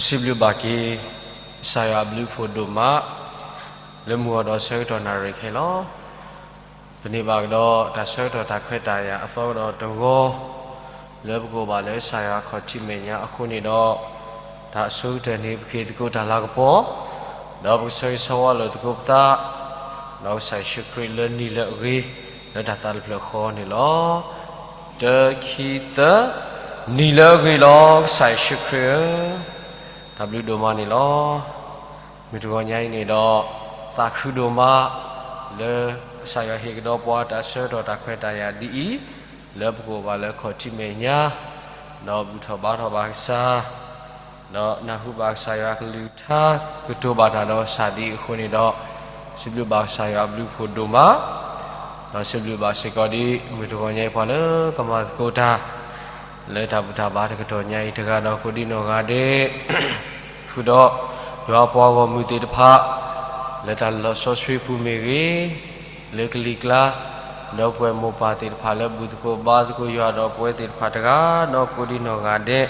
စံးဘျုးဘၣ်က့ၤ ကစၢ်ယွၤအဘျုးအဖှိၣ်ဒိၣ်မး လၢမုၢ်ဂီၤဒီးဆၢကတီၢ်နၣ်ရံၣ်ခဲအံၤလီၤ. ပန့ၢ်ဘၣ်ကဒီးတၢ်ဆၢကတီၢ်တၢ်ခွဲးတၢ်ယာ်အသီကဒီးတဂီၤ လၢပကအိၣ်ဘၣ်လၢကစၢ်ယွၤအခီၣ်ထံးမဲာ်ညါအဃိန့ၣ်ဒီး တၢ်အဆိကတၢၢ်န့ၣ် ပကဟ့ၣ်သကိးတၢ်လၤကပီၤ ဒီးပကဆၢဂ့ၤဆၢဝါလိာ်သကိးပသး ဒီးကစၢ်ယ့ၣ်ၡူးခရံာ်လၢနံၤလၢအဂ့ၤ လၢတၢ်သးတဖျၢၣ်ဃီန့ၣ်လီၤ. တၢ ခံ သၢ, နံၤလၢအဂ့ၤလီၤ ကစၢ်ယ့ၣ်ၡူးခရံာ်ဧၢ, တၢ်ဘျုးဒိၣ်မးန့ၣ်လီၤ. မုၢ်တဂီၤညါအံၤန့ၣ်ဒီး သးခုဒိၣ်မး လၢကစၢ်ယွၤဟ့ၣ်ကဒီးပှၤတၢ်ဆၢကတီၢ်တၢ်ခွဲးတၢ်ယာ်ဒ်အံၤ လၢပကအိၣ်ဘၣ်လၢခီၣ်ထံးမဲာ်ညါ ဒီးဘူၣ်ထီၣ်ဘါထီၣ်ဘၣ်ကစၢ် ဒီးနၢ်ဟူဘၣ်ကစၢ်ယွၤကလုၢ်ကထါ ကတိၤဘၣ်တၢ်ဒီးကစၢ်ဒ်အံၤအဃိန့ၣ်ဒီး စံးဘျုးဘၣ်ကစၢ်ယွၤအဘျုးအဖှိၣ်ဒိၣ်မး, ဒီးစံးဘျုးဘၣ်စ့ၢ်ကီးဒ်မုၢ်တဂီၤညါအံၤပှၤလၢကမၤသကိးတၢ် လၢတၢ်ဘူၣ်တၢ်ဘါတကတီၢ်ညါအံၤ တဂၤဒီးကိးဒံနီၢ်ဂၤဒဲး ဃုာ်ဒီးယွၤပှၤဂီၢ်မုၢ်သ့ၣ်တဖၣ် လၢတၢ်လီၢ်စီဆှံပူၤမ့ၢ်ဂ့ၤ, လၢကလံၤကျါ ဒီပုၢ်ဝဲၢ်မိၢ်ပၢ်သ့ၣ်တဖၣ်လၢဘူၣ်သကိးဘါသကိးယွၤဒီးပဝဲသ့ၣ်တဖၣ်တဂၤဒီးကိးဒံနီၢ်ဂၤဒဲး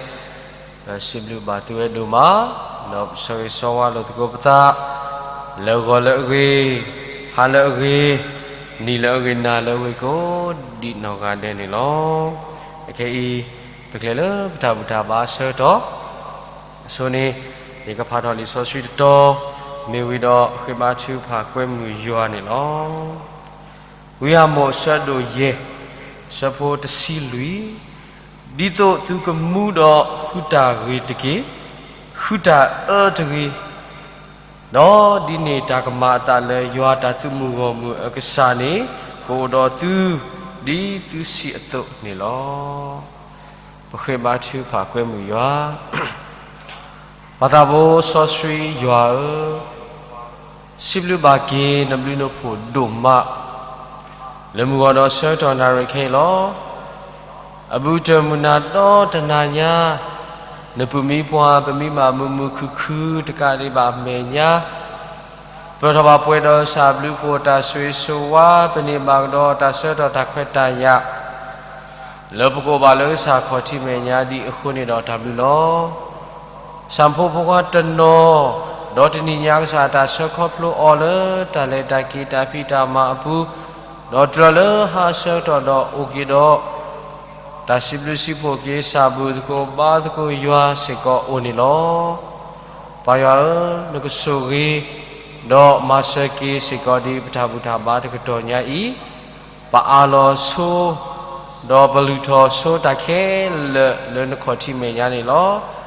ဒီးစံးဘျုးဘၣ်သုဝဲဒိၣ်မး, ဒီးပဆၢဂ့ၤဆၢဝါလိာ်သကိးပသး လၢဂီၤလၢအဂ့ၤ, ဟါလၢအဂ့ၤ, နံၤလၢအဂ့ၤ, နၤလၢအဂ့ၤ ကိးဒံနီၢ်ဂၤဒဲးန့ၣ်လီၤ. အခဲအံၤ ပကျဲၤလၢပတၢ်ဘူၣ်တၢ်ဘါအဆၢကတီၢ် အဆိန့ၣ် ယကဖးထီၣ်လံာ်စီဆှံတတီၤ မ့ၢ်ဝံၤဒီးဃ့ဘါထုကဖၣ်ကွဲမုာ်ယွၤန့ၣ်လီၤ. ဝံဧၤမိၣ်အဆၢဒိၣ်ယဲၢ် အဆၢဖိတဆံလွံၢ်, ဒ်သိးသုကမူဒီးဃုတၢ်ဂ့ၤတက့ၢ်, ဃုတၢ်အၢတဂ့ၤ, ဒီးဒ်န့ၣ်တၢ်ကမၤအသးလၢ ယွၤတၢ်သုးမုၢ်ဂီၢ်မုၢ်အကစၢ်န့ၣ် ကအိၣ်ဒီးသု ဒ်သုစံးအသိးန့ၣ်လီၤ. ပဃ့ဘါထုကဖၣ်ကွဲမုာ်ယွၤ ပၢ်သးဘိစီဆှံယွၤဧၢ, စံးဘျုးဘၣ်က့ၤနဘျုးနဖှိၣ်ဒိၣ်မး လၢမုၢ်ဂီၤဒီးဆၢကတီၢ်နၣ်ရံၣ်ခဲအံၤလီၤ. အဘူးတၢၢ်မုၢ်နၤဒီတနၤညါ နပုၢ်မံပှၢ် ပမံဘၣ်မုာ်မုာ်ခုၣ်ခုၣ် တကးဒံးဘၣ်အမဲာ်ညါ ပၢၢ်ထီၣ်ဘၣ်ပှဲၤဒီးကစၢ်အဘျုးအဖှိၣ် တၢ်ဆိၣ်ဂ့ၤဆိၣ်ဝါ ပန့ၢ်ဘၣ်ကဒီးတၢ်ဆၢကတီၢ်တၢ်ခွဲးတၢ်ယာ် လၢပကအိၣ်ဘၣ်လၢကစၢ်ခီၣ်ထံးမဲာ်ညါဒ်အဃိန့ၣ်ဒီးတၢ်ဘျုးလီၤ. ကစၢ်ဖိမုၣ်ဖိခွါတနီၤ ဒီးတနံၤညါကစၢ်တၢ်ဆၢခီဖျိအီၤလၢတၢ်လဲၤတၢ်က့ၤတၢ်ဖံးတၢ်မၤအပူၤ, ဒီးတြၢၤလၢဟါဆၢကတီၢ်ဒီးအိၣ်က့ၤဒီး တၢ်စံးဘျုးစံးဖှိၣ်က့ၤ ကစၢ်ဘူၣ်သကိးဘါသကိးယွၤစ့ၢ်ကီးအိၣ်န့ၣ်လီၤ. ပၢ်ယွၤဧၢ, နကဆိၣ်ဂ့ၤ ဒီးမၤစၢၤက့ၤစ့ၢ်ကီးဒ်ပတၢ်ဘူၣ်တၢ်ဘါတကတီၢ်ညါအံၤ, ပအးလီၤဆိ ဒီးပလုၢ်ထီၣ်ဆိတၢ်ခဲလၢာ်လၢနခီၣ်ထံးမဲာ်ညါန့ၣ်လီၤ.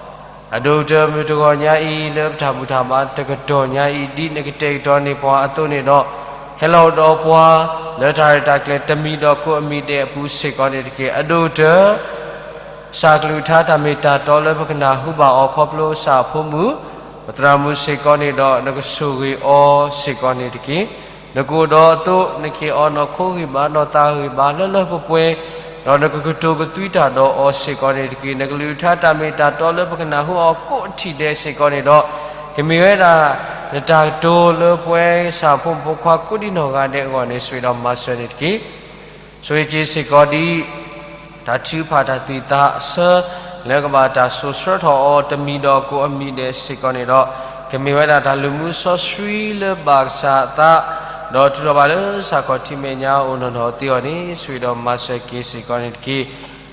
အဒိၣ်ကတၢၢ်မုၢ်တဂီၤညါအံၤ လၢပတၢ်ဘူၣ်တၢ်ဘါတကတီၢ်ညါအံၤ ဒ်နကတဲာ်ကတီၤန့ၢ်ပှၤအသိးန့ၣ်ဒီး, ဟဲလီၤဒီးပှၤ လၢတၢ်ရဲၣ်တၢ်ကျဲၤတမံၤဒီးကိးအမံၤဒဲးအပူၤစ့ၢ်ကီးန့ၣ်တက့ၢ်. အဒိၣ်ကတၢၢ် ကစၢ်ကလုၢ်ကထါတၢ်မ့ၢ်တၢ်တီလၢပကနၢ်ဟူဘၣ်အီၤခီဖျိကစၢ်အဖိမုၣ် ပသရၣ်မုၣ်စ့ၢ်ကီးန့ၣ်ဒီး နကဆိၣ်ဂ့ၤအီၤစ့ၢ်ကီးန့ၣ်တက့ၢ်. နကအိၣ်ဒီးအသိး နကဟ့ၣ်အီၤနီၢ်ခိဂံၢ်ဘါ နီၢ်သးဂံၢ်ဘါလၢလၢပှဲၤပှဲၤ, ဒီးနကကတိၤကသွံတၢ်ဒီးအီၤစ့ၢ်ကီးန့ၣ်တက့ၢ်. နကလုၢ်ကထါတၢ်မ့ၢ်တၢ်တီလၢပကနၢ်ဟူအီၤကိးထံၣ်ဒဲးစ့ၢ်ကီးန့ၣ်ဒီး, ကမ့ၢ်ဝဲဒၣ် နတၢ်ကတိၤလၢပဝဲကစၢ်ဖိမုၣ်ဖိခွါကိးဒံနီၢ်ဂၤဒဲးအဂီၢ်န့ၣ် ဆိၣ်ဂ့ၤဒီးမၤစၢၤန့ၣ်တက့ၢ်. ဆိၣ်ဂ့ၤက့ၤစ့ၢ်ကီးဒ် တၢ်ထုကဖၣ်တၢ်သ့ၣ်သးအဆၢ လၢကဘၣ်တၢ်စိာ်ဆှၢထီၣ်အီၤတမံၤဒီးကိးအမံၤဒဲးစ့ၢ်ကီးန့ၣ်ဒီး, ကမ့ၢ်ဝဲဒၣ်တၢ်လူၤမူစီဆှံလၢဘၣ်ကစၢ်အသး, ဒီးထုးထီၣ်ဘၣ်လၢကစၢ်ခီၣ်ထံးမဲာ်ညါအိၣ်နီၢ်နီၢ်သ့အဂီၢ်န့ၣ် ဆိၣ်ဂ့ၤဒီးမၤစၢၤက့ၤစ့ၢ်ကီးန့ၣ်တက့ၢ်.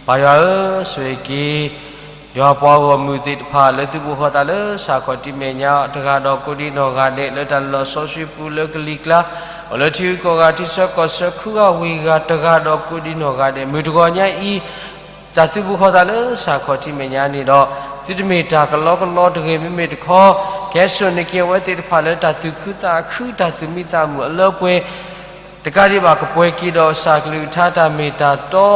ပၢ်ယွၤဧၢ, ဆိၣ်ဂ့ၤက့ၤ ယွၤပှၤဂီၢ်မုၢ်သ့ၣ်တဖၣ် လၢသုးဘူးဃီၤသးလၢကစၢ်ခီၣ်ထံးမဲာ်ညါ တဂၤဒီးကိးဒံနီၢ်ဂၤဒဲး လၢတၢ်လီၢ်စီဆှံပူၤလၢကလံၤကျါ, အိၣ်လၢထံဂုၤကီၢ်ဂၤ ထံဆၢကီၢ်ဆၢ ခုဂၤဝ့ၢ်ဂၤ တဂၤဒီးကိးဒံနီၢ်ဂၤဒဲး မုၢ်တဂီၤညါအံၤ တၢ်သုးဘူးဃီၤသးလၢကစၢ်ခီၣ်ထံးမဲာ်ညါန့ၣ်ဒီး, သုတမ့ၢ်တၢ်ကလီကလီတဂ့ၤ မ့မ့ၢ်တခီ, ကဟဲစိာ်န့ၢ်က့ၤအဝဲသ့ၣ်တဖၣ်လၢတၢ်သူၣ်ခုသးခု တၢ်သူၣ်မံသးမုာ်အလၢပှဲၤ တကးဒံးဘၣ်ကပှဲၤက့ၤဒီးကစၢ်ကလုၢ်ကထါတၢ်မ့ၢ်တၢ်တီ,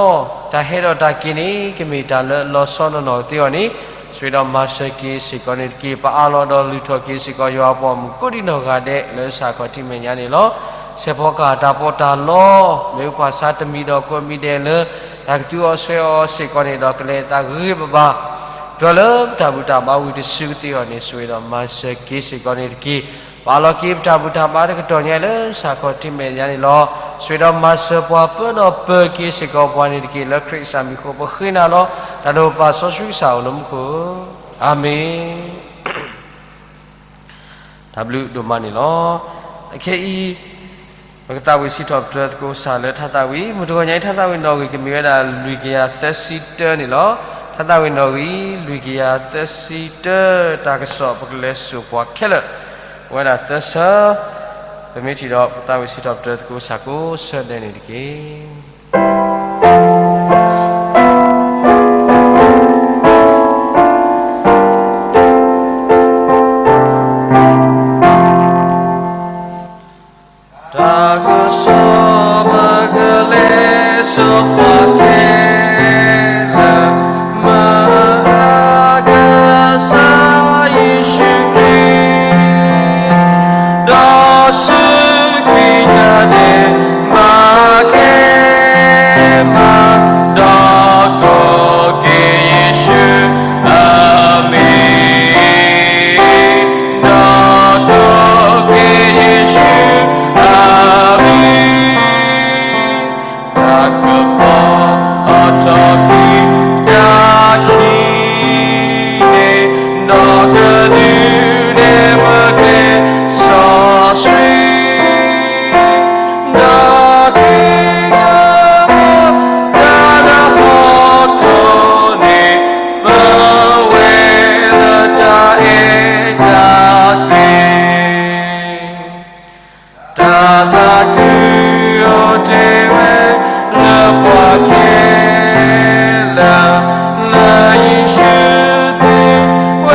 တၢ်ဟဲဒီးတၢ်က့ၤန့ၣ် ကမ့ၢ်တၢ်လၢအလီၤဆီနီၢ်နီၢ်သ့အဂီၢ်န့ၣ်, ဆိၣ်ဂ့ၤဒီးမၤစၢၤက့ၤစ့ၢ်ကီးန့ၣ်တက့ၢ်. ပအးလီၤဒီးလုၢ်ထီၣ်က့ၤစ့ၢ်ကီး ယွၤအပှၤဂီၢ်မုၢ်ကိးဒံနီၢ်ဂၤဒဲး လၢကစၢ်ခီၣ်ထံးမဲာ်ညါန့ၣ်လီၤ. ဆဲးဖီကဟၣ်တၢ်ပီးတၢ်လီ, မ့ၢ်ပှၤဆါတမံၤဒီးကိးမံၤဒဲးလၢ တၢ်ကသူအီၤဆွဲအီၤစ့ၢ်ကီးန့ၣ်ဒီး ကလဲၤအသးဂ့ၤဂ့ၤဘၣ်ဘၣ် ဒီးလၢပတၢ်ဘူၣ်တၢ်ဘါဝံၤတစုကသ့အဂီၢ်န့ၣ် ဆိၣ်ဂ့ၤဒီးမၤစၢၤက့ၤစ့ၢ်ကီးန့ၣ်တက့ၢ်. ပအးလီၤက့ၤပတၢ်ဘူၣ်တၢ်ဘါတကတီၢ်ညါအံၤလၢ ကစၢ်ခီၣ်ထံးမဲာ်ညါန့ၣ်လီၤ. ဆိၣ်ဂ့ၤဒီးမၤစၢၤပှၤ ပၢဒီးပၢၤက့ၤစ့ၢ်ကီးပှၤန့ၣ်တက့ၢ်. လၢခရံာ်ကစၢ်မံၤအဃိ ပဃ့နၤလီၤ. တၢ်ဒိၣ်ပၢ်စီဆှံကစၢ်အိၣ်လၢမူခိၣ်ဧၢ, အၤမ့ၣ်. တၢ်ဘျုးဒိၣ်မးန့ၣ်လီၤ. အခဲအံၤ ပကသးဝံၣ်စံးထီၣ်ပတြၢၤသကိးကစၢ်လၢထါသးဝံၣ်, မုၢ်တဂီၤညါအံၤ ထါသးဝံၣ်နီၣ်ဂံၢ်ကမ့ၢ်ဝဲဒၣ်လွံၢ်ကယၤသၢဆံတၢန့ၣ်လီၤ. ထါသးဝံၣ်နီၣ်ဂံၢ်လွံၢ်ကယၤသၢဆံတၢ, တၢ်ကစီၣ်ပကလဲၤစိာ်ပှၤခဲလၢာ်, အိၣ်ဝဲဒၣ်သၢဆၢ, ပမ့ၢ်ထံၣ်ဒီး ပသးဝံၣ်စံးထီၣ်ပတြၢၤသကိးကစၢ်ကိးဆၢဒဲးန့ၣ်တက့ၢ်. တၢ်ကစီၣ်ပကလဲၤစိာ်ပှၤခဲလၢာ်, မၤအါကစၢ်ယ့ၣ်ၡူးခရံာ်, ဒီးစူးကွံာ်တၢ်ဒဲးဘး ခဲမး, ဒီးကိးက့ၤယ့ၣ်ၡူးအမံၤ, ဒီးကိးက့ၤယ့ၣ်ၡူးအမံၤ, တၢ်ကပီၤအီၤထီၣ်ခံတၢ်ခံန့ၣ်, ဒီးကဒုးနဲၣ်ပကျဲစီဆှံ ဒီးက့ၤကဘၣ်တၢ်လၢဟီၣ်ခိၣ်န့ၣ်, ပဝဲလၢတၢ်အဲၣ်တၢ်ကွံ တၢ်သးခုအိၣ်တ့ၢ်ဝဲလၢပှၤခဲလၢာ်, လၢယ့ၣ်ၡူးသ့ဝဲ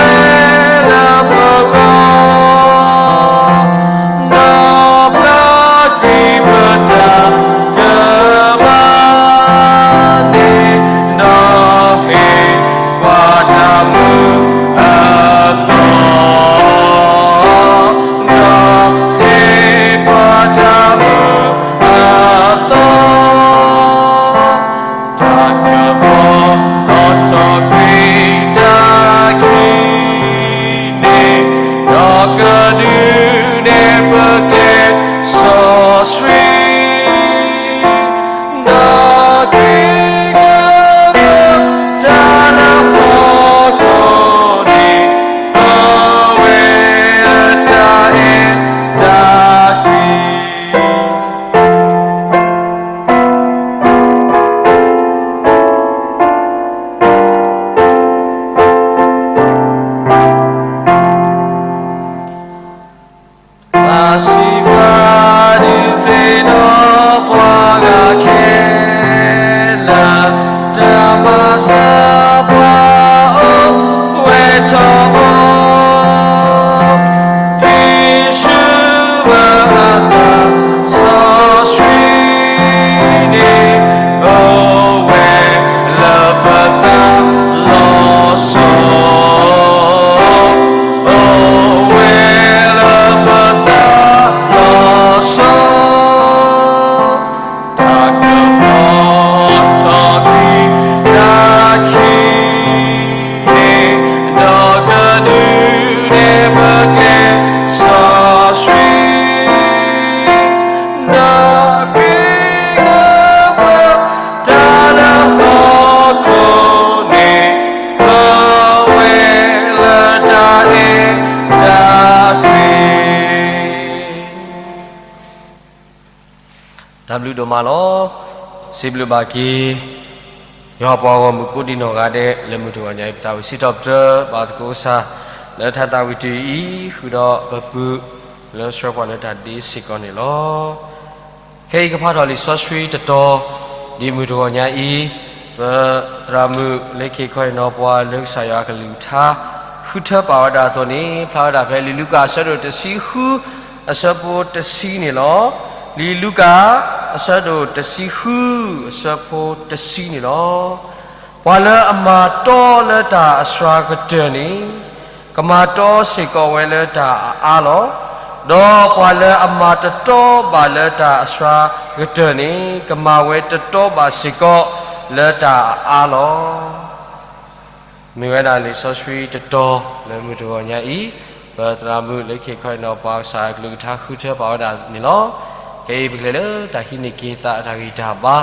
လၢပဂီၢ်, ဒီးပျၢ်ကွံာ်ပတၢ်ကမၣ်န့ၣ်, ဒီးဟ့ၣ်ပှၤတၢ်မုာ်အသီ ဒီးဟ့ၣ်ပှၤတၢ်မုာ်အသီ, တၢ်ကပီၤအီၤထီၣ်ခွံတၢ်ခံန့ၣ်, ဒီးကဒုးနဲၣ်ပကျဲစီဆှံ ဒီးက့ၤကဘၣ်တၢ်လၢဟီၣ်ခိၣ်န့ၣ်, ပဝဲလၢတၢ်အဲၣ်တၢ်ကွံ ဘၣ်စံးဘျုးဒုးသ့ၣ်နီၣ်ပှၤဂၤခဲလၢာ်, တၢ်မၤစၢၤပှၤအိၣ်ဝဲထီဘိ, ယ့ၣ်ၡူးအသးစီဆှံန့ၣ်, အိၣ်ဝဲလၢပသးလီၤဆီ, အိၣ်ဝဲလၢပသးလီၤဆီ, တၢ်ကပီၤအီၤထီၣ်ခွံတၢ်ခံန့ၣ်, ဒီးကဒုးနဲၣ်ပကျဲစီဆှံ ဒီးက့ၤကဘၣ်တၢ်လၢဟီၣ်ခိၣ်န့ၣ်, ပဝဲလၢတၢ်အဲၣ်တၢ်ကွံ တၢ်ဘျုးဒိၣ်မးလီၤ. စံးဘျုးဘၣ်က့ၤ ယွၤပှၤဂီၢ်မုၢ်ကိးဒံနီၢ်ဂၤဒဲး လၢမုၢ်တဂီၤညါအံၤ ပသးဝံၣ်စံးထီၣ်ပတြၢၤဘၣ်သကိးကစၢ် လၢထါသးဝံၣ်တယုၢ်အံၤ ဃုာ်ဒီးပပုၢ်လၢဆှၢပှၤလၢတၢ်ဒ့စ့ၢ်ကီးန့ၣ်လီၤ. ခဲအံၤကဖးထီၣ်လံာ်စီဆှံတတီၤ ဒ်မုၢ်တဂီၤညါအံၤ ပသရၣ်မုၣ်လၢခံခီအံၤနီၤ ပှၤလၢကစၢ်ယွၤအကလုၢ်ကထါ ဃုထၢပာ်ဝဲဒၣ်အသိးန့ၣ် ဖျါဝဲဒၣ်ဖဲလံာ်လူၤကၣ်အဆၢဒိၣ်တဆံဃု အဆၢဖိတဆံန့ၣ်လီၤ. လံာ်လူၤကၣ် အဆၢဒိၣ်တဆံဃု အဆၢဖိတဆံန့ၣ်လီၤ. ပှၤလၢအမၤတီလၢတၢ်အစှၤကတၢၢ်န့ၣ် ကမၤတီစ့ၢ်ကီးဝဲလၢတၢ်အအါလီၤ. ဒီးပှၤလၢအမၤတတီဘၣ်လၢတၢ်အစှၤကတၢၢ်န့ၣ် ကမၤဝဲတတီဘၣ်စ့ၢ်ကီးလၢတၢ်အအါလီၤ. မ့ၢ်ဝဲဒၣ်လံာ်စီဆှံတတီၤလၢမုၢ်တဂီၤညါအံၤ ပသရၣ်မုၣ်လၢခံခီအံၤနီၤ ပှၤကစၢ်အကလုၢ်ကထါဃုထၢပာ်ဝဲဒၣ်န့ၣ်လီၤ. ခဲအံၤပကလဲၤလၢတၢ်ဟံးန့ၢ်က့ၤသးအတၢ်ဂံၢ်တၢ်ဘါ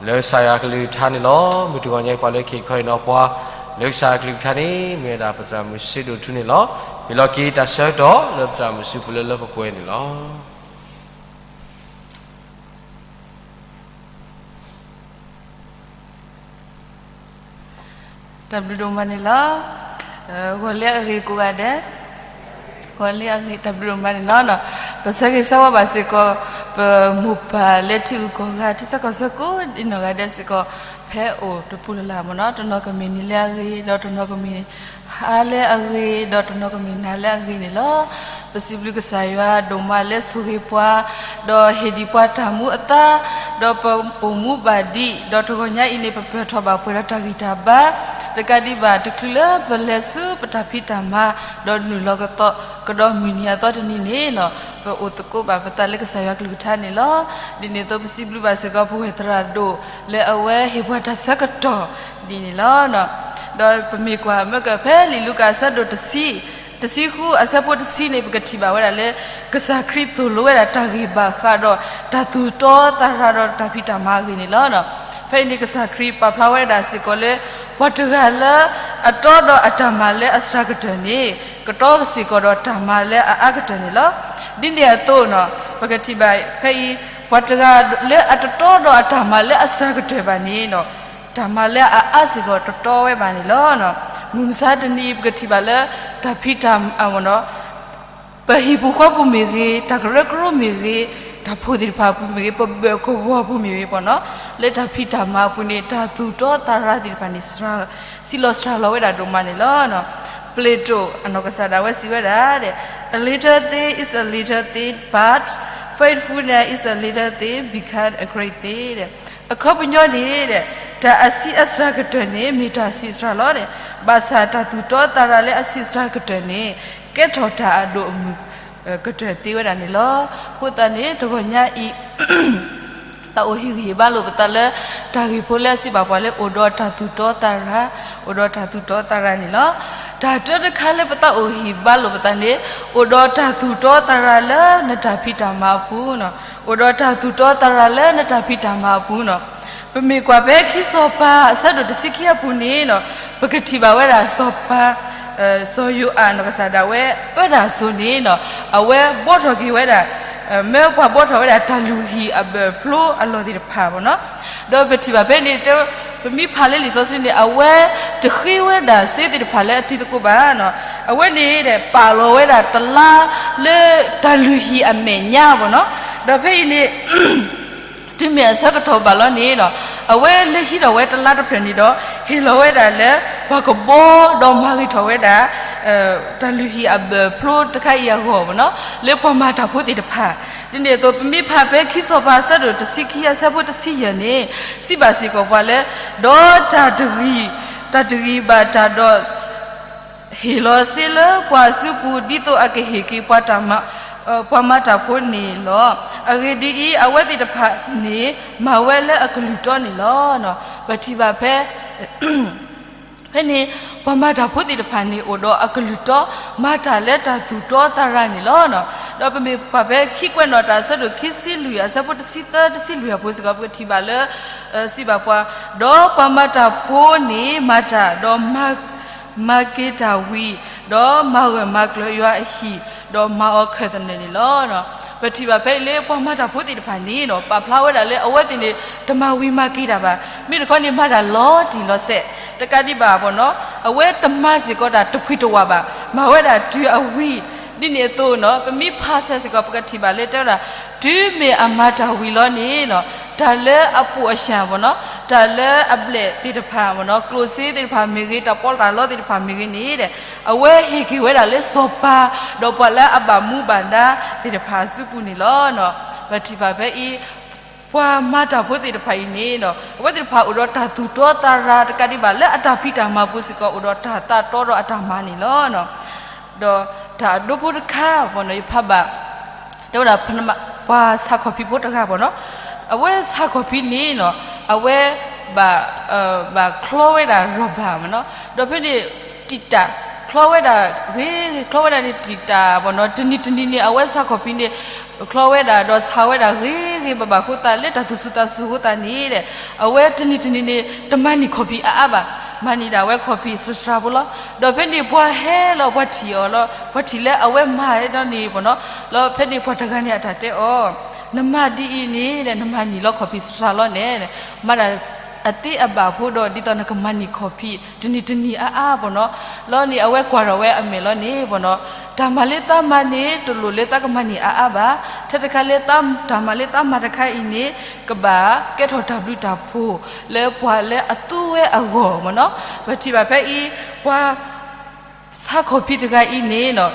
လၢကစၢ်ယွၤအကလုၢ်ကထါန့ၣ်လီၤ. မုၢ်တဂီၤညါအံၤ ပှၤလၢခံခီအံၤနီၤ ပှၤလၢကစၢ်အကလုၢ်ကထါန့ၣ် မ့ၢ်ဝဲဒၣ်ပသရၣ်မုၣ်စ့ဒိၣ်ထူန့ၣ်လီၤ. မ့ၢ်လီၤက့ၤတၢ်ဆၢကတီၢ်လၢပတၢ်မုၢ်စုပူၤလၢလၢပှဲၤပှဲၤန့ၣ်လီၤ. တၢ်ဘျုးဒိၣ်မးန့ၣ်လီၤ. ဂီၤလၢအဂ့ၤကိးဂၤဒဲး, ဂီၤလၢအဂ့ၤ တၢ်ဘျုးဒိၣ်မးန့ၣ်လီၤ. ပဆၢဂ့ၤဆၢဝါဘၣ်စ့ၢ်ကီး ပမိၢ်ပၢ်လၢထံဂုၤကီၢ်ဂၤ ထံဆၢကီၢ်ဆၢကိးဒ်နီၢ်ဂၤဒဲးစ့ၢ်ကီး ဖဲအိၣ်တပူၤလၢ်လၢ်မ့ၢ်နီၤ, တနီၤကမ့ၢ်နံၤလၢအဂ့ၤ, ဒီးတနီၤကမ့ၢ်ဟါလၢအဂ့ၤ, ဒီးတနီၤကမ့ၢ်နၤလၢအဂ့ၤန့ၣ်လီၤ. ပစံးဘျုးကစၢ်ယွၤဒိၣ်မးလၢဆိၣ်ဂ့ၤပှၤ, ဒီးဟ့ၣ်ဒံးပှၤတၢ်မူအသါ, ဒီးပအိၣ်မူဘၣ်ဒံး, ဒီးတဂီၤညါအံၤန့ၣ် ပပၢၢ်ထီၣ်ဘၣ်ပှဲၤဒီးတၢ်ဂံၢ်တၢ်ဘါ, တကးဒံးဘၣ် တချုးလၢပလဲၤဆူပတၢ်ဖံးတၢ်မၤ, ဒီးနုာ်လီၤကဒီးမုၢ်နံၤအသီတနံၤန့ၣ်, ပအိၣ်သကိးဘၣ်ပသးလၢကစၢ်ယွၤကလုၢ်ကထါန့ၣ်လီၤ. ဒ်န့ၣ်အသိး ပစံးဘျုးဘၣ်စ့ၢ်ကီး ပဝဲၢ်သရၣ်ဒိၣ်လၢအဝဲဟ့ၣ်ပှၤတၢ်ဆၢကတီၢ်ဒ်န့ၣ်လီၤ. ဒီးပမ့ၢ်ကွၢ်မ့ၢ်ကဖဲလံာ်လူၤကၣ်အဆၢဒိၣ်တဆံ, တဆံဃုအဆၢဖိတဆံန့ၣ် ပကထံၣ်ဘၣ်ဝဲဒၣ်လၢ ကစၢ်ခရံာ်သိၣ်လိဝဲဒၣ်တၢ်ဂံၢ်ဘၣ်ဃးဒီးတၢ်သူၣ်တီသးရၤဒီးတၢ်ဖံးတၢ်မၤအဂ့ၢ်န့ၣ်လီၤ. ဖဲအံၤန့ၣ် ကစၢ်ခရံာ်ပာ်ဖျါဝဲဒၣ်စ့ၢ်ကီးလၢ ပှၤတဂၤလၢအတီဒီးအတၢ်မၤလၢအစှၤကတၢၢ်န့ၣ် ကတီစ့ၢ်ကီးဒီးတၢ်မၤလၢအအါကတၢၢ်န့ၣ်လီၤ. ဒ်န့ၣ်အသိးန့ၣ် ပကထံၣ်ဘၣ်ဖဲအံၤ ပှၤတဂၤလၢအတတီဒီးအတၢ်မၤလၢအစှၤကတၢၢ်ဘၣ်န့ၣ် တၢ်မၤလၢအအါစ့ၢ်ကီးတတီဝဲဘၣ်န့ၣ်လီၤ. မုၢ်မဆါတနံၤအံၤ ပကထံၣ်ဘၣ်လၢ တၢ်ဖံးတၢ်မၤ ပဟံၣ်ပူၤဃီပူၤမ့ၢ်ဂ့ၤ, တၢ်ကရၢကရိမ့ၢ်ဂ့ၤ, တၢ်ဖိသ့ၣ်တဖၣ်အပူၤမ့ၢ်ဂ့ၤ, ပဘၢၣ်ကဝီၤပူၤမ့ၢ်ဂ့ၤ ပနီၤ, လၢတၢ်ဖံးတၢ်မၤအပူၤန့ၣ် တၢ်သူၣ်တီသးရၤသ့ၣ်တဖၣ်န့ၣ် စံးလီၤစှၤလီၤဝဲဒၣ်ဒိၣ်မးန့ၣ်လီၤ. ပလ့းတိၣ်အနီၢ်ကစၢ်ဒၣ်ဝဲစံးဝဲဒၣ်, A little thing is a little thing, but faithfulness is a little thing become a great thing. အခီပညီန့ၣ် တၢ်အဆံးအစှၤကတၢၢ်န့ၣ် မ့ၢ်တၢ်ဆံးစှၤလီၤ. ဘၣ်ဆၣ်တၢ်သူၣ်တီသးရၤလၢအဆံးစှၤကတၢၢ်န့ၣ် ကဲထီၣ်တၢ်အဒိၣ်အမုၢ်ကတၢၢ်သ့ဝဲဒၣ်န့ၣ်လီၤ. အဃိသတးန့ၣ် တဂီၤညါအံၤ တၢ်အိၣ်ဟ့ၣ်ဂံၢ်ဟ့ၣ်ဘါလိာ်ပသးလၢ တၢ်ဂ့ၢ်ဖိလၢအစံးဘၣ်ပှၤလၢ အိၣ်ဒီးတၢ်သူၣ်တီသးရၤ, အိၣ်ဒီးတၢ်သူၣ်တီသးရၤန့ၣ်လီၤ. တၢ်တၢတခါလၢပသးအိၣ်ဟ့ၣ်ဘါလိာ်ပသးန့ၣ် အိၣ်ဒီးတၢ်သူၣ်တီသးရၤလၢနတၢ်ဖံးတၢ်မၤအပူၤ, အိၣ်ဒီးတၢ်သူၣ်တီသးရၤလၢနတၢ်ဖံးတၢ်မၤအပူၤန့ၣ်, ပမ့ၢ်ကွၢ်ဖဲခံစီၤပၤအဆၢဒိၣ်တဆံခံအပူၤန့ၣ် ပကထံၣ်ဘၣ်ဝဲဒၣ်စီၤပၤ စီၤယိၤအၣ်နီၢ်ကစၢ်ဒၣ်ဝဲ ပၢတၢ်စိၤန့ၣ် အဝဲဘှီထီၣ်က့ၤဝဲဒၣ် မၢပှၤဘှီထီၣ်ဝဲဒၣ်တၢ်လုၢ်ဟံၣ်အဘၢၣ်ဖျိအလီၢ်သ့ၣ်တဖၣ်ဘၣ်နီၤ. ဒီးပထံၣ်ဘၣ်ဖဲန့ၣ် ပမ့ၢ်ဖးလၢလံာ်စီဆှံန့ၣ် အဝဲတဃ့ဝဲဒၣ်စ့သ့ၣ်တဖၣ်လၢအတံၤသကိးဘၣ်နီၤ. အဝဲန့ၣ် ပာ်လီၤဝဲဒၣ်တလါလၢတၢ်လုၢ်ဟံၣ်အမဲာ်ညါဘၣ်နီၤ. ဒီးဖဲအံၤန့ၣ် တုၤမ့ၢ်အဆၢကတီၢ်ဘၣ်လီၤန့ၣ်ဒီး အဝဲလၢဟံးထီၣ်ဝဲတလါတဖျၢၣ်န့ၣ်ဒီး ဟ့ၣ်လီၤဝဲဒၣ်လၢပှၤကဘီဒီးမၤဂ့ၤထီၣ်ဝဲဒၣ် တၢ်လုၢ်ဟံၣ်အဘၢၣ်ဖျိတခါအံၤအဂီၢ်ဘၣ်နီၤ လၢပှၤမၤတၢ်ဖိသ့ၣ်တဖၣ်. ဒ်န့ၣ်အသိး ပမ့ၢ်ဖးဖဲခံစီၤပၤအဆၢဒိၣ်တဆံခံအဆၢဖိတဆံယဲၢ်န့ၣ် စံးဘၣ်စ့ၢ်ကီးပှၤလၢ ဒီးတၢ်တဂံၢ် တၢ်တဂံၢ်ဘၣ်တၢ်ဒီး ဟ့ၣ်လီၤစ့လၢပှၤအစုပူၤ ဒ်သိးအကဟ့ၣ်က့ၤပှၤတၢ်မၤ ပှၤမၤတၢ်ဖိန့ၣ်လီၤ. အဂ့ၢ်ဒ်အံၤ, အဝဲသ့ၣ်တဖၣ်န့ၣ် မၤဝဲလၢအကလုၢ်တီန့ၣ်လီၤ. ပထံၣ်ဘၣ်ဖဲ ဖဲန့ၣ် ပှၤမၤတၢ်ဖိသ့ၣ်တဖၣ်န့ၣ် အိၣ်ဒီးအကလုၢ်တီ မၤတၢ်လၢတၢ်သူၣ်တီသးရၤန့ၣ်လီၤ. ဒီးပမ့ၢ်ကွၢ်ဖဲခံကွဲးနီၣ်တၢ်အဆၢဒိၣ်ခံဆံလွံၢ်အဆၢဖိတဆံသၢ တဆံလွံၢ်အပူၤစ့ၢ်ကီး ပကထံၣ်ဘၣ်လၢ စံးဘၣ်ပှၤ, ဒီးပှၤမၤတၢ်ဖိန့ၣ်မၤတၢ်, ဒီး မၤက့ၤတၢ်ဝံၤ, ဒီးမၤဂၢၢ်မၤကျၢၤယွၤအဟံၣ်, ဒီးမၤအီၤခဲၣ်သနၢၣ်န့ၣ်လီၤ. ပထံၣ်ဘၣ်ဖဲအံၤလၢပှၤမၤတၢ်ဖိသ့ၣ်တဖၣ်န့ၣ်ဒီး ပာ်ဖျါဝဲဒၣ်လၢအဝဲသ့ၣ်န့ၣ် တမၤဝံၤမၤက့ၤတၢ်ဘၣ်. မ့ၢ်တခီန့ၣ် မၤတၢ်လီၤတံၢ်လီၤဆဲး, တကးဒံးဘၣ်ဘၣ်နီၤ, အဝဲတမၤစ့ၢ်ကီးတၢ်တဖှံတဝၣ်ဘၣ်, မၤဝဲဒၣ်တုၤအဝံၤ, ဒ်န့ၣ်အသိးနီၤ ပမ့ၢ်ဖးဆဲးစ့ၢ်ကီး ပကထံၣ်ဘၣ်လၢတဲဝဲဒၣ် တုၤမ့ၢ်အမၤတၢ်ဝံၤလီၤန့ၣ်နီၤ တၢ်လၢအပိာ်အရှၢၣ်ဘၣ်နီၤ, တၢ်လၢအဘျဲၣ်သ့ၣ်တဖၣ်ဘၣ်နီၤ, ကျိၣ်စ့သ့ၣ်တဖၣ်မ့ၢ်ဂ့ၤ, တၢ်ပီးတၢ်လီသ့ၣ်တဖၣ်မ့ၢ်ဂ့ၤန့ၣ်ဒီး အဝဲဟ့ၣ်က့ၤဝဲဒၣ်လၢစီၤပၤ ဒီးပှၤလၢအဘၣ်မူဘၣ်ဒါသ့ၣ်တဖၣ်အစုပူၤန့ၣ်လီၤ. ပထံၣ်ဘၣ်ဖဲအံၤ ပှၤမၤတၢ်ဖိသ့ၣ်တဖၣ်အံၤန့ၣ်ဒီး အဝဲသ့ၣ်တဖၣ်အိၣ်ဒီးတၢ်သူၣ်တီသးရၤ တကးဒံးဘၣ်လၢအတၢ်ဖံးတၢ်မၤပူၤစ့ၢ်ကီး အိၣ်ဒီးတၢ်သးတီဒီးအတၢ်မၤန့ၣ်လီၤ. ဒီးတၢ်အဒိဖိတခါဘၣ်နီၤ ယဖးဘၣ် တဲဝဲဒၣ် ပှၤဆၣ်ခီၣ်ဖံးဖိတဂၤဘၣ်နီၤ, အဝဲဆၣ်ခီၣ်ဖံးန့ၣ်နီၤ အဝဲ ဘၣ် ဘၣ်ချီဝဲဒၣ် rubber ဘၣ်နီၤ, ဒီးဖဲန့ၣ် တံာ်တာ် ချီဝဲဒၣ်ဂ့ၤဂ့ၤ ချီဝဲဒၣ်န့ၣ် တံာ်တာ်ဘၣ်နီၤ, တနံၤတနံၤန့ၣ် အဝဲဆၣ်ခီၣ်ဖံးန့ၣ် ချီဝဲဒၣ်ဒီးဆၣ်ဝဲဒၣ်ဂ့ၤဂ့ၤဘၣ်ဘၣ်အဃိသတး လၢတၢ်သူၣ်စူၤသးစူၤအဃိသတးန့ၣ်ဒီး အဝဲတနံၤတနံၤန့ၣ် တမၤန့ၢ်ခီၣ်ဖံးအါအါဘၣ် မၤန့ၢ်ဒၣ်ဝဲခီၣ်ဖံးစှၤစှၤဖိလီၤ. ဒီးဖဲန့ၣ်ပှၤဟဲလီၤ ပှၤထံၣ်အီၤလီၤ, ပှၤထံၣ်လၢအဝဲမၤဒ်န့ၣ်ဘၣ်နီၤ, လီၤဖဲန့ၣ်ပှၤတဂၤန့ၣ်အတၢ်တဲအီၤ, နမၤဒ်အံၤန့ၣ် နမၤန့ၢ်လီၤခီၣ်ဖံးစှၤစှၤလီၤန့ၣ်, မၤဒၣ်အသ့အဘၣ်ဖိဒီး ဒ်သိးနကမၤန့ၢ်ခီၣ်ဖံး တနံၤတနံၤအါအါဘၣ်နီၤ, လီၤန့ၣ်အဝဲကွၢ်ထီၣ်ဝဲအမဲာ်လီၤန့ၣ်ဘၣ်နီၤ, တၢ်မၤလၢသးမၤန့ၣ် တလိၣ်လၢသးကမၤန့ၢ်အါအါဘၣ်, ထဲတခါလၢ တၢ်မၤလၢသးမၤတခါအံၤန့ၣ် ကဘၣ်ကဲထီၣ်တၢ်ဘျုးတၢ်ဖှိၣ် လၢပှၤလၢအသူဝဲအဂီၢ်မ့ၢ်နီၤ, ပထံၣ်ဘၣ်ဖဲအံၤ ပှၤဆါခီၣ်ဖံးတဂၤအံၤန့ၣ်နီၤ,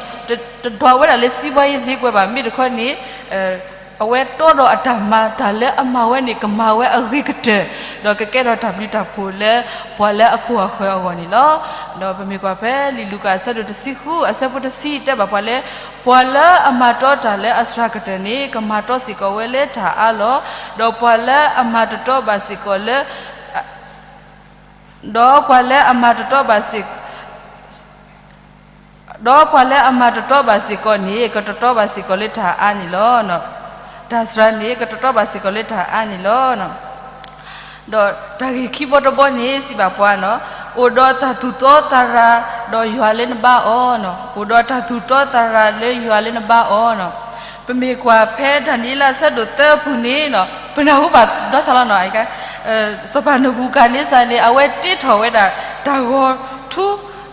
တဒွးဝဲဒၣ်လၢစံးဘှါယ့စ့ကွဲးဘၣ် မ့ၢ်တခီန့ၣ် အဝဲတီဒီးအတၢ်မၤ တၢ်လၢအမၤဝဲန့ၣ် ကမၤဝဲအဂ့ၤကတၢၢ်, ဒီးကကဲထီၣ်တၢ်ဘျုးတၢ်ဖှိၣ်လၢ ပှၤလၢအခိၣ်အဃၢၤအဂီၢ်န့ၣ်လီၤ. ဒီးပမ့ၢ်ကွၢ်ဖဲလံာ်လူၤကၣ်အဆၢဒိၣ်တဆံဃု အဆၢဖိတဆံ တဲဘၣ်ပှၤလၢ ပှၤလၢအမၤတီတၢ်လၢအစှၤကတၢၢ်န့ၣ် ကမၤတီစ့ၢ်ကီးဝဲလၢတၢ်အါလီၤ. ဒီးပှၤလၢအမၤတတီဘၣ်စ့ၢ်ကီးလၢ ဒီးပှၤလၢအမၤတတီဘၣ်စ့ၢ် ဒီးပှၤလၢအမၤတတီဘၣ်စ့ၢ်ကီးန့ၣ် ကတတီဘၣ်စ့ၢ်ကီးလၢတၢ်အါန့ၣ်လီၤ. တၢ်စှၤန့ၣ် ကတတီဘၣ်စ့ၢ်ကီးလၢတၢ်အါန့ၣ်လီၤ. ဒီးတၢ်ဂ့ၢ်ခံဘီတဘီန့ၣ် စံးဘၣ်ပှၤနီၤ, အိၣ်ဒီးတၢ်သူၣ်တီသးရၤ ဒီးယွၤလၢနဘါအီၤနီၤ, အိၣ်ဒီးတၢ်သူၣ်တီသးရၤလၢယွၤလၢနဘါအီၤနီၤ. ပမ့ၢ်ကွၢ်ဖဲဒၤနံးယ့လးအဆၢဒိၣ်သၢအပူၤန့ၣ်နီၤ ပနၢ်ဟူဘၣ်ဒီးဆၣ်လီၤနီၤ, စီၤပၤနဘူၤခၣ်န့စၢ်န့ၣ် အဝဲတ့ထီၣ်ဝဲဒၣ်တၢ်ဂီၤထူ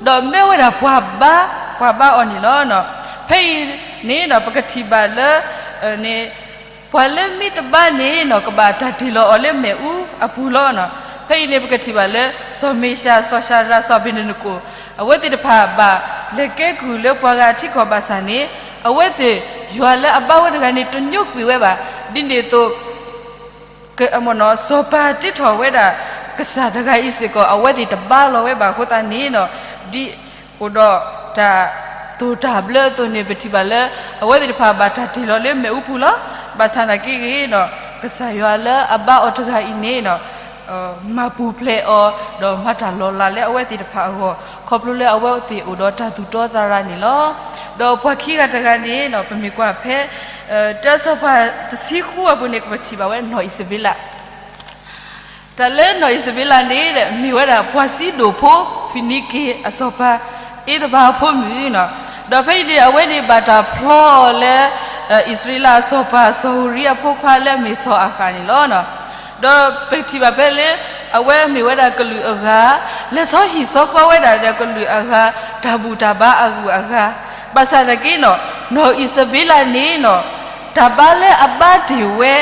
ဒီးမၢဝဲဒၣ်ပှၤဘါ, ပှၤဘါအီၤန့ၣ်လီၤ. ဖဲအံၤန့ၣ်ဒီး ပကထံၣ်ဘၣ်လၢ န့ၣ် ပှၤလၢမ့ၢ်တဘါန့ၣ်နီၤ ကဘၣ်တၢ်တ့ၢ်လီၤအီၤလၢမ့ၣ်အူအပူၤလီၤ. ဖဲအံၤန့ၣ် ပကထံၣ်ဘၣ်လၢ စီၤမ့ၡၢ်, စီၤၡၤဒြး, စီၤအဘ့းနကိၣ် အဝဲသ့ၣ်တဖၣ်ဘၣ်လဲၤကဲကုၢ်လၢပှၤဂၤထံကီၢ်ဘၣ်ဆၣ်န့ၣ် အဝဲသ့ၣ်ယွၤလၢအဘါဝဲတဂၤန့ၣ် တညိကွံာ်ဝဲဘၣ်. ဒ်န့ၣ်အသိး စီၤပၤတ့ထီၣ်ဝဲဒၣ် ကစၢ်တဂၤအံၤစ့ၢ်ကီး အဝဲသ့ၣ်တဘါလီၤဝဲဘၣ်အဃိသတးန့ၣ်နီၤ, ဒ်အိၣ်ဒီးတၢ်သိၣ်တၢ်ဘျၢအသိးန့ၣ် ပထံၣ်ဘၣ်လၢ အဝဲသ့ၣ်တဖၣ်ဘၣ်တၢ်တ့ၢ်လီၤလၢမ့ၣ်အူပူၤလီၤ. ဘၣ်ဆၣ်သနာ်က့ဂ့ၤနီၤ ကစၢ်ယွၤလၢအဘါအီၤတဂၤအံၤန့ၣ်နီၤ မၤပူၤဖျဲးအီၤ ဒီးမၤတၢ်လီၤလးလၢအဝဲသ့ၣ်တဖၣ်အဂီၢ် ခီဖျိလၢအဝဲသ့ၣ်အိၣ်ဒီးတၢ်သူၣ်တီသးရၤန့ၣ်လီၤ. ဒီးပှၤခံဂၤတဂၤန့ၣ်နီၤ ပမ့ၢ်ကွၢ်ဖဲ တၢစီၤပၤတဆံဃုအပူၤန့ၣ် ပထံၣ်ဘၣ်ဝဲနီၢ်အံၤစဘ့လး တၢ်လၢနီၢ်အံၤစဘ့လးန့ၣ် မ့ၢ်ဝဲဒၣ်ပှၤစံဒိၣ်ဖိ ဖံနံက့ၤအစီၤပၤ အ့သဘၤအဖိမုၣ်နီၤ. ဒီးဖဲအံၤန့ၣ် အဝဲန့ၣ်ဘၣ်တၢ်ဖျီအီၤလၢ အံၣ်စရ့လးအစီၤပၤ စီၤဧူရံအဖိခွါလၢအမ့ၢ်စီၤအၤဃးန့ၣ်လီၤ. ဒီးပထံၣ်ဘၣ်ဖဲလၢ အဝဲမ့ၢ်ဝဲဒၣ်ကလုာ်အဂၤ လဲၤဆီဟံၣ်ဆီဃီဝဲဒၣ်ဒီးကလုာ်အဂၤ တၢ်ဘူၣ်တၢ်ဘါအဂုၤအဂၤ, ဘၣ်ဆၣ်သနာ်က့နီၤ နီၢ်အံၤစဘ့လးန့ၣ်နီၤ တၢ်ဘါလၢအဘါတ့ၢ်ဝဲ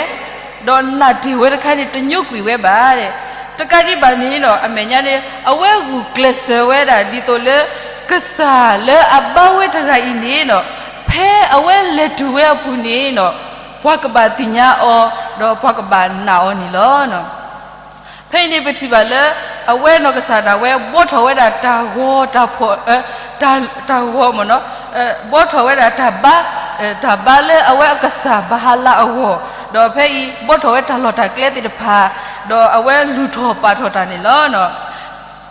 ဒီးနာ်တ့ၢ်ဝဲတခါန့ၣ် တညိကွံာ်ဝဲဘၣ်. တကးဒံးဘၣ်န့ၣ်နီၤ အမဲာ်ညါန့ၣ် အဝဲဂုာ်ကျဲးစၢးဝဲဒၣ်ဒ်သိးလၢ ကစၢ်လၢအဘါဝဲတဂၤအံၤန့ၣ်နီၤ ဖဲအဝဲလဲၤတုၤဝဲအပူၤန့ၣ်နီၤ ပှၤကဘၣ်သ့ၣ်ညါအီၤ ဒီးပှၤကဘၣ်နာ်အီၤန့ၣ်လီၤ. ဖဲအံၤန့ၣ်ပထံၣ်ဘၣ်လၢ အဝဲနီၢ်ကစၢ်ဒၣ်ဝဲ ဘှီထီၣ်ဝဲဒၣ်တၢ်ဂီၤတၢ်ဖီၣ် တၢ်ဂီၤမ့ၢ်နီၤ ဘှီထီၣ်ဝဲဒၣ်တၢ်ဘါ တၢ်ဘါလၢအဝဲအကစၢ်ဘၤဟလးအဂီၢ်, ဒီးဖဲအံၤ ဘှီထီၣ်ဝဲတၢ်လီၢ်တၢ်ကျဲသ့ၣ်တဖၣ်, ဒီးအဝဲလူၤထီၣ်ပာ်ထီၣ်တၢ်န့ၣ်လီၤ.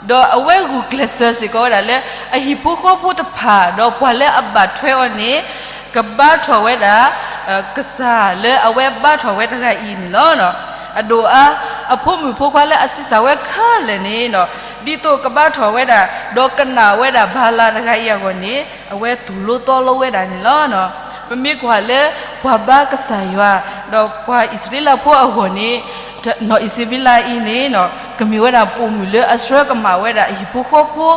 ဒီးအဝဲဂုာ်ကျဲးစၢးစ့ၢ်ကီးဝဲဒၣ်လၢ အဟံၣ်ဖိဃီဖိတဖၣ် ဒီးပှၤလၢအဘၣ်ထွဲအီၤန့ၣ် ကဘါထီၣ်ဝဲဒၣ် ကစၢ်လၢအဝဲဘါထီၣ်ဝဲတဂၤအံၤန့ၣ်လီၤ. အဒိၣ်အါ အဖိမုၣ်ဖိခွါလၢအဆံးစၢ်ဝဲခဲလၢာ်န့ၣ်ဒီး ဒ်သိးကဘါထီၣ်ဝဲဒၣ် ဒီးကနာ်ဝဲဒၣ်ဘၤလးတဂၤအံၤအဂီၢ်န့ၣ် အဝဲသိၣ်လိသီလိဝဲဒၣ်န့ၣ်လီၤ. ပမ့ၢ်ကွၢ်လၢ ပှၤဘါကစၢ်ယွၤ ဒီးပှၤအံၣ်စရ့လးဖိအဂီၢ်န့ၣ် နီၢ်အံၣ်စဘ့လးအံၤန့ၣ် ကမ့ၢ်ဝဲဒၣ်ပိာ်မုၣ်လၢအဆှၢကမၣ်ဝဲဒၣ်အဟံၣ်ဖိဃီဖိ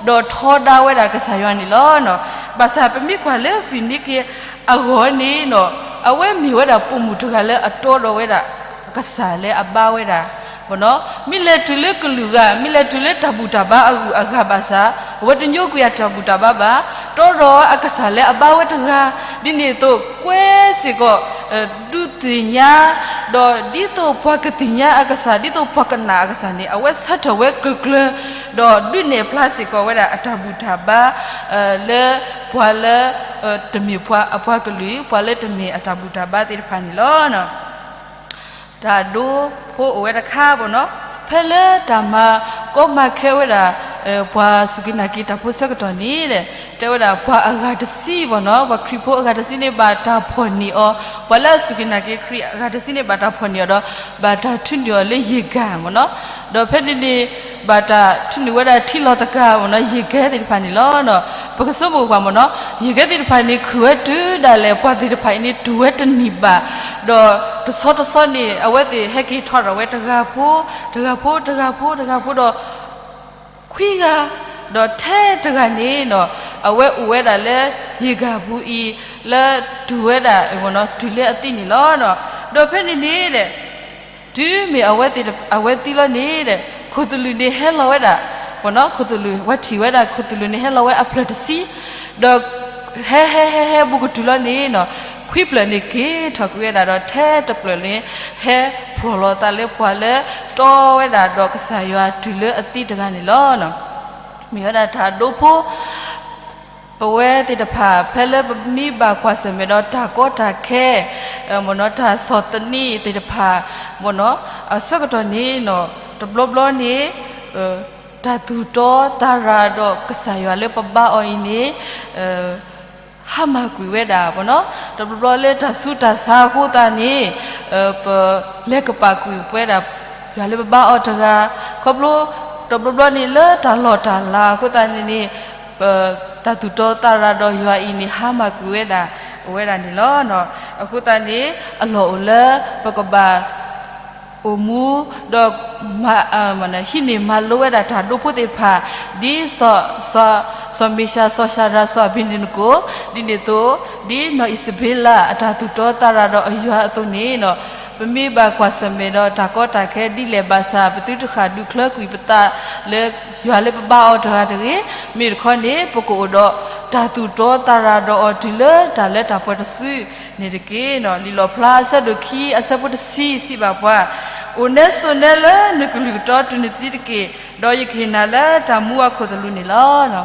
ဒီးထီဒါဝဲဒၣ်ကစၢ်ယွၤန့ၣ်လီၤ. ဘၣ်ဆၣ်ပမ့ၢ်ကွၢ်လၢ ဖံနံက့ၤအဂီၢ်န့ၣ် အဝဲမ့ၢ်ဝဲဒၣ်ပိာ်မုၣ်တဂၤလၢအတီဒီးဝဲဒၣ် ကစၢ်လၢအဘါဝဲဒၣ် မ့ၢ်လဲၤတုၤလၢကလုာ်ဂၤ မ့ၢ်လဲၤတုၤလၢတၢ်ဘူၣ်တၢ်ဘါအဂုၤအဂၤဘၣ်ဆၣ် အဝဲတညိကွံာ်အတၢ်ဘူၣ်တၢ်ဘါဘၣ်, တီဒီးအကစၢ်လၢအဘါဝဲတဂၤ, ဒ်န့ၣ်အသိးကွဲစ့ၢ်ကီး ဒုးသ့ၣ်ညါ ဒီးဒ်သိးပှၤကသ့ၣ်ညါအကစၢ် ဒ်သိးပှၤကနာ်အကစၢ်န့ၣ် အဝဲဆၢထၢၣ်ဝဲကျၢၤကျၢၤ ဒီးဒုးနဲၣ်ဖျါစ့ၢ်ကီးဝဲဒၣ်အတၢ်ဘူၣ်တၢ်ဘါ လၢပှၤလၢ တမ့ၢ်ပှၤအပှၤကလုာ် ပှၤလၢတမ့ၢ်အတၢ်ဘူၣ်တၢ်ဘါသ့ၣ်တဖၣ်န့ၣ်လီၤ. တၢ်ဒိဖိအိၣ်ဝဲတခါဘၣ်နီၤ, ဖဲလၢတၢ်မၤကီမၤခဲဝဲဒၣ် ပှၤစူၢ်က့ၤနာ်က့ၤတၢ်ဖိဆၢကတီၢ်န့ၣ် တဲဝဲဒၣ်ပှၤအဂၤတဆံဘၣ်နီၤ, ပှၤခရံာ်ဖိအဂၤတဆံန့ၣ် ဘၣ်တၢ်ဖီၣ်န့ၢ်အီၤ, ပှၤလၢအစူၢ်က့ၤနာ်က့ၤခရံာ်အဂၤတဆံန့ၣ် ဘၣ်တၢ်ဖီၣ်န့ၢ်အီၤဒီး ဘၣ်တၢ်ထုးန့ၢ်အီၤလၢယ့ၢ်ကၣ်မ့ၢ်နီၤ, ဒီးဖဲန့ၣ်န့ၣ် ဘၣ်တၢ်ထုးန့ၢ်ဝဲဒၣ်ထံလီၤသကၤမ့ၢ်နီၤ ယ့ၢ်ကဲသ့ၣ်တဖၣ်န့ၣ်လီၤ. ပကဆိကမိၣ်ပှၤမ့ၢ်နီၤ ယ့ၢ်ကဲသ့ၣ်တဖၣ်န့ၣ် ခုၣ်ဝဲတုၤဒၣ်လဲာ် ပှၤသ့ၣ်တဖၣ်အံၤန့ၣ် တူၢ်ဝဲတန့ၢ်ဘၣ်, ဒီးတဆီတဆီန့ၣ် အဝဲသ့ၣ်ဟဲက့ၤထီၣ်ထီၣ်ဝဲတဂၤဖိ, တဂၤဖိ တဂၤဖိ တဂၤဖိဒီး ခွံဂၤ, ဒီးထဲတဂၤန့ၣ်နီၤ အဝဲအိၣ်ဝဲဒၣ်လၢယ့ၢ်ကၤပူၤအံၤ လၢတူၢ်ဝဲဒၣ် တုၤလၢအသံန့ၣ်လီၤ. ဒီးဖဲန့ၣ်န့ၣ်ဒီး တုၤမ့ၢ်အဝဲသံလီၤန့ၣ်ဒီး ခိၣ်သလုးန့ၣ်ဟဲလီၤဝဲဒၣ်, ခိၣ်သလုး ဝဲထံၣ်ဝဲဒၣ်ခိၣ်သလုးန့ၣ်ဟဲလီၤဝဲအဖျၢၣ်တဆံ, ဒီးဟဲဟဲဟဲဟဲဘူးကတုၤလီၤန့ၣ်နီၤ ခွံဖျၢၣ်န့ၣ်က့ၤထီၣ်ကွံာ်ဝဲဒၣ်ဒီး ထဲတဖျၢၣ်န့ၣ် ဟဲဖျိးလီၤသးလၢပှၤလၢတီဝဲဒၣ်ဒီးကစၢ်ယွၤတုၤလၢအသံတဂၤန့ၣ်လီၤ. မ့ၢ်ဝဲဒၣ်တၢ်ဒိဖိ ပဝဲသ့ၣ်တဖၣ် ဖဲလၢပမ့ၢ်ဘၣ်ကွၢ်ဆၢၣ်မဲာ်ဒီးတၢ်ကီတၢ်ခဲ မ့ၢ်နီၤ တၢ်ဆီၣ်သနံးသ့ၣ်တဖၣ် မ့ၢ်နီၤ အဆၢကတီၢ်န့ၣ်နီၤ တဘျီဘျီန့ၣ် တၢ်သူၣ်တီသးရၤဒီးကစၢ်ယွၤလၢပဘါအီၤအံၤန့ၣ် ဟါမၢ်ကွံာ်ဝဲဒၣ်မ့ၢ်နီၤ တဘျီဘျီလၢတၢ်ဆူးတၢ်ဆါအဃိသတးန့ၣ် ပလဲၤကပာ်ကွံာ်ပဝဲဒၣ် ယွၤလၢပဘါအီၤတဂၤ, ခီဖျိ တဘျီဘျီန့ၣ်လၢတၢ်လီၢ်တၢ်လၤအဃိသတးန့ၣ်န့ၣ် ပတၢ်သူၣ်တီသးရၤဒီးယွၤအံၤန့ၣ် ဟါမၢ်ကွံာ်ဝဲဒၣ် အိၣ်ဝဲဒၣ်န့ၣ်လီၤ. အဃိသတးန့ၣ် အလီၢ်အိၣ်လၢပကဘၣ် အိၣ်မူ ဒီး ဟံးန့ၢ်မၤလိဝဲဒၣ်တၢ်ဒိဖိသ့ၣ်တဖၣ် ဒ် စီၤမ့ၡၤ စီၤၡၤဒြး စီၤအဘ့းနကိၣ် ဒ်န့ၣ်အသိး ဒ်နီၢ်အံၣ်စဘ့လး အတၢ်သူၣ်တီသးရၤဒီးအယွၤအသိးန့ၣ်နီၤ ပမ့ၢ်ဘၣ်ကွၢ်ဆၢၣ်မဲာ်ဒီးတၢ်ကီတၢ်ခဲဒ်လဲၣ်ဘၣ်ဆၣ် ပသုတဃၣ်ဒုးချၢကွံာ်ပသးလၢ ယွၤလၢပဘါအီၤတဂၤတဂ့ၤ, မ့ၢ်တခီန့ၣ် ပကအိၣ်ဒီးတၢ်သူၣ်တီသးရၤဒီးအီၤတုၤလၢတၢ်လၢတၢ်ပှဲၤတစုန့ၣ်တက့ၢ်. လံာ်လီၣ်ဖျါအဆၢဒိၣ်ခံအဆၢဖိတဆံစံးဘၣ်ပှၤ, အိၣ်နဲဆိးနဲလၢနကလုၢ်ကတီၤတုၤနသံတက့ၢ်, ဒီးယကဟ့ၣ်နၤလၢတၢ်မူအခိၣ်သလုးန့ၣ်လီၤ.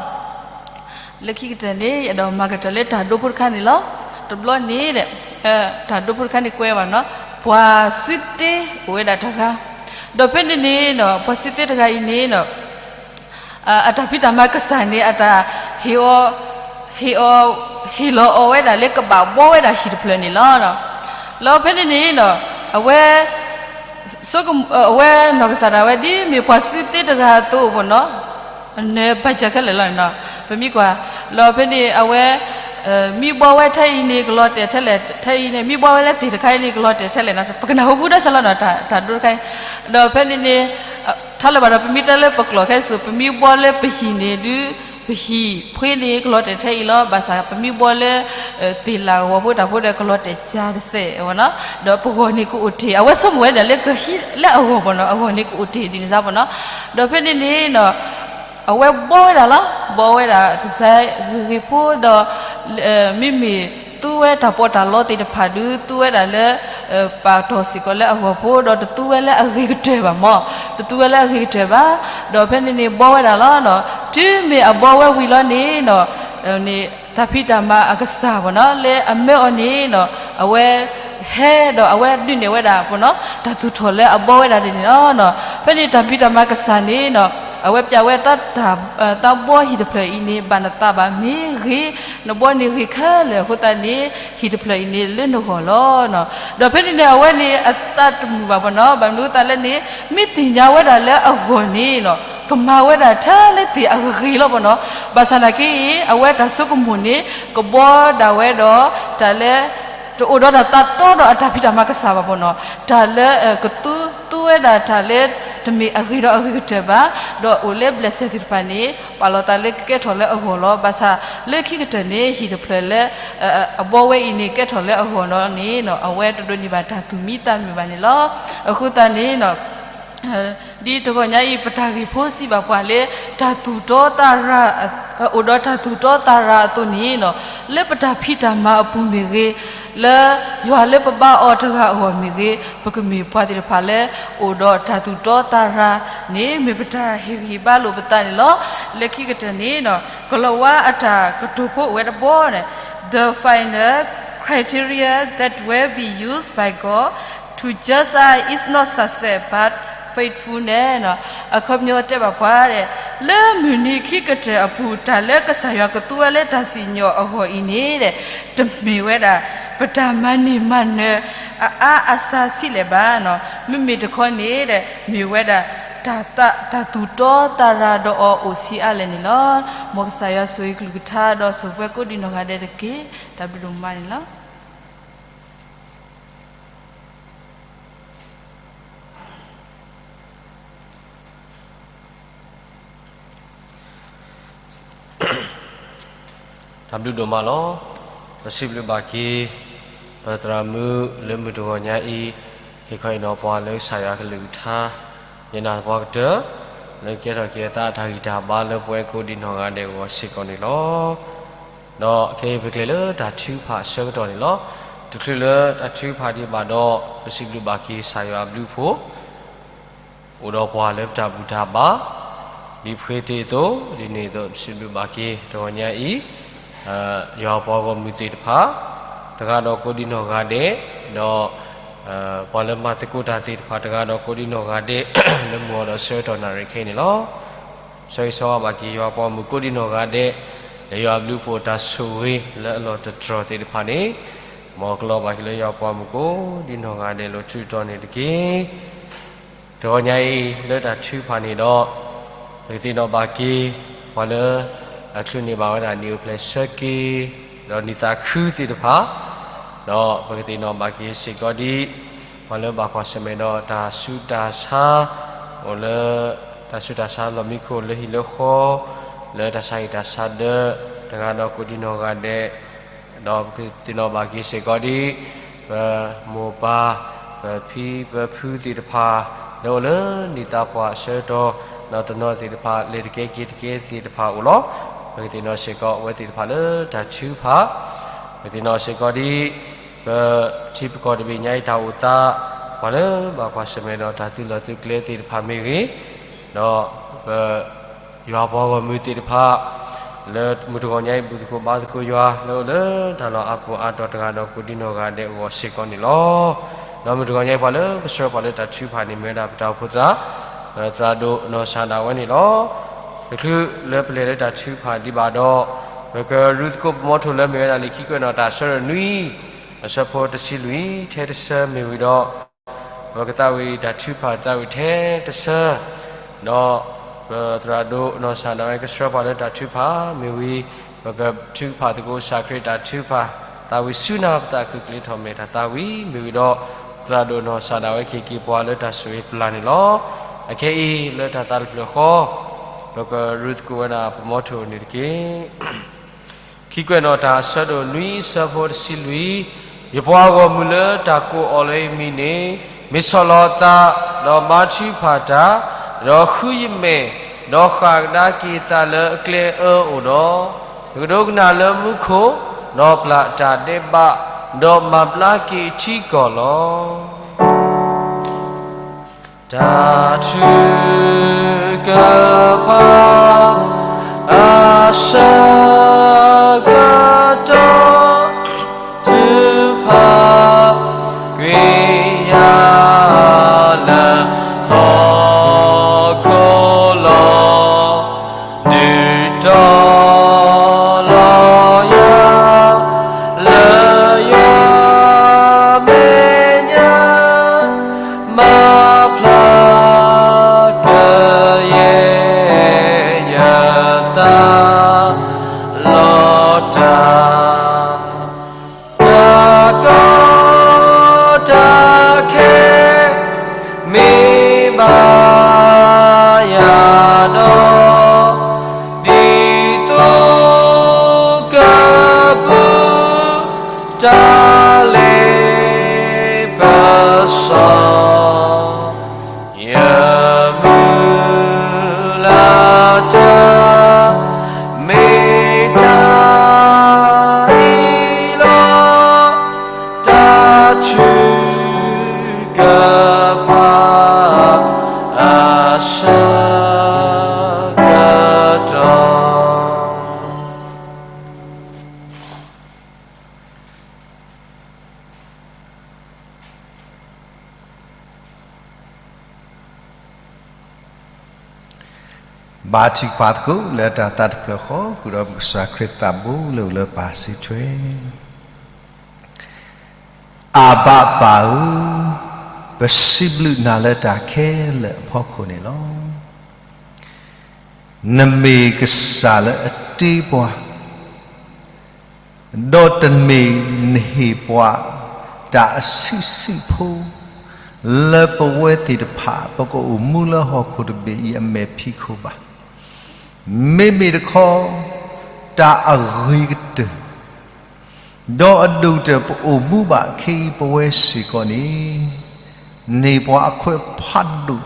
လၢခံကတၢၢ်န့ၣ် အဲၣ်ဒိးမၤကတၢၢ်လၢတၢ်ဒိဖိတခါန့ၣ်လီၤ. တဘျီန့ၣ် တၢ်ဒိဖိတခါန့ၣ်ကွဲးဘၣ်နီၤ ပှၤစုသ့အိၣ်ဝဲဒၣ်တဂၤ, ဒီးဖဲန့ၣ်န့ၣ် ပှၤစုသ့တဂၤအံၤန့ၣ် အတၢ်ဖံးတၢ်မၤကစၢ်န့ၣ် အတၢ်ဟ့ၣ်အီၤ ဟ့ၣ်အီၤ ဟ့ၣ်လီၤအီၤဝဲဒၣ်လၢကဘၣ်ဘှီဝဲဒၣ်ဟံၣ်တဖျၢၣ်န့ၣ်လီၤ. လီၤဖဲန့ၣ်န့ၣ် အဝဲ အဝဲနီၢ်ကစၢ်ဒၣ်ဝဲ ဒ်မ့ၢ်ပှၤစုသ့တဂၤအသိးမ့ၢ်နီၤ အနၢၤဘၣ်စၢၤခဲလၢာ်လီၤန့ၣ်နီၤ ပမ့ၢ်ကွၢ် လီၤဖဲန့ၣ် အဝဲ မ့ၢ်ဘှီဝဲထဲအံၤန့ၣ် ကလီၤတဲာ်ထဲလဲၣ် ထဲအံၤန့ၣ် မ့ၢ်ဘှီဝဲလၢသ့ၣ်တခါအံၤန့ၣ် ကလီၤတဲာ်ထဲလဲၣ်နီၤ ပကနၢ်ဟူဘူးဒီးစၢ်လီၤနီၤ တၢ်ဒိတခါအံၤ ဒီးဖဲန့ၣ်န့ၣ် ထါလၢၤဘၣ်ဒီး ပမ့ၢ်တဲလၢပကျိာ်ခဲစိ ပမ့ၢ်ဘှီလၢပဟံၣ်န့ၣ်ဒုး ပဟံၣ်ဖှ့န့ၣ်ကလီၤတဲာ်ထဲအံၤလီၤ. ဘၣ်ဆၣ်ပမ့ၢ်ဘှီလၢ သ့ၣ်လၣ်ဂီၤဖိတၢ်ဖိဒီးကလီၤတဲာ်ကၢတစဲးဝဲနီၤ ဒီးပဂီၢ်န့ၣ်ကအိၣ်တ့ၢ် အဝဲဆိကမိၣ်ဝဲဒၣ်လၢကဟံးလၢအဂီၢ်မ့ၢ်နီၤ အဂီၢ်န့ၣ်ကအိၣ်တ့ၢ်ဒ်န့ၣ်စ့ၢ်မ့ၢ်နီၤ ဒီးဖဲန့ၣ်န့ၣ်နီၤ အဝဲဘှီဝဲဒၣ်လီၤ ဘှီဝဲဒၣ်တစဲးဂ့ၤဂ့ၤဖိဒီး မ့မ့ၢ်သူဝဲတၢ်ပီးတၢ်လီသ့ၣ်တဖၣ်ဒုး သူဝဲဒၣ်လၢ ပာ်တီၢ်စ့ၢ်ကီးလၢအဂီၤဖိ ဒီးတသူဝဲလၢအဂ့ၤကတၢၢ်ဘၣ်မ့ၢ် တသူဝဲလၢအဂ့ၤကတၢၢ်ဘၣ် ဒီးဖဲန့ၣ်န့ၣ်ဘှီဝဲဒၣ်လီၤနီၤ တုၤမ့ၢ်အဘှီဝဲဝံၤလီၤန့ၣ်နီၤ န့ၣ် တၢ်ဖံးတၢ်မၤအကစၢ်မ့ၢ်နီၤ လၢအမၢအီၤန့ၣ်နီၤ အဝဲ ဟဲဒီးအဝဲဒုးနဲၣ်ဝဲဒၣ်မ့ၢ်နီၤ တၢ်သူၣ်ထီၣ်လၢအဘှီဝဲဒၣ်ဒ်န့ၣ်လီၤ. ဖဲန့ၣ်တၢ်ဖံးတၢ်မၤကစၢ်န့ၣ်နီၤ အဝဲပျးဝဲ သးဘှီဟံၣ်တဖျၢၣ်အံၤန့ၣ် ဘၣ်နသးဘၣ်မ့ၢ်ဂ့ၤ နဘှီန့ၣ်ဂ့ၤခဲလၢာ်အဃိသတးန့ၣ် ဟံၣ်တဖျၢၣ်အံၤန့ၣ်လၢနဂီၢ်လီၤ. ဒီးဖဲန့ၣ်န့ၣ် အဝဲန့ၣ်အသးတမုာ်ဘၣ်မ့ၢ်နီၤ ဘၣ်မနုၤအဃိသတးလဲၣ်န့ၣ် မ့ၢ်သ့ၣ်ညါဝဲဒၣ်လၢအဂီၢ်န့ၣ်နီၤ ကမၤဝဲဒၣ်ထဲလၢသ့ၣ်အဂ့ၤလီၤမ့ၢ်နီၤ ဘၣ်ဆၣ်သနာ်က့ အဝဲတၢ်ဆိကမိၣ်န့ၣ် ကဘှီဒၣ်ဝဲဒီး တၢ်လၢ တအိၣ်ဒီးတၢ်သးတီဒီးအတၢ်ဖံးတၢ်မၤကစၢ်ဘၣ်မ့ၢ်နီၤ တၢ်လၢ ကသူ သူဝဲဒၣ်တၢ်လၢတမ့ၢ်အဂ့ၤဒီးအဂ့ၤကတၢၢ်ဘၣ် ဒီးအိၣ်လၢ blessing သ့ၣ်တဖၣ်န့ၣ် ပာ်လီၤသးလၢကကဲထီၣ်လၢအဂီၢ်လီၤ. ဘၣ်ဆၣ်လၢခံကတၢၢ်န့ၣ် ဟံၣ်တဖျၢၣ်လၢ အဘှီဝဲအံၤန့ၣ် ကဲထီၣ်လၢအဂီၢ်လီၤန့ၣ်နီၤ အဝဲတဒိးန့ၢ်ဘၣ်တၢ်သူၣ်မံသးမုာ်ဘၣ်န့ၣ်လီၤ. အဃိသတးန့ၣ်နီၤ ဒ်တဂီၢ်ညါအံၤ ပတၢ်ဂ့ၢ်ဖိစံးဘၣ်ပှၤလၢ တၢ်သူၣ်တီသးရၤ အိၣ်ဒီးတၢ်သူၣ်တီသးရၤအသိးန့ၣ်နီၤ လၢပတၢ်ဖံးတၢ်မၤအပူၤမ့ၢ်ဂ့ၤ, လၢယွၤလၢပဘါအီၤတဂၤအဂီၢ်မ့ၢ်ဂ့ၤ, ပကမ့ၢ်ပှၤသ့ၣ်တဖၣ်လၢ အိၣ်ဒီးတၢ်သူၣ်တီသးရၤန့ၣ် မ့ၢ်ပတၢ်ဟ့ၣ်ဂံၢ်ဟ့ၣ်ဘါလိာ်ပသးန့ၣ်လီၤ. လၢခံကတၢၢ်န့ၣ်နီၤ ကလီၤဝါအတၢ်ကတိၤဖိအိၣ်ဝဲတဘီန့ၣ် The final criteria that will be used by God to judge us is not success but faithfulness နီၤ အခီပညီတဲဘၣ်ပှၤ လၢမုၢ်နံၤခံကတၢၢ်အပူၤ တၢ်လၢကစၢ်ယွၤကသူဝဲလၢ တၢ်စံၣ်ညီၣ်အဂီၢ်အံၤန့ၣ် တမ့ၢ်ဝဲဒၣ် ပတၢ်မၤန့ၢ်မၤနၢၤ အအါအစှၤဆံးလဲၣ်ဘၣ်နီၤ မ့မ့ၢ်တခီန့ၣ် မ့ၢ်ဝဲဒၣ် တၢ်သူၣ်တီသးရၤဒီးအီၤအိၣ်ဆံးအါလဲၣ်န့ၣ်လီၤ. မ်ကစၢ်ယွၤဆိၣ်ဂ့ၤကလုၢ်ကထါ ဒီးဆိၣ်ပှဲၤကိးဒံနီၢ်ဂၤဒဲးတက့ၢ်. တၢ်ဘျုးဒိၣ်မးန့ၣ်လီၤ. တၢ်ဘျုးဒိၣ်မးလီၤ. ပစံးဘျုးဘၣ်က့ၤ ပသရၣ်မုၣ်လၢမုၢ်တဂီၤညါအံၤ, ဟ့ၣ်ခီအံၤဒီးပှၤလၢကစၢ်ယွၤကလုၢ်ကထါ ယနာ်သပှၢ်ကတၢၢ် လၢကဲထီၣ်က့ၤအသးအတၢ်ဂံၢ်တၢ်ဘါလၢပဝဲကိးဒံနီၢ်ဂၤဒဲးအဂီၢ်စ့ၢ်ကီးန့ၣ်လီၤ. ဒီးခဲအံၤပကျဲၤလၢတၢ်ထုကဖၣ်အဆၢကတီၢ်န့ၣ်လီၤ. တချုးလၢတၢ်ထုကဖၣ်ဒံးဘၣ်ဒီး ပစံးဘျုးဘၣ်က့ၤကစၢ်ယွၤအဘျုးအဖှိၣ် အိၣ်ဒီးပှၤလၢပတၢ်ဘူၣ်တၢ်ဘါ ဒ်ပဃ့တ့ၢ်အသိး, ဒ်န့ၣ်အသိး ပစံးဘျုးဘၣ်က့ၤ တဂီၤညါအံၤ ယွၤပှၤဂီၢ်မုၢ်သ့ၣ်တဖၣ် တဂၤဒီးကိးဒံနီၢ်ဂၤဒဲး, ဒီး ပှၤလၢမၤသကိးတၢ်သ့ၣ်တဖၣ် တဂၤဒီးကိးဒံနီၢ်ဂၤဒဲး လၢမုၢ်အီၤဒီးဆၢကတီၢ်နၣ်ရံၣ်ခဲအံၤန့ၣ်လီၤ. ဆၢဂ့ၤဆၢဝါဘၣ်က့ၤယွၤပှၤဂီၢ်မုၢ်ကိးဒံနီၢ်ဂၤဒဲး, လၢယွၤအဘျုးအဖှိၣ်တၢ်ဆိၣ်ဂ့ၤလၢအလီၢ်တတြီၤသ့ၣ်တဖၣ်န့ၣ်, မ်ကလီၤဘၣ်က့ၤလၢယွၤပှၤဂီၢ်မုၢ်ကိးဒံနီၢ်ဂၤဒဲးလီၤထူတီၤန့ၣ်တက့ၢ်. တဂီၤညါအံၤလၢတၢ်ထုကဖၣ်န့ၣ်ဒီး ပကသ့ၣ်နီၣ်ဘၣ်က့ၤ ပှၤလၢ အချုးန့ၢ်ဘၣ်ဝဲဒၣ်နံၣ်အိၣ်ဖျဲၣ်ဆၢက့ၤ ဒီးနံၣ်သးခုသ့ၣ်တဖၣ်, ဒီးပကသ့ၣ်နီၣ်ဘၣ်က့ၤစ့ၢ်ကီးဒ် ပှၤလၢဘၣ်ကွၢ်ဆၢၣ်မဲာ်ဒီးတၢ်ဆူးတၢ်ဆါ အိၣ်လၢ တၢ်ဆူးတၢ်ဆါလီၢ်မံခိၣ်လၢဟံၣ်လၢဃီ လၢတၢ်ဆါဟံၣ်တၢ်ဆါဒၢး တဂၤဒီးကိးဒံနီၢ်ဂၤဒဲး, ဒီးပကသ့ၣ်နီၣ်ဘၣ်က့ၤစ့ၢ်ကီးဒ် ပမိၢ်ပၢ် ပဖံပဖုသ့ၣ်တဖၣ် လၢအိၣ်လၢနံၣ်သးပှၢ်အဆၢကတီၢ် ဒီးတနီၤသ့ၣ်တဖၣ် လဲၤတကဲက့ၤတကဲသ့ၣ်တဖၣ်အိၣ်လီၤ. ပကသ့ၣ်နီၣ်စ့ၢ်ကီးအဝဲသ့ၣ်တဖၣ်လၢတၢ်ထုကဖၣ်, ပကသ့ၣ်နီၣ်စ့ၢ်ကီးဒ် ပထံပကီၢ်တဘ့ၣ်ညါအံၤတၢ်အိၣ်သး ပှၤလၢဘၣ်ကွၢ်ဆၢၣ်မဲာ်ဒီးတၢ်သုးလီၢ်သုးကျဲသ့ၣ်တဖၣ်မ့ၢ်ဂ့ၤ, ဒီးပ ယွၤပှၤဂီၢ်မုၢ်သ့ၣ်တဖၣ် လၢမုၢ်တဂီၤညါအံၤ ဘူၣ်သကိးဘါသကိးယွၤ လၢအိၣ်လၢတၢ်လီၢ်အါပူၤအါတီၤတဂၤဒီးကိးဒံနီၢ်ဂၤဒဲးအဂီၢ်စ့ၢ်ကီးန့ၣ်လီၤ. ဒီးမုၢ်တဂီၤညါအံၤ ပှၤလၢကဆှၢပှၤလၢတၢ်ထုကဖၣ်န့ၣ် မ့ၢ်ဝဲဒၣ်ပတၢ်အိၣ်ဖှိၣ်သရၣ် သရၣ်ဒိၣ်နီၢ်စၢ်ဒၣ်ဝဲန့ၣ်လီၤ. တချုးလၢပလဲၤလၢတၢ်ထုကဖၣ်ဒံးဘၣ်ဒီး ပကရူၢ်သကိးပမီထိၣ်လၢမ့ၢ်ဝဲဒၣ်လံာ်ခံကွဲးနီၣ်တၢ်အဆၢဒိၣ်နွံ အဆၢဖိတဆံလွံၢ် ထဲတဆၢမ့ၢ်ဝံၤဒီး ပကသးဝံၣ်တၢ်ထုကဖၣ်သးဝံၣ်ထဲတဆၢ, ဒီးပသရၣ်ဒိၣ်နီၢ်စၢ်ဒၣ်ဝဲကဆှၢပှၤလၢတၢ်ထုကဖၣ်မ့ၢ်ဝံၤ ပကထုကဖၣ်သကိးကစၢ်ခရံာ်တၢ်ထုကဖၣ် သးဝံၣ်ဆူနၢ်ပသးခုၣ်ကျဲထီၣ်မဲာ်တၢ်သးဝံၣ်မ့ၢ်ဝံၤဒီး သရၣ်ဒိၣ်နီၢ်စၢ်ဒၣ်ဝဲကဟ့ၣ်က့ၤပှၤလၢတၢ်ဆိၣ်ဂ့ၤပျၢ်န့ၣ်လီၤ. အခဲအံၤလၢတၢ်သးတဖျၢၣ်ဃီ ပကရူၢ်သကိးဝဲဒၣ်ပမီထိၣ်န့ၣ်တက့ၢ်. ခံကွဲးနီၣ်တၢ်အဆၢဒိၣ်နွံအဆၢဖိတဆံလွံၢ်, ယပှၤဂီၢ်မုၢ်လၢတၢ်ကိးအီၤလၢယမံၤန့ၣ် မ့ၢ်ဆီၣ်လီၤအသး, ဒီးဘါထုကဖၣ်တၢ်, ဒီးဃုယမဲာ်, ဒီးဃၣ်ကဒါက့ၤအသးလၢအကျဲအၢအိၣ်ဒီး, ကဒိကနၣ်လၢမူခိၣ်, ဒီးပျၢ်တၢ်ဒဲးဘး, ဒီးမၤဘျါက့ၤအထံကီၢ်လီၤ. တၢ်ထုကဖၣ် အဆၢကတီၢ် ထုကဖၣ် ကွံာ်ယၤလၢဟီၣ်ခိၣ်လီၤ. ဒုးတီၤလီၤယၤ လၢယွၤမဲာ်ညါ မၤဖျါကယဲၢ်ယသး လီၤတၢ် တၢ်ကီတၢ်ခဲ မ့ၢ်ဘၣ်ယၤဒီး ဒ်သိးကပူၤ တၢ်လ့ပစီ ယမုၢ်လၢ်တၢ် မ့ၢ်တၢ်အံၤလီၤ. တၢ်ထုကဖၣ် အဆၢကတီၢ် ဘါထုကဖၣ်သကိးလၢတၢ်သးတဖျၢၣ်ဃီ ဃုာ်ဒီးပကစၢ်ခရံာ်သးဘိလၢအိၣ်လၢပၢ်စံးထွဲ. အဘၣ်ပၢ်ဧၢ, ပစံးဘျုးနၤလၢတၢ်ခဲလၢာ်အဖီခိၣ်န့ၣ်လီၤ. နမ့ၢ်ကစၢ်လၢအတ့ပှၤ, ဒီးတမ့ၢ်နဟ့ၣ်ပှၤ တၢ်အဆံးဆံးဖိ လၢပဝဲသ့ၣ်တဖၣ် ပကအိၣ်မူလၢဟီၣ်ခိၣ်တဘ့ၣ်အံၤအမဲာ်ဖံးခိၣ်ဘၣ်. မ့မ့ၢ်တခီ တၢ်အဂ့ၤကတၢၢ် ဒီးအဒိၣ်ကတၢၢ်ပအိၣ်မူဘၣ်ခဲအံၤပဝဲစ့ၢ်ကီးန့ၣ်, န့ၢ်ပှၤအခွဲးဖးဒိၣ်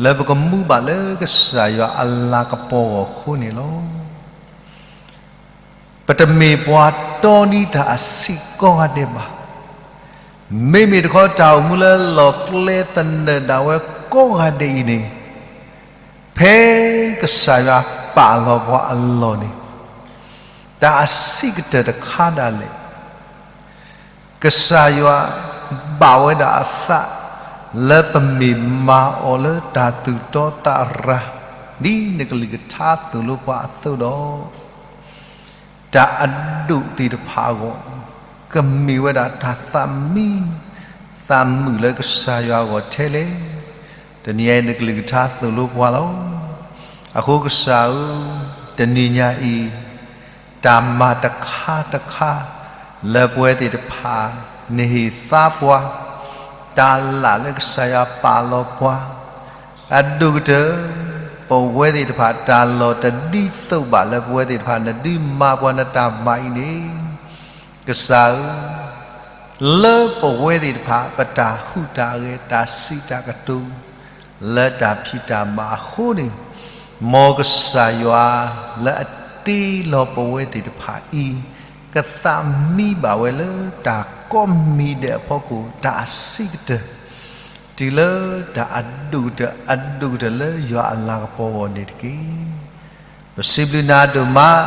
လၢပကမူဘၣ်လၢကစၢ်ယွၤအလၤကပီၤအဂီၢ်အဃိန့ၣ်လီၤ. ပတမ့ၢ်ပှၤတီဒံးတၢ်အဆံးကိးဂၤဒဲးဘၣ်. မ့မ့ၢ်တခီတၢ်အိၣ်မူလၢလီၢ်ကျဲသနၢၣ်ဒၣ်ဝဲကိးဂၤဒဲးအံၤန့ၣ်, ဖဲကစၢ်ယွၤပာ်လီၤပှၤအလီၢ်န့ၣ်, တၢ်အဆံးကတၢၢ်တခါဒၣ်လဲာ် ကစၢ်ယွၤဘၣ်ဝဲဒၣ်အသး လၢပမ့ၢ်မၤအီၤလၢတၢ်သူၣ်တီသးရၤ ဒ်နကလုၢ်ကထါသိၣ်လိပှၤအသိးဒီး, တၢ်အဒိၣ်သ့ၣ်တဖၣ်အဂီၢ် ကမ့ၢ်ဝဲဒၣ်တၢ်သးမံ သးမုာ်လၢကစၢ်ယွၤအဂီၢ်ထဲလဲၣ်. တနံၤအံၤနကလုၢ်ကထါသိၣ်လိပှၤလီၤ. အဃိကစၢ်ဧၢ, တနံၤညါအံၤ တၢ်မၤတခါတခါ လၢပဝဲသ့ၣ်တဖၣ် နဟ့ၣ်သါပှၤ, တၢ်လၢ်လၢကစၢ်ယွၤပာ်လီၤပှၤ, အဒိၣ်ကတၢၢ် ပဝဲသ့ၣ်တဖၣ် တၢ်လီၢ်တဒ်သိးဘၣ်လၢပဝဲသ့ၣ်တဖၣ် နဒုးမၤပှၤနတၢ်မၤအံၤန့ၣ်, ကစၢ်ဧၢ, လၢပဝဲသ့ၣ်တဖၣ် ပတၢ်ဟူးတၢ်ဂဲၤ တၢ်စံးတၢ်ကတိၤ လၢတၢ်ဖံးတၢ်မၤအဃိန့ၣ်, မ်ကစၢ်ယွၤလၢအတ့လီၤပဝဲသ့ၣ်တဖၣ်အံၤ ကသးမံဘၣ်ဝဲလၢတၢ်ကိးမံၤဒဲးအဖီခိၣ် တၢ်အဆံးကတၢၢ် တုၤလၢတၢ်အဒိၣ်ကတၢၢ်အဒိၣ်ကတၢၢ်လၢယွၤအလၤကပီၤအဂီၢ်န့ၣ်တက့ၢ်. ပစံးဘျုးနၤဒိၣ်မး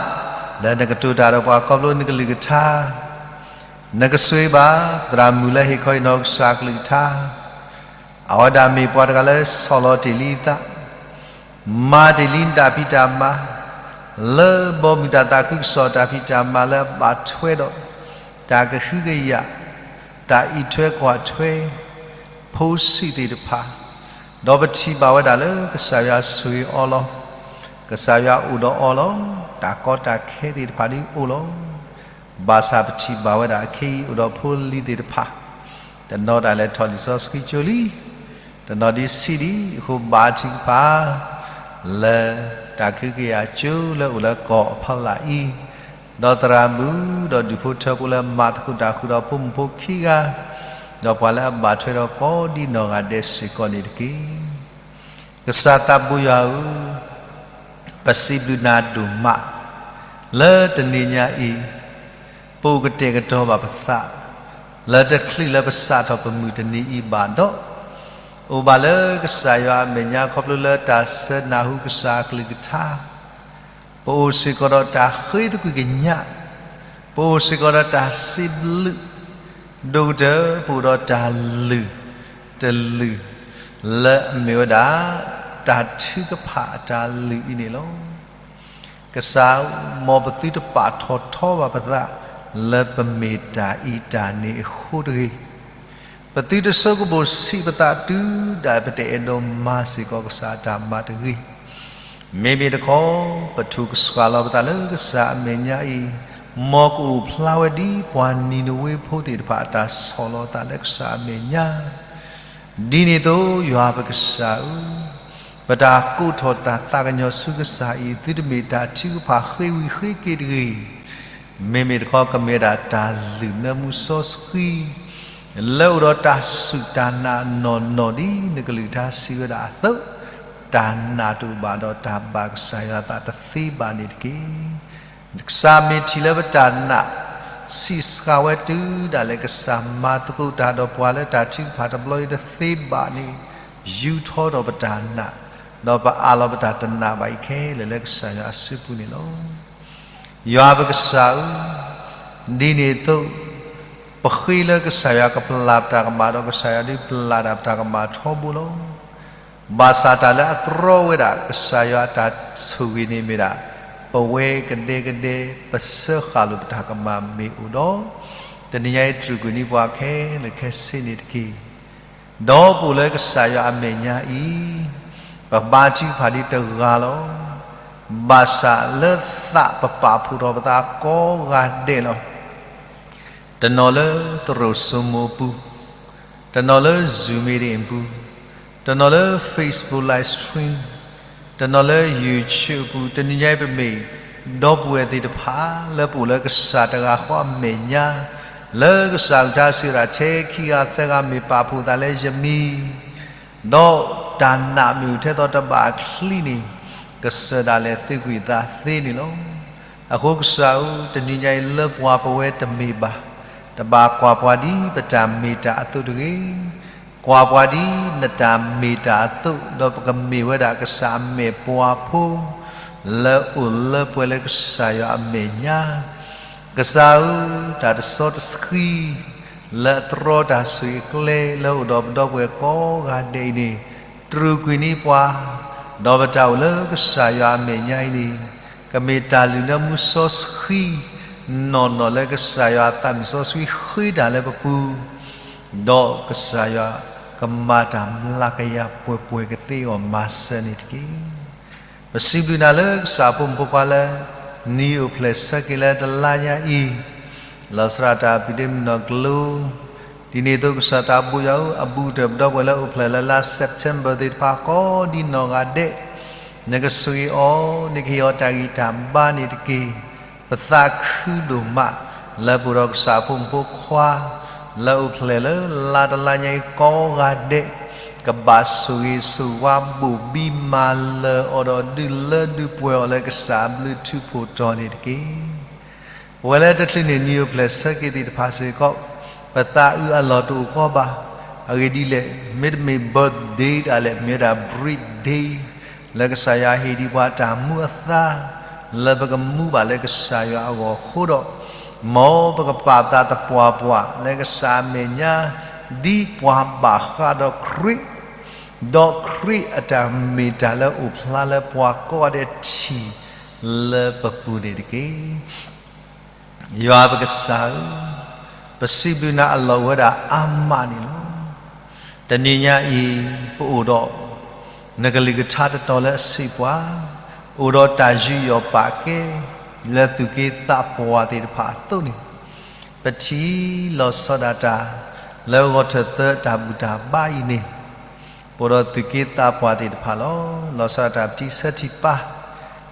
လၢနကတိၤတၢ်ဒီးပှၤခီဖျိနကလုၢ်ကထါ, နကဆိၣ်ဂ့ၤဘၣ် သရၣ်မုၣ်လၢဟ့ၣ်ခီဟ့ၣ်နီၤကစၢ်အကလုၢ်ကထါ, အဝဲဒၣ်မ့ၢ်ပှၤတဂၤလၢဆီၣ်လီၤတ့ၢ်လံအသး, မၤတ့ၢ်လံနတၢ်ဖံးတၢ်မၤ, လၢဘီမုၢ်တၢ်သးခုကစီၣ်တၢ်ဖံးတၢ်မၤလၢအဘၣ်ထွဲဒီး တၢ်ကဟုကယာ်, တၢ်အံးထွဲကွၢ်ထွဲ, ဖိဆံးသ့ၣ်တဖၣ်, ဒီးပထံၣ်ဘၣ်ဝဲဒၣ်လၢကစၢ်ယွၤဆိၣ်ဂ့ၤအီၤလီၤ. ကစၢ်ယွၤအိၣ်ဒီးအီၤလီၤ. တၢ်ကီတၢ်ခဲသ့ၣ်တဖၣ်ဒ်အိၣ်လီၤ. ဘၣ်ဆၣ်ပထံၣ်ဘၣ်ဝဲဒၣ်အခဲအံၤအိၣ်ဒီးဖိလံၤသ့ၣ်တဖၣ်, တနီၤဒၣ်လဲာ်ထီၣ်လံာ်စီဆှံကၠိလံ, တနီၤဒ်ဆံးဒံး, အဃိဘၣ်ထံးကဖၣ် လၢတၢ်ကဟုကယာ်ကၠိလၢအိၣ်လၢကီၢ်အဖီလာ်အံၤ, ဒီးသရၣ်မုၣ်ဒီးဒူၣ်ဖိထၢဖိလၢမၤသကိးတၢ်ဃုာ်ဒီးဖိမုၣ်ဖိခံဂၤ, ဒီးပှၤလၢအဘၣ်ထွဲဒီးကိးဒံနီၢ်ဂၤဒဲးစ့ၢ်ကီးန့ၣ်တက့ၢ်. ကစၢ်သးဘိယွၤဧၢ, ပစံးဘျုးနၤဒိၣ်မး လၢတနံၤညါအံၤ, ပအိၣ်ကတဲာ်ကတီၤဘၣ်ပသး လၢတချုးလၢပစးထီၣ်ပမုၢ်တနံၤအံၤဘၣ်ဒီး, အိၣ်ဘၣ်လၢကစၢ်ယွၤအမဲာ်ညါခီဖျိလၢတၢ်စၢနၢ်ဟူကစၢ်အကလုၢ်ကထါ, ပအိၣ်စ့ၢ်ကီးဒီးတၢ်ဃ့သကွံၢ်ကညး, ပအိၣ်စ့ၢ်ကီးဒီးတၢ်စံးဘျုး, ဒိၣ်ကတၢၢ် ပအိၣ်ဒီးတၢ်လုၢ်တလုၢ် လၢအမ့ၢ်ဝဲဒၣ် တၢ်ထုကဖၣ်အတၢ်လုၢ်အံၤန့ၣ်လီၤ. ကစၢ်ဧၢ, မ်ပသုတပာ်ထီၣ်ထီဘၣ်ပသး လၢပမ့ၢ်တၢ်အံၤတၢ်န့ၣ်အဃိတဂ့ၤ, ပသုတဆိကမိၣ်ဆံးပသးတုၤဒၣ်ပတအဲၣ်ဒိးမၤစ့ၢ်ကီးကစၢ်အတၢ်မၤတဂ့ၤ. မ့မ့ၢ်တခီ, ပထုးကဆှၣ်လီၤပသးလၢကစၢ်အမဲာ်ညါအံၤ, မ်ကအိၣ်ဖျါဝဲဒ်ပှၤနံၤနဝ့ဖိသ့ၣ်တဖၣ်အတၢ်ဆီၣ်လီၤအသးလၢကစၢ်အမဲာ်ညါ ဒ်န့ၣ်အသိး ယွၤပကစၢ်ဧၢ, ပတၢ်ကိးထီၣ်တၢ်သးကညီၤဆူကစၢ်အံၤ သုတမ့ၢ်တၢ်ထုကဖၣ်ဃ့ဝံၤဃ့က့ၤတဂ့ၤ. မ့မ့ၢ်တခီ ကမ့ၢ်ဝဲဒၣ်တၢ်လုၢ်နၢမူစီဆှံ လၢအိၣ်ဒီးတၢ်စူၢ်တၢ်နာ်နီၢ်နီၢ်ဒ်နကလုၢ်ကထါစံးဝဲဒၣ်အသိး, တၢ်နာ်တအိၣ်ဘၣ်ဒီးတၢ်ဘၣ်ကစၢ်ယွၤအသးတသ့ဘၣ်န့ၣ်တက့ၢ်. ကစၢ်မ့ၢ်ထံၣ်လၢပတၢ်နာ် ဆံးစှၤဝဲတုၤဒၣ်လဲာ် ကစၢ်မၤသကိးတၢ်ဒီးပှၤလၢတၢ်ထုကဖၣ်တဘျီအံၤတသ့ဘၣ်န့ၣ်, ယူထီၣ်ဒီးပတၢ်နာ်, ဒီးပအးလီၤပတၢ်တနာ်ဘၣ်အံၤခဲလၢာ်လၢကစၢ်ယွၤအစုပူၤန့ၣ်လီၤ. ယွၤပကစၢ်ဧၢ, ဒ်န့ၣ်အသိး, ပဃ့လၢကစၢ်ယွၤကပျၢ်ပတၢ်ကမၣ်ဒီး ကစၢ်ယွၤဒုးပျၢ်ဒၣ်ပတၢ်ကမၣ်ထီဘိလီၤ. ဘၣ်ဆၣ်တၢ်လၢအတြီဝဲဒၣ် ကစၢ်ယွၤအတၢ်ဆိၣ်ဂ့ၤန့ၣ်မ့ၢ်ဒၣ် ပဝဲကဒဲကဒဲ ပစၢဃာ်လိာ်ပတၢ်ကမၣ်မ့ၢ်အိၣ်ဒီး, တနံၤညါအံၤတြူာ်ကွံာ်န့ၢ်ပှၤခဲလၢာ်ခဲဆ့န့ၣ်တက့ၢ်. ဒီးပအိၣ်လၢကစၢ်ယွၤအမဲာ်ညါအံၤ, ပဘါထုကဖၣ်ဒံးတဂၤလီၤ. ဘၣ်ဆၣ်လၢသးပပာ်ဖှိၣ်ထီၣ်ပသးကိးဂၤဒဲးလီၤ. တနီၤလၢသရိာ်စိမိၤအပူၤ, တနီၤလၢ Zoom meeting အပူၤ, တနီၤလၢ Facebook live stream, တနီၤလၢ YouTube အပူၤ, တနံၤညါအံၤပမ့ၢ် ဒီပုၢ်ဝဲၢ်သ့ၣ်တဖၣ် လၢပအိၣ်လၢကစၢ်တဂၤဃီအမဲာ်ညါ, လၢကစၢ်အကလုၢ်ကထါစံးဝဲဒၣ် ထဲခံဂၤသၢဂၤမ့ၢ်ပာ်ဖှိၣ်သးလၢယမံၤ, ဒီးတၢ်နာ်မ့ၢ်အိၣ်ထဲသိးတဘၣ်အချံန့ၣ်, ကစၢ်ဒၣ်လဲာ်သုကွံာ်သးသ့န့ၣ်လီၤ. အဃိကစၢ်ဧၢ, တနံၤညါအံၤလၢပှၤပဝဲတမ့ၢ်ဘၣ်, တဘၣ်ကွၢ်ပှၤဒ်ပတၢ်မ့ၢ်တၢ်အသိးတဂ့ၤ, ကွၢ်ပှၤဒ်နတၢ်မ့ၢ်တၢ်အသိး, ဒီးပကမ့ၢ်ဝဲဒၣ်ကစၢ်အမဲာ်ပှၤဖိ လၢအိၣ်လၢပှဲၤလၢကစၢ်ယွၤအမဲာ်ညါ. ကစၢ်ဧၢ, တၢ်တစီတဆှံ လၢအတြီတၢ်ဆိၣ်ဂ့ၤအကျဲ လၢအိၣ်ဒီးပဒီပုၢ်ဝဲၢ်ကိးဂၤဒဲးအံၤန့ၣ်, တြူာ်ကွံာ်န့ၢ်ပှၤ, ဒီးပတၢ်အိၣ်လၢကစၢ်ယွၤအမဲာ်ညါအံၤန့ၣ်, ကမ့ၢ်တၢ်လုၢ်လၢမူစီဆှံ နီၢ်နီၢ်လၢကစၢ်ယွၤအသးမုၢ်စီဆှံဃ့တၢ်လၢပပူၤ, ဒီးကစၢ်ယွၤကမၤတၢ်မျးကယၤပှဲၤပှဲၤကသ့အဂီၢ်မၤစၢၤန့ၣ်တက့ၢ်. ပစံးဘျုးနၤလၢကစၢ်အဖိမုၣ်ဖိခွါလၢ နံၤအိၣ်ဖျဲၣ်ဆၢက့ၤလၢတလါညါအံၤ, လီၤဆီဒၣ်တၢ်ပံၤဒ့မုၣ်နီၢ်ကျိ, ဒ်န့ၣ်အသိးကစၢ်သးဘိယွၤဧၢ, အဘူးကတၢၢ်ပဒီပုၢ်ဝဲၢ်လၢအိၣ်ဖျဲၣ်လၢလါ September သ့ၣ်တဖၣ်ကိးဒ်နီၢ်ဂၤဒဲး, နကဆိၣ်ဂ့ၤအီၤ, နကဟ့ၣ်အီၤတၢ်ဂံၢ်တၢ်ဘါန့ၣ်တက့ၢ်. ပသးခုဒိၣ်မး လၢပအိၣ်ဒီးကစၢ်အဖိမုၣ်ဖိခွါ လၢအိၣ်ဖျဲၣ်လၢလါတလါညါအံၤကိးဂၤဒဲး, ကဘၣ်ဆိၣ်ဂ့ၤဆိၣ်ဝါဘိၣ်ဘံမၤလၢာ်အီၤဒီးဒုးလၢဒုးပှဲၤအီၤလၢကစၢ်အဘျုးထူးဖှိၣ်တီၤန့ၣ်တက့ၢ်. ပဝဲလၢတချုးန့ၣ်နံၤအိၣ်ဖျဲၣ်ဆၢက့ၤသ့ၣ်တဖၣ်စ့ၢ်ကီး, ပသးအုးအလီၢ်တအိၣ်ကီဘၣ်. အဂ့ၢ်ဒ်လဲၣ်, မ့တမ့ၢ် birthday ဒၣ်လဲာ်, မ့ၢ်ဝဲဒၣ် breathday လၢကစၢ်ယွၤဟ့ၣ်ဒံးပှၤတၢ်မူအသါ လၢပကမူဘၣ်လၢကစၢ်ယွၤအဂီၢ်အဃိဒီး, မ်ပကပာ်ပသးသပှၢ်ပှၢ်လၢကစၢ်အမဲာ်ညါ, ဒ်ပှၤဘၣ်ဃးဒီးခရံာ်, ဒီးခရံာ်အတၢ်မ့ၢ်တၢ်လၢအိၣ်ဖျါလၢပှၤကိးဂၤဒဲးထံၣ်လၢပပူၤန့ၣ်တက့ၢ်. ယွၤပကစၢ်ဧၢ, ပစံးဘျုးနၤအလီၢ်အိၣ်ဝဲဒၣ်အါမးန့ၣ်လီၤ. တနံၤညါအံၤ ပအိၣ်ဒီး နကလုၢ်ကထါတတီၤလၢအဆံးပှၤ, အိၣ်ဒီးတၢ်ယူးယီၣ်ပာ်ကဲ လၢသူၣ်က့သးပှၢ်သ့ၣ်တဖၣ်အသိးန့ၣ်, ပထံၣ်လီၤဆီဒၣ်တၢ် လၢဂီၤထၢၣ်သၢတၢ်ဘူၣ်တၢ်ဘါအံၤန့ၣ်, ပအိၣ်ဒီးသူၣ်က့သးပှၢ်သ့ၣ်တဖၣ်လီၤ. လီၤဆီဒၣ်တၢ်ပတံၢ်ဆၢထံၣ်ပာ်,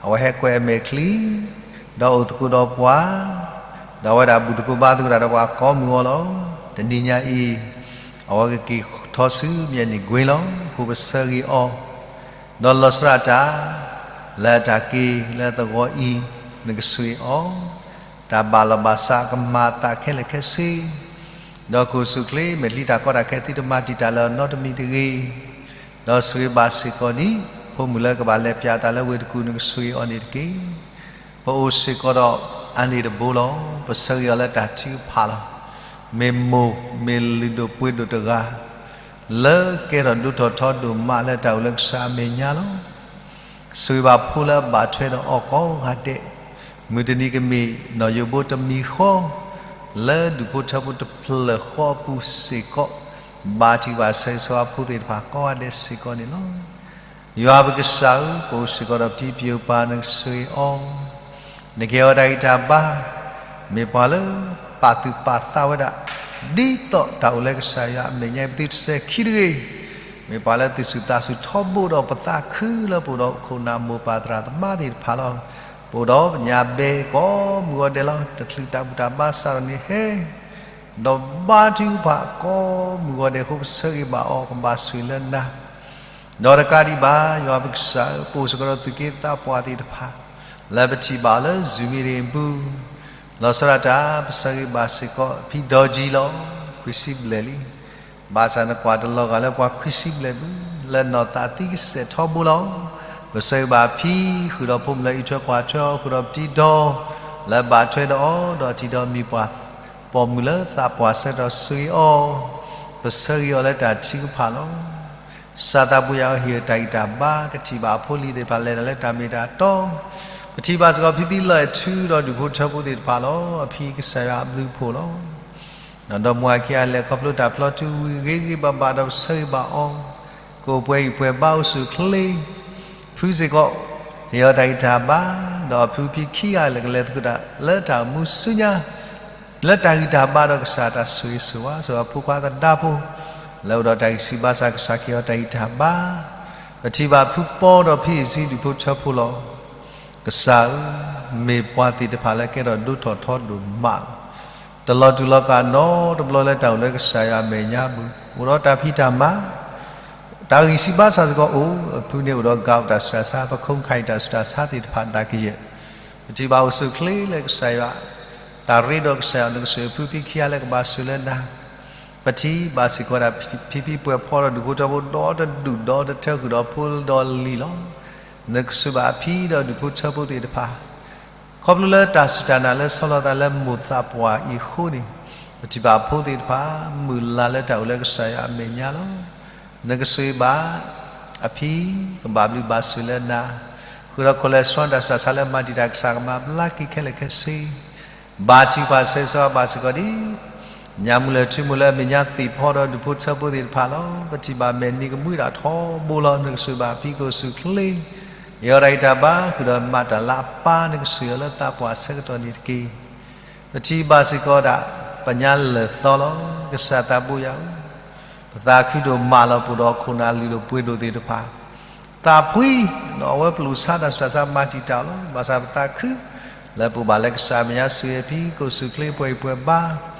အဝဲဟဲကွဲးအမဲာ်ချံ, ဒီးအိၣ်သကိးဒီးပှၤ, ဒီးအဝဲဒၣ်ဘူၣ်သကိးဘါသကိးတၢ်ဒီးပှၤကိးမုၢ်ဂီၤလီၤ. တနံၤညါအံၤ အဝဲကက့ၤထီဆူမဲာ်ညါကွ့လီၤ. အဃိပဆၢဂ့ၤအီၤ, ဒီးလီၤဆီဒၣ်တၢ် လၢတၢ်က့ၤလၢသဝီအံၤ နကဆိၣ်ဂ့ၤအီၤ, တၢ်ဘၣ်လီၤဘၣ်စးကမၤအသးခဲလၢာ်ခဲဆ့, ဒီးကအိၣ်ဆူၣ်အိၣ်ချ့ မဲာ်ချံတၢ်ကီတၢ်ခဲသုတမၤတံာ်တာ်လၢအနီတမံၤတဂ့ၤ, ဒီးဆိၣ်ဂ့ၤဘၣ်စ့ၢ်ကီးဒံး ဖိမုၣ်လၢကဘၣ်လဲၤပၠးအသးလၢဝ့ၢ်တကူၣ် နကဆိၣ်ဂ့ၤအီၤန့ၣ်တက့ၢ်. ပအိၣ်စ့ၢ်ကီးဒီးအါန့ၢ်တဘိလီၤ. ပဆၢဂ့ၤအီၤလၢတၢ်ထုကဖၣ်လီၤ. မ့ၢ်မိၢ်မ့ၢ်လုၢ်ဒိၣ်ပှ့ၤဒိၣ်တဂၤ လၢကဲထီၣ်ဒိၣ်ထီၣ်ထီဒိၣ်မးလၢတၢ်အိၣ်လၢကစၢ်အမဲာ်ညါလီၤ. ဆိၣ်ဂ့ၤဘၣ်ဖိလၢအဘၣ်ထွဲဒီးအီၤကိးဂၤဒဲး, မုၢ်တနံၤကမ့ၢ်နီၢ်ယိၤဘိတမံၤဃီ, လၢဒူၣ်ဖိထၢဖိတဖျၢၣ်ဃီအပူၤစ့ၢ်ကီး, ဘါထုကဖၣ်ဆၢဂ့ၤဆၢဝါဖိသ့ၣ်တဖၣ်ကိးဂၤဒဲးစ့ၢ်ကီးန့ၣ်လီၤ. ယွၤပကစၢ်ဧၢ, ပအိၣ်စ့ၢ်ကီးဒီးပတံၤပယိၤပၤ နကဆိၣ်ဂ့ၤအီၤ, နကဟ့ၣ်အီၤတၢ်ဂံၢ်တၢ်ဘါ, မ့ၢ်ပှၤလၢပာ်သူၣ်ပာ်သးဝဲဒၣ် ဒ်သိးတၢ်အိၣ်လၢကစၢ်ယွၤအမဲာ်ညါ ပသုတစဲးခံတဂ့ၤ, မ့ၢ်ပှၤလၢသူၣ်ဆူၣ်သးဆူၣ်ထီဘိဒီးပသးခုလၢပအိၣ်ဒီးခိၣ်နၢ်မိၢ်ပၢ်သရၣ်သမါသ့ၣ်တဖၣ်လီၤ. ပအိၣ်ဒီးပညၣ်ဘဲကိးမုၢ်ဂီၤဒဲးလီၤ. တချုးတၢ်ဘူၣ်တၢ်ဘါစးထီၣ်န့ၣ်ဟဲ ဒီးဘါထုကဖၣ်ကိးမုၢ်ဂီၤဒဲးအဃိ ပဆၢဂ့ၤဘၣ်အီၤ ကဘၣ်ဆိၣ်ဂ့ၤလၢနၤ, ဒီးတကးဒံးဘၣ် ယွၤပကစၢ်ဧၢ, ပအိၣ်စ့ၢ်ကီးဒီးသူၣ်က့သးပှၢ်သ့ၣ်တဖၣ် လၢပထံၣ်ဘၣ်အီၤလၢ Zoom meeting အပူၤ, လီၤဆီဒၣ်တၢ် ပဆၢဂ့ၤဘၣ်စ့ၢ်ကီး ဖံဒီကၠံလီၤ. ခွံဆံဘျဲၣ်လံ, ဘၣ်ဆၣ်နကွၢ်တလီၤဂာ်လၢပှၤခွံဆံဘျဲၣ်ဘၣ်, လၢနီၢ်သးသံကစဲးထီဘိလီၤ. ပဆၢဂ့ၤဘၣ်ဖံ ဃုာ်ဒီးဖိမုၣ်လၢအံးထွဲကွၢ်ထွဲအီၤ, ဃုာ်ဒီးပတံၤဒီး လၢဘၣ်ထွဲဒီးအီၤဒီးအတံၤဒီးမံၤပှၢ် ပိာ်မုၣ်လၢသးပှၢ်ဆၢကတီၢ် ဆိၣ်ဂ့ၤအီၤ, ပဆၢဂ့ၤအီၤလၢတၢ်ထုကဖၣ်လီၤ. ကစၢ်သးဘိယွၤဧၢ, ဟ့ၣ်အတၢ်ဂံၢ်တၢ်ဘါ, ကထံၣ်ဘၣ်အဖိအလံၤသ့ၣ်တဖၣ် လဲၤတၢ်လၢတၢ်မ့ၢ်တၢ်တီ, ပထံၣ်ဘၣ်စ့ၢ်ကီးဖံဖံလီၤအဲၣ်ထူဒီးဒူၣ်ဖိထၢဖိသ့ၣ်တဖၣ်လီၤ. အဖံကစၢ်ယွၤအဘျုးအဖှိၣ်လီၤ. ဒီးမိၢ်အခံဂၤလဲၤခီဖျိတၢ်ဖျီထူဝံၤဂ့ၤဂ့ၤဘၣ်ဘၣ်ဒီးပဆၢဂ့ၤဘၣ်အီၤ, ကအိၣ်ပှဲၤအံၣ်ပှဲၤဘါအိၣ်ဆူၣ်အိၣ်ချ့, ဖုစ့ၢ်ကီး, ဟ့ၣ်အီၤတၢ်ဂံၢ်တၢ်ဘါ, ဒီးအဖုဖံခံဂၤလၢကလဲၤသကိးတၢ်လၢတၢ်အိၣ်မူဆူညါ လၢတၢ်ဂံၢ်တၢ်ဘါဒီးကစၢ်တၢ်ဆိၣ်ဂ့ၤဆိၣ်ဝါ ဆိၣ်ဂ့ၤအဖိခွါသဒါဖိ, လၢအိၣ်ဒီးတၢ်ဂံၢ်ဆံးဘါစၢ်ကစၢ်ကဟ့ၣ်အီၤတၢ်ဂံၢ်တၢ်ဘါ, ပထံၣ်ဘၣ်ဖုပီဒီးဖံအံၤစံဒူၣ်ဖိထၢဖိလီၤ. ကစၢ်ဧၢ, မ့ၢ်ပှၤသ့ၣ်တဖၣ်လၢကဲထီၣ်ဒိၣ်ထီၣ်ထီဒိၣ်မးလီၤ. တလီၤတူာ်လီၤကာ်နီတဘျီလၢတၢ်အိၣ်လၢကစၢ်ယွၤအမဲာ်ညါပူၤ, အိၣ်ဒီးတၢ်ဖံးတၢ်မၤ တၢ်ဂံၢ်ဆံးဘါစၢ်စ့ၢ်ကီးအိၣ်, အဖုန့ၣ်အိၣ်ဒီးကးအိၣ်တၢ်ဆူးတၢ်ဆါ ပခိးခါအံၤတၢ်ဆူးတၢ်ဆါသ့ၣ်တဖၣ်ဒၣ်ကယဲၢ်, ပထံၣ်ဘၣ်အိၣ်ဆူၣ်အိၣ်ချ့လၢကစၢ်ယွၤ, တၢ်ရ့ဒီးကစၢ်ယွၤနကဆိၣ်ဂ့ၤဖုဖံခံဂၤလၢကဘၣ်ဆိၣ်လၢနၤ, ပထံၣ်ဘၣ်စ့ၢ်ကီးဒၣ်ဖံဖံပှဲၤဖီဒီးဒူၣ်ဖိထၢဖိ ဒီတဒူၣ်ဒီတထၢဃုာ်ဒီးဖိဒီးလံၤလီၤ. နကဆိၣ်ဂ့ၤဘၣ်အဖံဒီးဒူၣ်ဖိထၢဖိသ့ၣ်တဖၣ် ခီဖျိလၢတၢ်စူၢ်တၢ်နာ်လၢဆီလီၤသးလၢမိၢ်သးပှၢ်အံၤအဃိန့ၣ်, ပထံၣ်ဘၣ်အဖိသ့ၣ်တဖၣ် မုၢ်လၢ်လၢတၢ်အိၣ်လၢကစၢ်ယွၤအမဲာ်ညါလီၤ. နကဆိၣ်ဂ့ၤဘၣ်အဖံ ကဘၣ်ဘျုးဘၣ်ဆိၣ်လၢနၤ, ဃုာ်ဒီးခိၣ်လဲၤဆှီတၢ်ဆူးတၢ်ဆါလၢမၤတံာ်တာ်ကစၢ်ကမၤဘျါက့ၤခဲလၢာ်ခဲဆ့ ဘၣ်ထံးပှၤဆၢဂ့ၤဆၢဝါဘၣ်စ့ၢ်ကီးဒ် ညၣ်မုၢ်လၢၢ်ထူမုၢ်လၢအမဲာ်ညါသ့ၣ်ဖီဒီးဒူၣ်ဖိထၢဖိသ့ၣ်တဖၣ်လီၤ. ပထံၣ်ဘၣ်မဲာ်နံၤကမှံဒၣ်ထီဘိလီၤ. နကဆိၣ်ဂ့ၤဘၣ်အဖံကအိၣ်ဆူၣ်အိၣ်ချ့, ဟ့ၣ်အီၤတၢ်ဂံၢ်တၢ်ဘါ ဃုာ်ဒီးမၤတၢ်လၢအပၢ် နကဆိၣ်ဂ့ၤအီၤလၢသးပှၢ်အဆၢကတီၢ်န့ၣ်တက့ၢ်. ပထံၣ်ဘၣ်စ့ၢ်ကီးဒၣ် ပညါလၢာ်သီလီၤ. ကစၢ်သးဘိယွၤဧၢ, ပသးခုဒိၣ်မးလီၤ ပအိၣ်ဒီးခိၣ်နၢ်လုၢ်ဒိၣ်ပှ့ၤဒိၣ်သ့ၣ်တဖၣ် သးဖှံ, ဒီးအဝဲပလူးဆါတၢ်ဆူးတၢ်ဆါမၤတံာ်တာ်လီၤ. ဘၣ်ဆၣ်ပသးခု လၢပအိၣ်ဘၣ်လၢကစၢ်အမဲာ်ညါ ဆိၣ်ဂ့ၤအဖံကအိၣ်ဆူၣ်အိၣ်ချ့ပှဲၤအံၣ်ပှဲၤဘါ,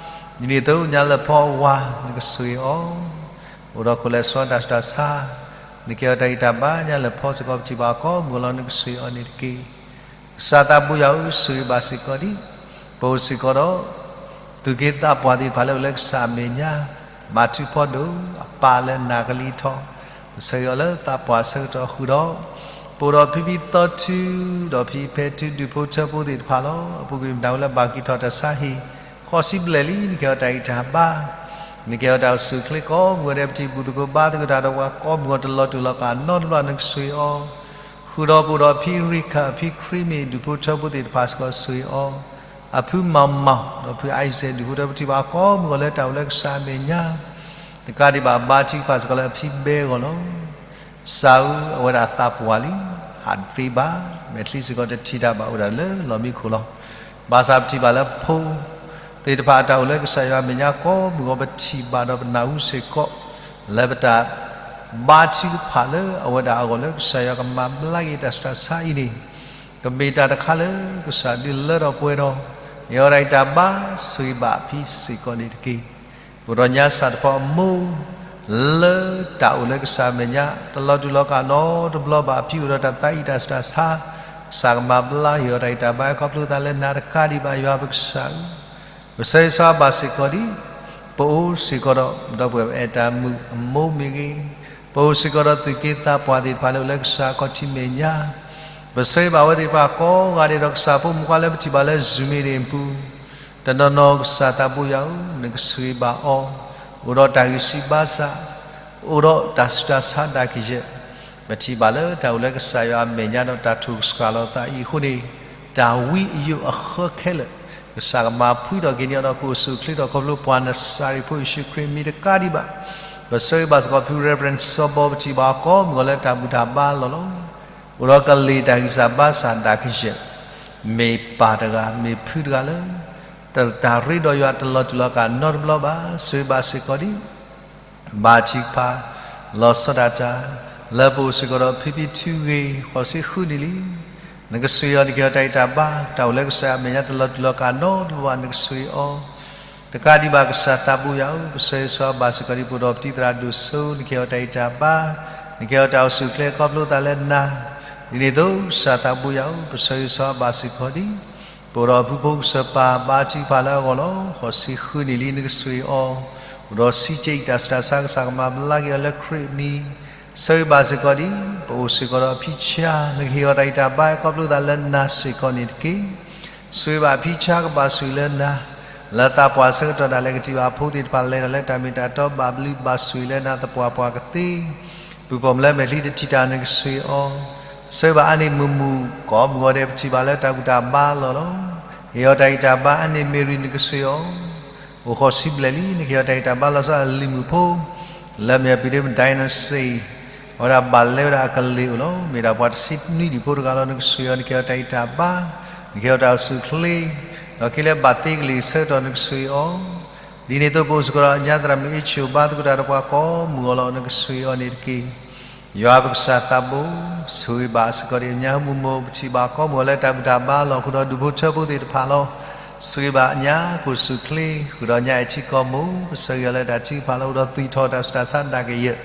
ဒ်န့ၣ်အသိးညါလၢာ်ဖီအဝၤ နကဆိၣ်ဂ့ၤအီၤ, အိၣ်ဒီးခိၣ်လဲၤဆှီတၢ်ဆူးတၢ်ဆါ, နကဟ့ၣ်အီၤတၢ်ဂံၢ်တၢ်ဘါ ညါလၢာ်ဖီစ့ၢ်ကီး ပထံၣ်ဘၣ်အီၤကိးမုၢ်ဂီၤလီၤ နကဆိၣ်ဂ့ၤအီၤန့ၣ်တက့ၢ်. ကစၢ်သးဘိယွၤဧၢ, ဆိၣ်ဂ့ၤဘၣ်စ့ၢ်ကီးဒ် ပအိၣ်စ့ၢ်ကီးဒီး သူၣ်က့သးပှၢ်သ့ၣ်တဖၣ်လၢအိၣ်လၢကစၢ်အမဲာ်ညါ, ဘါထုကဖၣ်ဒိၣ်အပၢ်လၢနၤကလံၤထီၣ်, ပဆၢဂ့ၤအီၤလၢသးပှၢ်အဆၢကတီၢ်ဃုာ်ဒီး, ပအိၣ်ဒီးဖံဖံသီထူ, ဒီးဖံဖဲထူ ဒူၣ်ဖိထၢဖိသ့ၣ်တဖၣ်လီၤ. အပူၤကွံာ်မတၤဝဲလၢဘၣ်က့ၤထီၣ်တၢ်ဆါဟံၣ် ဃိးဆံဘျဲၣ်လံ နကဟ့ၣ်အီၤတၢ်ဂံၢ်တၢ်ဘါ, နကဟ့ၣ်အီၤတၢ်အိၣ်ဆူၣ်အိၣ်ချ့ကိးမုၢ်ဂီၤဒီး ပထံၣ်ဘူၣ်သကိးဘါသကိးတၢ်ဒီးပှၤကိးမုၢ်ဂီၤတလီၤတူာ်လီၤကာ်နီတဘျီ နကဆိၣ်ဂ့ၤအီၤ, ဃုာ်ဒီးပအိၣ်ဒီးဖံရံခၢၣ် ဖံခရံမ့ၢ် ဒူၣ်ဖိထၢဖိသ့ၣ်တဖၣ်စ့ၢ်ကီးဆိၣ်ဂ့ၤအီၤ, အဖုမၤမၤ ဒီးဖုအံစဲး ဒူၣ်ဖိထၢဖိ ပထံၣ်ဘၣ်ကိးမုၢ်ဂီၤလၢတၢ်အိၣ်လၢကစၢ်အမဲာ်ညါ, တကးဒံးဘၣ်ဘါထုကဖၣ်စ့ၢ်ကီးလၢအဖံဘဲအဂီၢ်လီၤ. ကစၢ်ဧၢ, အဝဲဒၣ်သးပှၢ်လံ, ဟးတသ့ဘၣ်, မဲာ်ချံစ့ၢ်ကီးတထံၣ်တၢ်ဘၣ်အိၣ်ဒၣ်လၢလီၢ်မံခိၣ်လီၤ. ဘၣ်ဆၣ်ပထံၣ်ဘၣ်လၢဖိ သ့ၣ်တဖၣ်အတၢ်အိၣ်လၢကစၢ်ယွၤအမဲာ်ညါကိးမုၢ်ဂီၤ ပထံၣ်ဘၣ်ဒီးပနၢ်ဟူစ့ၢ်ကီး လၢပတၢ်ဘါထုကဖၣ်လၢအဝဲဒၣ်အဂီၢ်လၢကစၢ်ယွၤကမၤဘျါက့ၤတၢ်ဆူးတၢ်ဆါအံၤန့ၣ်, ကမ့ၢ်တၢ်တခါလၢကစၢ်ဒုးလၢထီၣ်ပှဲၤထီၣ်, ဟ့ၣ်အီၤတၢ်ဂံၢ်တၢ်ဘါဆိၣ်ဂ့ၤဘၣ်အဖံစ့ၢ်ကီးန့ၣ်တက့ၢ်. ပအိၣ်ဒီးညါစၢ်တဖီအမိၢ် လၢတၢ်အိၣ်လၢကစၢ်အမဲာ်ညါ တလီၤတူာ်လီၤကာ်နီတဘျီဘၣ် အဖံအိၣ်ဒီးတၢ်သးအံၣ်တၢ်ဆူးတၢ်ဆါ, ကစၢ်ကမၤဘျါဟ့ၣ်အီၤတၢ်ဂံၢ်တၢ်ဘါ ခီဖျိသးလၢနၤတကးဒံးဘၣ် ယွၤပကစၢ်ဧၢ, ပဆၢဂ့ၤဆၢဝါဘၣ်စ့ၢ်ကီးဒ် ပအိၣ်စ့ၢ်ကီးဒီး ဒီပုၢ်ဝဲၢ်ပအဲၣ်တၢ်မုၣ်အမိၢ်မ့ၢ်ဂ့ၤ, ပအိၣ်စ့ၢ်ကီးဒီးသူၣ်က့သးပှၢ်သ့ၣ်တဖၣ်လၢအိၣ်လၢကစၢ်အခီၣ်ထံးမဲာ်ညါ, ပဆၢဂ့ၤဘၣ်ဝဲသ့ၣ်တဖၣ်ကိးဂၤဒဲးဒီး ကစၢ်ဖိမုၣ်ဖိလၢပထံၣ်ဘၣ်လၢ Zoom မ့ၢ်ဂ့ၤအပူၤ, တနီၤနီၤကစၢ်သးဘိယွၤဧၢ, နကဆိၣ်ဂ့ၤဘၣ်အီၤ, အိၣ်ဒီးတၢ်ဂံၢ်ဆံးဘါစၢ်, အိၣ်ဒီးတၢ်ဆူးတၢ်ဆါဒၣ်ကယဲၢ်, ပထံၣ်ဘၣ်လၢတၢ်အိၣ်လၢကစၢ်ယွၤအမဲာ်ညါဒီးတၢ်ထိၣ်စှၤလီၤသးအံၤအဃိန့ၣ်, တၢ်ဝံအယိာ်အဃၢခဲလၢာ်, ကစၢ်ကမၤဖှံထီၣ်က့ၤန့ၢ်အီၤဒီးကအိၣ်ဆူၣ်အိၣ်ချ့ထီၣ်ခီဖျိပှၤနၤစၤရ့းဖိယ့ၣ်ၡူးခရံာ်မံၤတကးဒံးဘၣ်, ပဆၢဂ့ၤဘၣ်စ့ၢ်ကီးဖု Reverend စီၤဘီ ပထံၣ်ဘၣ်အီၤကိးမုၢ်ဂီၤလၢတၢ်ဘူၣ်တၢ်ဘါလီၢ်လီၤ. အိၣ်ဒီးကလ့ၢ်တၢ်ဂံၢ်စၢ်ဘါစၢ်ဒၣ်ကယဲၢ်, မ့ၢ်ပၢ်တဂၤ မ့ၢ်ဖုတဂၤလၢ တၢ်ရ့ဒီးယွၤတလီၤတူာ်လီၤကာ်နီတဘျီဘၣ်, ဆိၣ်ဂ့ၤဘၣ်စ့ၢ်ကီးဒ် ဘါထုကဖၣ်, လီၤဆီဒၣ်တၢ်, လၢပအိၣ်စ့ၢ်ကီးဒီးဖံဖံထူဂ့ၤ ဃိးဆံဃုနံၣ်လံ, နကဆိၣ်ဂ့ၤအီၤ နကဟ့ၣ်အီၤတၢ်ဂံၢ်တၢ်ဘါ, တၢ်အိၣ်လၢကစၢ်အမဲာ်ညါတလီၤတူာ်လီၤကာ်နီတဘျီဘၣ် နကဆိၣ်ဂ့ၤအီၤ တကးဒံးဘၣ်ကစၢ်သးဘိယွၤဧၢ, ပဆၢဂ့ၤဆၢဝါဘၣ်စ့ၢ်ကီးဒ် ပအိၣ်ဒီးပတံၤသရၣ်ဒိၣ်စိ နကဟ့ၣ်အီၤတၢ်ဂံၢ်တၢ်ဘါ, နကဟ့ၣ်အီၤတၢ်အိၣ်ဆူၣ်အိၣ်ချ့ခီဖျိသးလၢနၤ, ဒ်န့ၣ်အသိးကစၢ်သးဘိယွၤဧၢ, ပဆၢဂ့ၤဆၢဝါဘၣ်စ့ၢ်ကီးဒ် ပအိၣ်ဒီးဖုဖိကစၢ်ပၢ်ဘါထုကဖၣ်လၢအဂီၢ်လီၤ. ဃိးဆံဃုနံၣ်လံ နကဆိၣ်ဂ့ၤအီၤ, အိၣ်ဒီးစံးကဲအံၤတၢ်ဆူးတၢ်ဆါ ကစၢ်ကမၤဘျါက့ၤအီၤလၢခရံာ်အမံၤ, ဆၢဂ့ၤဘၣ်စ့ၢ်ကီးဒ် ပအိၣ်စ့ၢ်ကီးဒီးဖံဆါ, နကဟ့ၣ်အီၤတၢ်ဂံၢ်တၢ်ဘါခီဖျိသးလၢနၤစ့ၢ်ကီးန့ၣ်တက့ၢ်. ဆိၣ်ဂ့ၤဘၣ်ဖံဆါကဘၣ်ဆိၣ်ဂ့ၤလၢနၤ, လၢသးပှၢ်ဆၢကတီၢ်ဒၣ်လဲာ်ကထံၣ်ဘၣ်အဖိသ့ၣ်တဖၣ်လဲၤတၢ်လၢတၢ်မ့ၢ်တၢ်တီဘၣ်ဘျုးဘၣ်ဆိၣ်ဂ့ၤလၢနၤသပှၢ်ပှၢ်ကသ့, ပုၢ်ပိာ်မုၣ်လၢမဲာ်ချံတထံၣ်တၢ်နကဆိၣ်ဂ့ၤအီၤ, ဆၢဂ့ၤဘၣ်အါန့ၢ်မုၢ်မုၢ်ကိးမုၢ်ဂီၤဒဲး ပထံၣ်ဘၣ်လၢတၢ်ဘူၣ်တၢ်ဘါလီၢ်လီၤ. ဟ့ၣ်အီၤတၢ်ဂံၢ်တၢ်ဘါအါန့ၢ်မ့ၢ်ရံၤ နကဆိၣ်ဂ့ၤအီၤ အိၣ်ဃိးဆံဘျဲၣ်လံ နကဟ့ၣ်အီၤတၢ်ဂံၢ်တၢ်ဘါလီၤဆီအလံာ်မုၢ်ဖိ လၢအမ့ၢ်အပံၤဒ့မုၣ် Dynasty အဝဲဒၣ်ဘၣ်လဲဝဲဒၣ်အကလ့ၢ်အိၣ်လီၤ. မ့ၢ်ဒၣ်ပှၤတဆံနွံဒံၣ်ဖိတဂၤလီၤ. နကဆိၣ်ဂ့ၤအီၤ နကဟ့ၣ်အီၤတၢ်ဂံၢ်တၢ်ဘါ နကဟ့ၣ်အီၤတၢ်အိၣ်ဆူၣ်အိၣ်ချ့ ဒီးက့ၤလၢဘၣ်သ့ကလံၤဆၢကတီၢ် နကဆိၣ်ဂ့ၤအီၤ ဒ်န့ၣ်အသိး ပအိၣ်စ့ၢ်ကီးဒီးအညါသရၣ်မုၣ်အ့ၣ်ဆူၣ်ဘါသကိးတၢ်ဒီးပှၤကိးမုၢ်အီၤလီၤ. နကဆိၣ်ဂ့ၤအီၤန့ၣ်တက့ၢ်. ယွၤပကစၢ်သးဘိ ဆိၣ်ဂ့ၤဘၣ်စ့ၢ်ကီးဒံးအညါဟူမုၢ်မိၢ် ပထံၣ်ဘၣ်ကိးမုၢ်အီၤလၢတၢ်ဘူၣ်တၢ်ဘါလီၢ် ဃုာ်ဒီးဒူၣ်ဖိထၢဖိသ့ၣ်တဖၣ်လီၤ. ဆိၣ်ဂ့ၤဘၣ်အညါ ကအိၣ်ဆူၣ်အိၣ်ချ့ ဃုာ်ဒီးညါအဲၣ်ထံကီၢ်မိၢ် ပဆၢဂ့ၤအီၤလၢတၢ်ထုကဖၣ်လီၤ အိၣ်ဒီးသွံၣ်ထီၣ်တၢ်ဆူးတၢ်ဆါဒၣ်ကယၢၢ်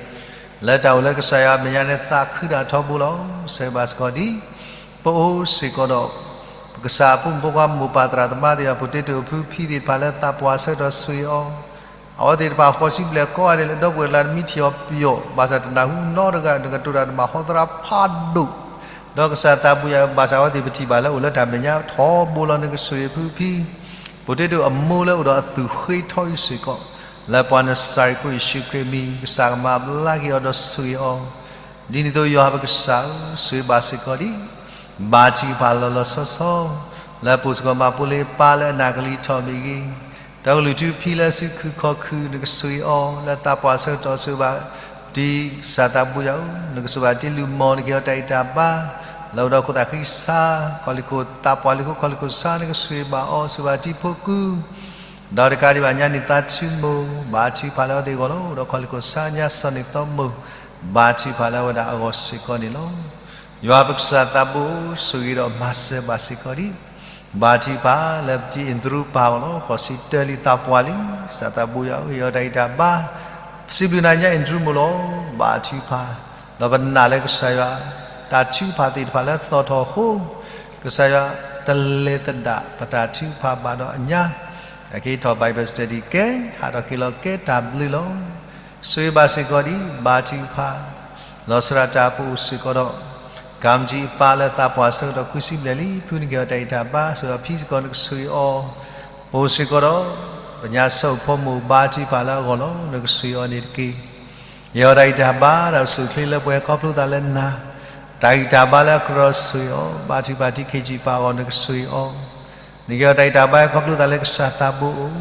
လၢတၢ်အိၣ်လၢကစၢ်ယွၤအမဲာ်ညါန့ၣ် သးခုတၢ်ထီဘိလီၤ. ဆၢဂ့ၤဘၣ်စ့ၢ်ကီးဒံး ပအိၣ်စ့ၢ်ကီးဒီး ပကစၢ်အဖိမုၣ်ဖိခွါမိၢ်ပၢ်သရၣ်သမါသ့ၣ်တဖၣ် ပတဲတ့ၢ်အိၣ်ဖုဖံသ့ၣ်တဖၣ်လၢသးပှၢ်ဆၢကတီၢ် ဆိၣ်ဂ့ၤအီၤ အဝဲသ့ၣ်တဖၣ်ဃိးဆံဘျဲၣ်ကိးဂၤဒဲးလၢ ဒီပုၢ်ဝဲၢ်ကျါတမံထံၣ်အီၤပယီၤ ဘၣ်ဆၣ်တနၢ်ဟူနီတဂၤ နကတိၤတၢ်တဘၣ် ဟီသရၣ်ဖးဒိၣ် ဒီးကစၢ်သးဘိယွၤ ဘၣ်ဆၣ်အဝဲသ့ၣ်ပထံၣ်ဘၣ်လၢအိၣ်လၢတၢ်မဲာ်ညါထီဘိလီၤ. နကဆိၣ်ဂ့ၤဖုဖံ ပတဲတ့ၢ်အိၣ်အမိၢ်လၢအိၣ်ဒီးအသူၣ်ဃ့ထီအံၤစ့ၢ်ကီး လၢပှၤနစၤရ့းဖိယ့ၣ်ၡူးခရံာ်အမံၤ ကစၢ်ကမၤဘျါက့ၤအီၤဒီးဆိၣ်ဂ့ၤအီၤ ဒ်န့ၣ်အသိး ယွၤပကစၢ်ဧၢ, ဆိၣ်ဂ့ၤဘၣ်စ့ၢ်ကီးဒံး ဘါထုကဖၣ်လီၤလီၤဆီဆီ လၢပအိၣ်စ့ၢ်ကီးမၤဖိလ့ပၢ်လၢအနၢ်ကလံၤထီၣ်မ့ၢ်ဂ့ၤ, ဒီးကလုၢ်ထူဖံလၢစုခုၣ်ခီၣ်ခုၣ် နကဆိၣ်ဂ့ၤအီၤ လၢသးပှၢ်ဆၢကတီၢ် ဆိၣ်ဂ့ၤဘၣ်တံၢ်ကစၢ်သးဘိယွၤဧၢ, နကဆိၣ်ဂ့ၤဘၣ်တံၢ်လုၢ်မီၢ် နကဟ့ၣ်အီၤတၢ်ဂံၢ်တၢ်ဘါ လၢအိၣ်ဒီးခိၣ်သၣ်ဃံဆါ ခီၣ်လ့ၢ်ခိၣ်သးပှၢ်လ့ၢ်ခိၣ်ခီၣ်လ့ၢ်ခိၣ်ဆါ နကဆိၣ်ဂ့ၤဘၣ်အီၤ ဆိၣ်ဂ့ၤဘၣ်တံၢ်ဖိကု ဒီးတကးဒံးဘၣ်ညါန့ၣ်သးထူမိၢ် ဘါထုကဖၣ်လၢအဝဲသ့ၣ်အဂီၢ်လီၤ. ဒီးခီၣ်လ့ၢ်ခိၣ်ဆါညါစီၤန့ၣ်သီမိၢ် ဘါထုကဖၣ်လၢအဝဲဒၣ်အဂီၢ်စ့ၢ်ကီးန့ၣ်လီၤ. ယွၤပကစၢ်သးဘိ ဆိၣ်ဂ့ၤဒီးမၤစၢၤဘၣ်စ့ၢ်ကီးဒံး ဘါထုကဖၣ်လၢပတံၢ်အ့ၣ်ဒရူပၢ်အဂီၢ်လီၤ. ဃိးဆံတၢလံသးပှၢ်လံ ကစၢ်သးဘိယွၤဧၢ ဟ့ၣ်အီၤတၢ်ဂံၢ်တၢ်ဘါ ပစံးဘျုးနၤညါအ့ၣ်ဒရူမိၢ်လီၤ. ဘါထုကဖၣ် ဒီးပနာ်လၢကစၢ်ယွၤ တၢ်ထုကဖၣ်သ့ၣ်တဖၣ်လၢသီၣ်ထီၣ်အဃိ ကစၢ်ယွၤတလဲၤသဒၣ်ပတၢ်ထုကဖၣ်ဘၣ်ဒီးအညါ အက့ၤထီၣ် Bible study ကဲ ဟးထီၣ်က့ၤလီၤကဲ တၢ်ဘျုးလီၤ. ဆိၣ်ဂ့ၤဘၣ်စ့ၢ်ကီးဒံး ဘါထုကဖၣ် လီၤဆီဒၣ်တၢ်ပအိၣ်စ့ၢ်ကီးဒီး ကၢ်မကၠံအပၢ်လၢသးပှၢ်ဆၢကတီၢ် ဃုဆံဘျဲၣ်လံ ဖုနကဟ့ၣ်အီၤတၢ်ဂံၢ်တၢ်ဘါ ဆိၣ်ဂ့ၤအီၤဖံစ့ၢ်ကီး နကဆိၣ်ဂ့ၤအီၤ ပအိၣ်စ့ၢ်ကီးဒီး ပညါဆၢအိၣ်ဖိမိၢ် ဘါထုကဖၣ်လၢအဂီၢ်လီၤ. နကဆိၣ်ဂ့ၤအီၤန့ၣ်တက့ၢ်. ဟ့ၣ်အီၤတၢ်ဂံၢ်တၢ်ဘါ တၢ်အိၣ်ဆူၣ်အိၣ်ချ့လၢပှဲၤခီဖျိသးလၢနၤ တၢ်ဂံၢ်တၢ်ဘါလၢအကြၢးဆိၣ်ဂ့ၤအီၤ ဘါထုကဖၣ်တံၢ် ခ့ကၠံပၢ်အဂီၢ် နကဆိၣ်ဂ့ၤအီၤ နကဟ့ၣ်အီၤတၢ်ဂံၢ်တၢ်ဘါ ခီဖျိသးလၢကစၢ်သးဘိအိၣ်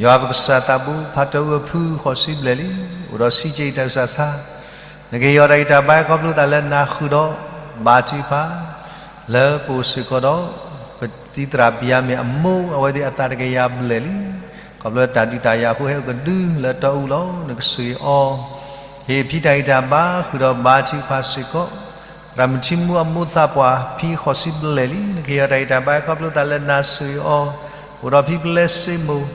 ယွၤပကစၢ်သးဘိ ဖးတီၢ်အုးအဖု ဃိးဆံဘျဲၣ်လံ အိၣ်ဒီးဆံးက့ၤတၢ်ဆးဆါ နကဟ့ၣ်အီၤတၢ်ဂံၢ်တၢ်ဘါ ခီဖျိသးလၢနၤဃုာ်ဒီး ဘါထုကဖၣ် လၢပအိၣ်စ့ၢ်ကီးဒီး ပတံၤသရၣ်ဘံၣ်ယၤမ့ၣ်အမိၢ် အဝဲသ့ၣ်အသးတကယၤဘျဲၣ်လံ ခီဖျိတၢ်ဒုးတၢ်ယၤအဃိ ဟဲအိၣ်ကဒုလၢတီအူလီၤ. နကဆိၣ်ဂ့ၤအီၤ ဟ့ၣ်ဖံတၢ်ဂံၢ်တၢ်ဘါ ဃုာ်ဒီးဘါထုကဖၣ်စ့ၢ်ကီး သရၣ်မုၣ်ထံမူအမိၢ်သးပှၢ် ဖံဃိးဆံဘျဲၣ်လံ နကဟ့ၣ်အီၤတၢ်ဂံၢ်တၢ်ဘါ ခီဖျိသးလၢနၤဆိၣ်ဂ့ၤအီၤ အိၣ်ဒီးဖံပျဲစ့မိၢ်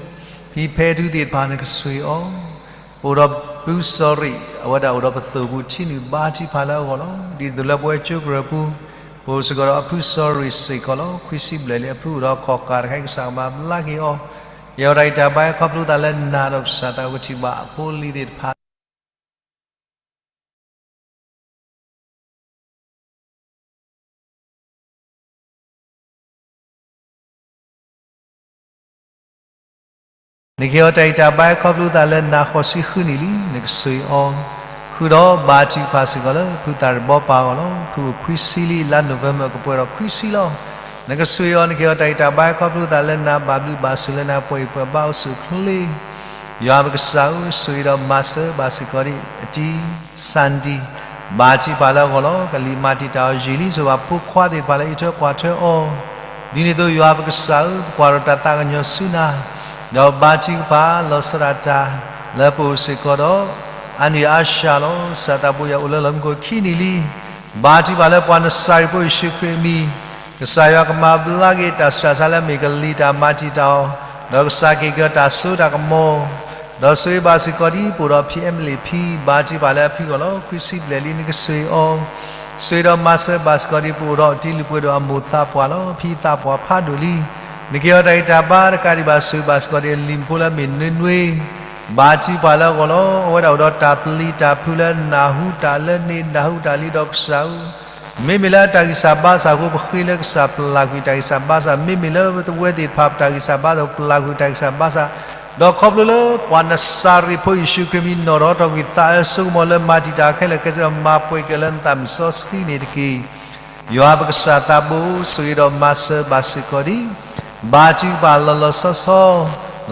ဖံဖဲဒုသ့ၣ်တဖၣ် နကဆိၣ်ဂ့ၤအီၤ ပအိၣ်ဒီးဖုစီၤရံး အဝဲဒၣ်အိၣ်ဒီးပသိၣ်ပူၤထံနုာ် ဘါထုကဖၣ်လၢအဂီၢ်လီၤ. ဒ်သိးလၢပဝဲကၠိကရၢၢ်ပူၤ ပအိၣ်စ့ၢ်ကီးဒီးအဖုစီၤရံးစ့ၢ်ကီးလီၤ. ခွံဆံဘျဲၣ်လံ အဖုအိၣ်ဒီးခီၣ်ကၢ်တခါ ကစၢ်ကမၤဘျါက့ၤအီၤ ဟ့ၣ်အီၤတၢ်ဂံၢ်တၢ်ဘါ ခီဖျိသးလၢနၤဒီးကစၢ်သး ကထံၣ်ဘၣ်အဖိအလံၤသ့ၣ်တဖၣ် နကဟ့ၣ်အီၤတၢ်ဂံၢ်တၢ်ဘါ ခီဖျိသးလၢနၤ ဃိးဆံဃုနံၣ်လံ နကဆိၣ်ဂ့ၤအီၤ ဃုာ်ဒီးဘါထုကဖၣ်စ့ၢ်ကီးလၢ ဖုသၣ်ရံၣ်ဘီပၢ်အဂီၢ်လီၤ. ဖုအိၣ်ခွံဆံလံ လါနိၣ်ဝ့ဘၢၣ် ကပှဲၤဒီးခွံဆံလီၤ. နကဆိၣ်ဂ့ၤအီၤ နကဟ့ၣ်အီၤတၢ်ဂံၢ်တၢ်ဘါ ခီဖျိသးလၢနၤ ဘၣ်ဘျုးဘၣ်ဆိၣ်လၢနၤ ပှဲၤအံၣ်ပှဲၤဘါအိၣ်ဆူၣ်အိၣ်ချ့ ယွၤပကစၢ်ဧၢ ဆိၣ်ဂ့ၤဒီးမၤစၢၤဘၣ်စ့ၢ်ကီးဒံး အတံၤ စၣ်ဒံ ဘါထုကဖၣ်လၢအဂီၢ်လီၤ. ကလံၤမၤတံာ်တာ်အီၤယံာ်လံ ဆိၣ်ဘၣ်ဖိခွါသ့ၣ်တဖၣ်လၢအံးထွဲကွၢ်ထွဲအီၤ ဒ်န့ၣ်အသိး ယွၤပကစၢ်ဧၢ ပကွၢ်ဒီးတၢ်သးကညီၤဆူနၤ ဒီးဘါထုကဖၣ်လီၤဆီဒၣ်တၢ် လၢပအိၣ်စ့ၢ်ကီးဒီး အါနံၣ်အါစှၤလီၤ. ကစၢ်သးဘိယွၤအိၣ်လၢလီၢ်မုၢ်ခိၣ်ခံနံၣ်လံ ဘါထုကဖၣ်လၢပှၤနစၤရ့းဖိယ့ၣ်ၡူးခရံာ်အမံၤ ကစၢ်ယွၤကမၤဘျါက့ၤတၢ်ဆူးတၢ်ဆါလၢအမ့ၢ်ကလံၤတၢ်မၤတံာ်တာ်အီၤ ဒီးကစၢ်က့ၤက့ၤအီၤတၢ်စိတၢ်ကမီၤ ဒီးဆိၣ်ဂ့ၤဘၣ်စ့ၢ်ကီးဒံး ပအိၣ်ဒီးဖံအဲမလ့ၣ်ဖံ ဘါထုကဖၣ်လၢအဖံအဂီၢ်လီၤ. ခွံဆံဘျဲၣ်လံ နကဆိၣ်ဂ့ၤအီၤ ဆိၣ်ဂ့ၤဒီးမၤစၢၤဘၣ်စ့ၢ်ကီးဒံး ပအိၣ်ဒီးတံၤလုၢ်ပှဲၤဒိၣ်အမိၢ်သးပှၢ်လီၤ. ဖံသးပှၢ်ဖးဒိၣ်လံ နကဟ့ၣ်အီၤတၢ်ဂံၢ်တၢ်ဘါတကးဒံးဘၣ် ဆိၣ်ဂ့ၤဘၣ်စ့ၢ်ကီးဒံးအလံၤမုၣ်ဖိလၢအမ့ၢ်နွ့နွ့ ဘါထုကဖၣ်လၢအဂီၢ်လီၤ. အဝဲဒၣ်အိၣ်ဒီးတၢ်ပျံၤတၢ်ဖုးလၢနၢ်ဟူတၢ်လၢန့ၣ် နၢ်ဟူတၢ်လံဒီးကစၢ်ဧၢ မ့မ့ၢ်လၢတၢ်ဂံၢ်စၢ်ဘါစၢ်အဃိ ပဃ့လၢကစၢ်ပျၢ်ကွံာ်တၢ်ဂံၢ်စၢ်ဘါစၢ် မ့မ့ၢ်လၢပဝဲသ့ၣ်တဖၣ်ပတၢ်ဂံၢ်စၢ်ဘါစၢ် ပျၢ်ကွံာ်တၢ်ဂံၢ်စၢ်ဘါစၢ် ဒီးခီဖျိလၢပှၤနစၤရ့းဖိယ့ၣ်ၡူးခရံာ်အမံၤ နီၣ်ထီၣ်ထီၣ်ကွံာ်သးအၢ ဆိကမိၣ်လၢမၤတံာ်တာ်ခဲလၢာ်ခဲဆ့ဒီး မၤပှဲၤက့ၤလၢနသးမုၢ်စီဆှံန့ၣ်တက့ၢ်. ယွၤပကစၢ်သးဘိ ဆိၣ်ဂ့ၤဒီးမၤစၢၤဘၣ်စ့ၢ်ကီးဒံး ဘါထုကဖၣ်လီၤလီၤဆီဆီ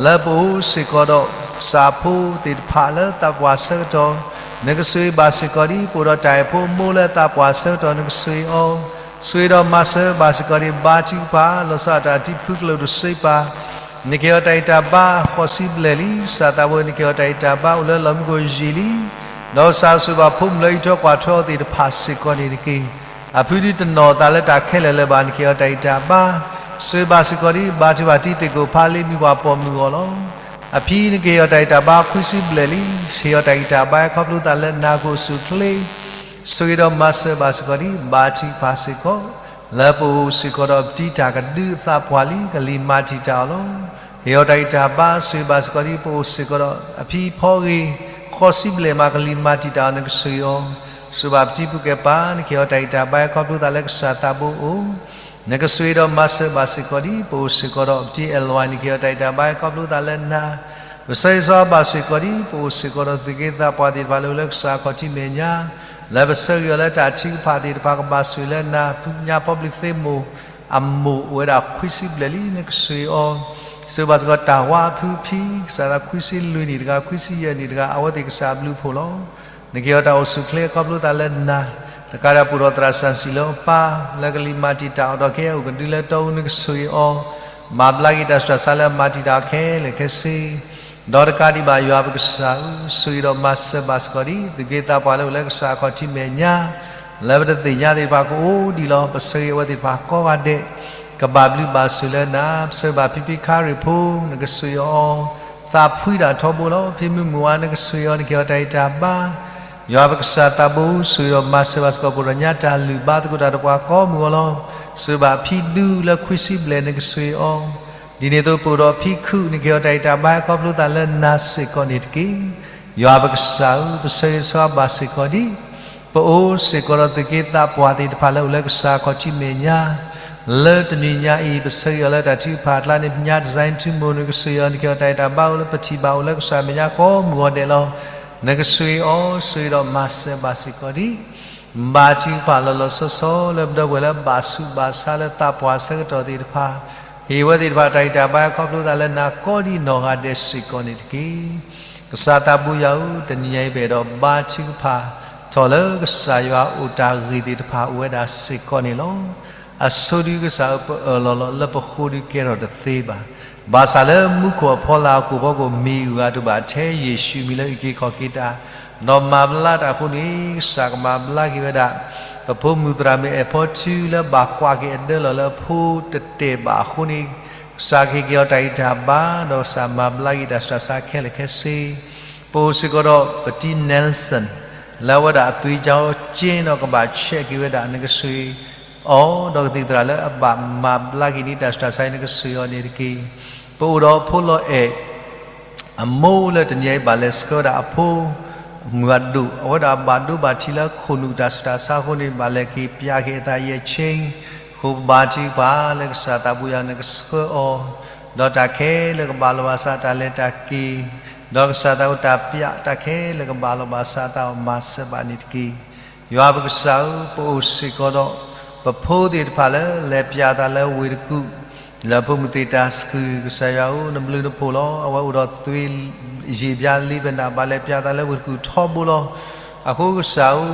လၢပအိၣ်စ့ၢ်ကီးဒီး ကစၢ်ဖိသ့ၣ်တဖၣ်လၢသးပှၢ်ဆၢကတီၢ်, နကဆိၣ်ဂ့ၤဘၣ်စ့ၢ်ကီးဒ် ပအိၣ်ဒီးတၢ်အဲၣ်ဖိမိၢ်လၢသးပှၢ်ဆၢကတီၢ် နကဆိၣ်ဂ့ၤအီၤ, ဆိၣ်ဂ့ၤဒီးမၤစၢၤဘၣ်စ့ၢ်ကီးဒ် ဘါထုကဖၣ် လီၤဆီဒၣ်တၢ်တံဖုကလုာ်တစ့ပၤ, နကဟ့ၣ်အီၤတၢ်ဂံၢ်တၢ်ဘါဃိးဆံဘျဲၣ်လံ, ကစၢ်သးဘိ နကဟ့ၣ်အီၤတၢ်ဂံၢ်တၢ်ဘါအိၣ်လၢလီၢ်မံခိၣ်ယံာ်လံ, ဒီးကစၢ်ဆိၣ်ဂ့ၤဘၣ်ဖိမုၣ်လၢအအံးထွဲကွၢ်ထွဲအီၤသ့ၣ်တဖၣ်စ့ၢ်ကီးန့ၣ်တက့ၢ်. အဖုဒုတနီၣ်သးလၢတၢ်ခဲလၢာ်လၢၤဘၣ် နကဟ့ၣ်အီၤတၢ်ဂံၢ်တၢ်ဘါ, ဆိၣ်ဂ့ၤဘၣ်စ့ၢ်ကီးဒ် ဘါထုကဖၣ်တံၤသ့ၣ်ကိၣ်ဖးလ့ မံၤပှၢ်ပိာ်မုၣ်အဂီၢ်လီၤ. အဖံနကဟ့ၣ်အီၤတၢ်ဂံၢ်တၢ်ဘါခွံဆံဘျဲၣ်လံ, ဟ့ၣ်အီၤတၢ်ဂံၢ်တၢ်ဘါခီဖျိသးလၢနၤကအိၣ်ဆူၣ်အိၣ်ချ့, ဆိၣ်ဂ့ၤဒီးမၤစၢၤဘၣ်စ့ၢ်ကီးဒ် ဘါထုကဖၣ်စ့ၢ်ကီး, လၢပအိၣ်စ့ၢ်ကီးဒီးပတံၤတၢ်ကဒုအသးပှၢ်လံ ကလံၤမၤတံာ်တာ်အီၤလီၤ. ဟ့ၣ်အီၤတၢ်ဂံၢ်တၢ်ဘါ ဆိၣ်ဂ့ၤဘၣ်စ့ၢ်ကီးဒ် ပအိၣ်စ့ၢ်ကီးဒီးအဖံဖီဂ့ၤ, ဃိးဆံဘျဲၣ်မး ကလံၤမၤတံာ်တာ်အီၤ နကဆိၣ်ဂ့ၤအီၤ, ဆိၣ်ဂ့ၤဘၣ်ပတံၤဖိကဲပၤ နကဟ့ၣ်အီၤတၢ်ဂံၢ်တၢ်ဘါခီဖျိသးလၢကစၢ်သးဘိအအိၣ် နကဆိၣ်ဂ့ၤဒီးမၤစၢၤဘၣ်စ့ၢ်ကီးဒ် ပအိၣ်စ့ၢ်ကီးဒီးပတံၤ L Y နကဟ့ၣ်အီၤတၢ်ဂံၢ်တၢ်ဘါခီဖျိသးလၢနၤ, ပဆၢဂ့ၤဆၢဝါဘၣ်စ့ၢ်ကီးဒ် ပအိၣ်စ့ၢ်ကီးဒီးသုးက့သးပှၢ်သ့ၣ်တဖၣ်လၢအိၣ်လၢကစၢ်ခီၣ်ထံးမဲာ်ညါ, လၢပဆၢဂ့ၤအီၤလၢတၢ်ထုကဖၣ်သ့ၣ်တဖၣ်ကဘၣ်ဆိၣ်ဂ့ၤလၢနၤ, ညါဖီဘျုးသ့မိၢ် အမိၢ်အိၣ်ဝဲဒၣ်ခွံဆံဘျဲၣ်လံ နကဆိၣ်ဂ့ၤအီၤ, ဆိၣ်ဂ့ၤဘၣ်စ့ၢ်ကီးတၢ်ဝါအဖုဖံ ကစၢ်သးခွံဆံလွံၢ်နံၣ်တဂၤ ခွံဆံယဲၢ်နံၣ်တဂၤ အဝဲသ့ၣ်ကစၢ်အဘျုးအဖှိၣ်လီၤ. နကဟ့ၣ်အီၤတၢ်အိၣ်ဆူၣ်အိၣ်ချ့ခီဖျိသးလၢနၤ, တကးဒံးပအိၣ်ဒီးသရၣ်စၢ်စံၣ်လၢအပၢ် လၢကလံၤမၤတံာ်တာ်အီၤဒီးကဟဲအိၣ်ကဒုလၢတီအူ နကဆိၣ်ဂ့ၤအီၤ, မၤဘျါက့ၤတၢ်ဆူးတၢ်ဆါလၢအမၤတံာ်တာ်ခဲလၢာ်ခဲဆ့ ဒီးတကးဒံးဘၣ်ယွၤပကစၢ်ဧၢ, ဆိၣ်ဂ့ၤဒီးမၤစၢၤဘၣ်စ့ၢ်ကီးဒ် သုးက့သးပှၢ်လၢအိၣ်လၢကစၢ်အခီၣ်ထံးမဲာ်ညါ, လၢပတသ့ၣ်ညါသ့ၣ်တဖၣ်ကအိၣ်ဒံးလီၤ. ပဆၢဂ့ၤအဝဲသ့ၣ်တဖၣ်ကိးဂၤဒဲး ကဘၣ်ဘျုးဘၣ်ဆိၣ်လၢနၤ, ပဆၢဂ့ၤဘၣ်ဖံဖံခါရ့ၣ်ဖိ နကဆိၣ်ဂ့ၤအီၤ, သးဖှံတၢ်ထီဘိလီၤ. ဖံမုၢ်မုၢ်ဝါ နကဆိၣ်ဂ့ၤအီၤ နကဟ့ၣ်အီၤတၢ်ဂံၢ်တၢ်ဘါ ယွၤပကစၢ်သးဘိ ဆိၣ်ဂ့ၤဒီးမၤစၢၤဘၣ်စ့ၢ်ကီး ပအိၣ်ဒီးညါတၢ်လုၢ်ဘါသကိးတၢ်ဒီးပှၤကိးမုၢ်ဂီၤလီၤ. ဆိၣ်ဂ့ၤဘၣ်ဖံဒူလၢခွံဆံဘျဲၣ် နကဆိၣ်ဂ့ၤအီၤ, ဒ်န့ၣ်အသိးပအိၣ်ဒီးဖံခုၣ် နကဟ့ၣ်အီၤတၢ်ဂံၢ်တၢ်ဘါခီဖျိသးလၢနၤစ့ၢ်ကီးန့ၣ်တက့ၢ်. ယွၤပကစၢ်ဧၢ, ပဆၢဂ့ၤဆၢဝါဘၣ်စ့ၢ်ကီးဒ် ပအိၣ်စ့ၢ်ကီးဒီးသုးက့သးပှၢ်သ့ၣ်တဖၣ်လၢအိၣ်လၢကစၢ်အခီၣ်ထံးမဲာ်ညါ လၢတနံၤညါအံၤ ပဆၢဂ့ၤအီၤလၢတၢ်ထုကဖၣ်အကျါန့ၣ် ပညါ design ထူမိၢ် နကဆိၣ်ဂ့ၤအီၤ နကဟ့ၣ်အီၤတၢ်ဂံၢ်တၢ်ဘါအိၣ်လၢပထံၣ်ဘၣ်အိၣ်လၢကစၢ်မဲာ်ညါကိးမုၢ်ဂီၤဒဲးလီၤ. နကဆိၣ်ဂ့ၤအီၤ ဆိၣ်ဂ့ၤဒီးမၤစၢၤဘၣ်စ့ၢ်ကီးဒ် ဘါထုကဖၣ်လီၤလီၤဆီဆီလၢပဒီပုၢ်ဝဲၢ်လၢဘၣ်ဆူးဘၣ်ဆါလၢသးပှၢ်ဆၢကတီၢ်သ့ၣ်တဖၣ်, ဟ့ၣ်ဝဲသ့ၣ်တဖၣ်တၢ်ဂံၢ်တၢ်ဘါခီဖျိသးလၢနၤကိးဒ်နီၢ်ဂၤဒဲးစ့ၢ်ကီးန့ၣ်တက့ၢ်. ကစၢ်သးဘိယွၤဧၢ, တနံၤညါအံၤပအဲၣ်ဒိးဘါထုကဖၣ်ထီၣ်လၢကစၢ်ယွၤအိၣ်တၢ်ဂ့ၢ်သ့ၣ်တဖၣ်အိၣ်ဝဲဒၣ်စ့ၢ်ကီးန့ၣ်လီၤ. အဆိဒုကစၢ်ဧၢ, ပအၢၣ်လီၤလီၤလၢပဃိဒုကဲထီၣ်တသ့ဘၣ်. ဘၣ်ဆၣ်လၢမူခိၣ်အဖီလာ်အကိာ်ဖီခိၣ်မ့ၢ်ဂၤတဘၣ်ထဲယ့ၣ်ၡူးမံၤလၢအုၣ်က့ၤခီၣ်က့ၤတၢ်, ဒီးမၤဘျါတၢ်အဃိန့ၣ် ကစၢ်ကမၤဘျါက့ၤဝဲဒၣ် ပဖိမုၣ်သရၣ်မုၣ်အဲၣ်ဖီထူလၢဘၣ်ကွၢ်က့ၤအဒၢလီၤလၢအဖိတတဲာ်ဘၣ်အဃိန့ၣ် ကစၢ်ကဟ့ၣ်က့ၤအီၤတၢ်ဂံၢ်တၢ်ဘါ ဒီးကစၢ်မၤဘျါက့ၤတၢ်ဆူးတၢ်ဆါခဲလၢာ်ခဲဆ့ ပအိၣ်စ့ၢ်ကီးဒီးပတံၤ Nelson လၢအဝဲဒၣ်အသွံၣ်ကၠီက့ဒီးကဘၣ်ဆဲးက့ၤဝဲဒၣ် နကဆိၣ်ဂ့ၤအီၤ ဒီးကသံၣ်သရၣ်လၢအဘၣ်မၤဘျါက့ၤန့ၢ်တၢ်ဆူးတၢ်ဆါအံၤ နကဆိၣ်ဂ့ၤအီၤန့ၣ်တက့ၢ်. ပအိၣ်ဒီးဖိလီၤအဲၣ် အမိၢ်လၢတနံၤအံၤဘၣ်လဲၤဆှၢဝဲဒၣ်အဖိ မုၢ်အဒိၣ် အဝဲဒၣ်ဘၣ်ဒိဘၣ်ထံးလၢခိၣ်နူာ်တၢ်ဆူးတၢ်ဆါအဃိန့ၣ် ဘၣ်လဲၤက့ၤပျးက့ၤအသးယဲၢ်ဆ့ ဃိဘါထုကဖၣ်လၢကစၢ်သးဘိယွၤ နကဆှၢအီၤ ဒီးတၢ်ခဲလၢာ်ကဘၣ်လီၤဘၣ်စးတၢ်လဲၤတၢ်က့ၤ ဒီးကစၢ်သးဘိတၢ်ပျးတၢ်ခဲလၢာ်ကဘၣ်လီၤဘၣ်စးအသးအီၤ မၤစၢၤဘၣ်န့ၣ်တက့ၢ်. ယွၤပကစၢ်ဧၢ, ပအိၣ်စ့ၢ်ကီးဒီး ပဖိသ့ၣ်တဖၣ်လၢလဲၤပျးသးလၢဝ့ၢ်တကူၣ် လၢဖိမုၣ်သ့ၣ်တၢ်သကုၤ ကစၢ်ယွၤဧၢ နဘျုးနဖှိၣ်လီၤ. အဝဲအိၣ်ဒီးသွံၣ်ယံာ်ဘျါလံပနၢ် ဘၣ်လဲၤပျးသးလၢဝ့ၢ်တကူၣ်ထီဘိလီၤ. အဃိကစၢ်ဧ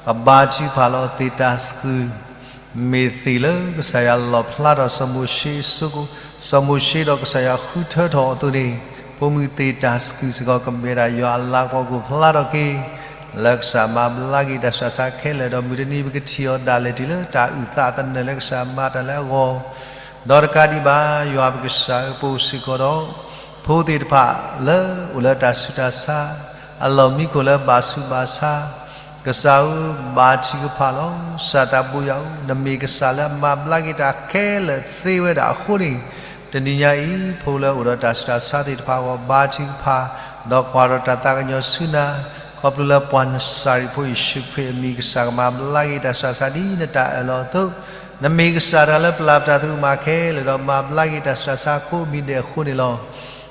ၢ, ပဘါထုကဖၣ်လီၤသ့ၣ်တၢ်သကုၤ မ့ၢ်သ့ၣ်လၢကစၢ်ယွၤလီၣ်ဖျါထီၣ်စီၤမိၤၡ့အစိကမီၤ, စီၤမိၤၡ့ဒီးကစၢ်ယွၤဃုထၢထီၣ်အသိးန့ၣ်, ဖိမုၣ်သ့ၣ်တၢ်သကုၤစ့ၢ်ကီး ကမ့ၢ်ဝဲဒၣ်ယွၤအလၤကပီၤကအိၣ်ဖျါထီၣ်က့ၤ လၢကစၢ်မၤဘျါက့ၤတၢ်ဆူးတၢ်ဆါခဲလၢာ်, ဒီးမုၢ်တနံၤပကထံၣ်အီၤဒၣ်လဲာ်တုၤလၢ တၢ်အုၣ်သးသနၢၣ်လၢကစၢ်မၤတၢ်လၢအဂီၢ်, ဒီးတကးဒံးဘၣ် ယွၤပကစၢ်ဧၢ, ပအိၣ်စ့ၢ်ကီးဒီး ဖိသ့ၣ်တဖၣ်လၢအိၣ်လၢတၢ်ဆူးတၢ်ဆါ အလီၢ်မံခိၣ်လၢဘၣ်ဆူးဘၣ်ဆါ, ကစၢ်ဧၢ, ဘါထုကဖၣ်လီၤ. ကစၢ်သးဘိယွၤဧၢ, နမ့ၢ်ကစၢ်လၢအမၤဘျါက့ၤတၢ်ခဲလၢာ်သ့ဝဲဒၣ်အဃိန့ၣ်, တနံၤညါအံၤ ဖိလၢအိၣ်ဒီးတၢ်ဆူးတၢ်ဆါသ့ၣ်တဖၣ်အဂီၢ် ဘါထုကဖၣ်, ဒီးကွၢ်ထီၣ်တၢ်သးကညီၤဆူနၤ, ခီဖျိလၢပှၤနစၤရ့းဖိယ့ၣ်ၡူးခရံာ်အမံၤ ကစၢ်ကမၤဘျါက့ၤတၢ်ဆူးတၢ်ဆါဒ်နတၢ်အၢၣ်လီၤအသိး, နမ့ၢ်ကစၢ်တဂၤလၢပျၢ်ပတၢ်သရူးမၤခဲလၢာ်ဒီး မၤဘျါက့ၤတၢ်ဆူးတၢ်ဆါကိးမံၤဒဲးအဃိန့ၣ်လီၤ.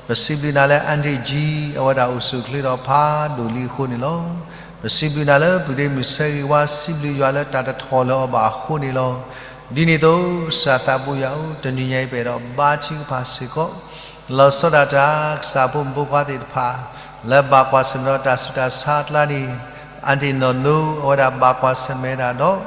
ပစံးဘျုးနၤလၢ Auntie G အဝဲဒၣ်အိၣ်ဆူၣ်အိၣ်ချ့ဒီးဖးဒိၣ်လံအဃိန့ၣ်လီၤ. ပစံးဘျုးနၤလၢ ပုၢ်ဒ့မုၣ်ဆၢဂ့ၤဝါ စံးဘျုးယွၤလၢတၢ်တထီၣ်လၢၤအီၤဘၣ်အဃိန့ၣ်လီၤ. ဒ်န့ၣ်အသိး ကစၢ်သးဘိယွၤဧၢ, တနံၤညါအံၤပအဲၣ်ဒိးဘါထုကဖၣ်စ့ၢ်ကီး လီၤဆီဒၣ်တၢ် ကစၢ်ဖိမုၣ်ဖိခွါသ့ၣ်တဖၣ် လၢဘၣ်ကွၢ်ဆၢၣ်မဲာ်ဒီးတၢ်ဆူးတၢ်ဆါအကျါန့ၣ်, အၢၣ်တ့ၣ်နီၣ်နိ အဝဲဒၣ်ဘၣ်ကွၢ်ဆၢၣ်မဲာ်ဒၣ်ဒီး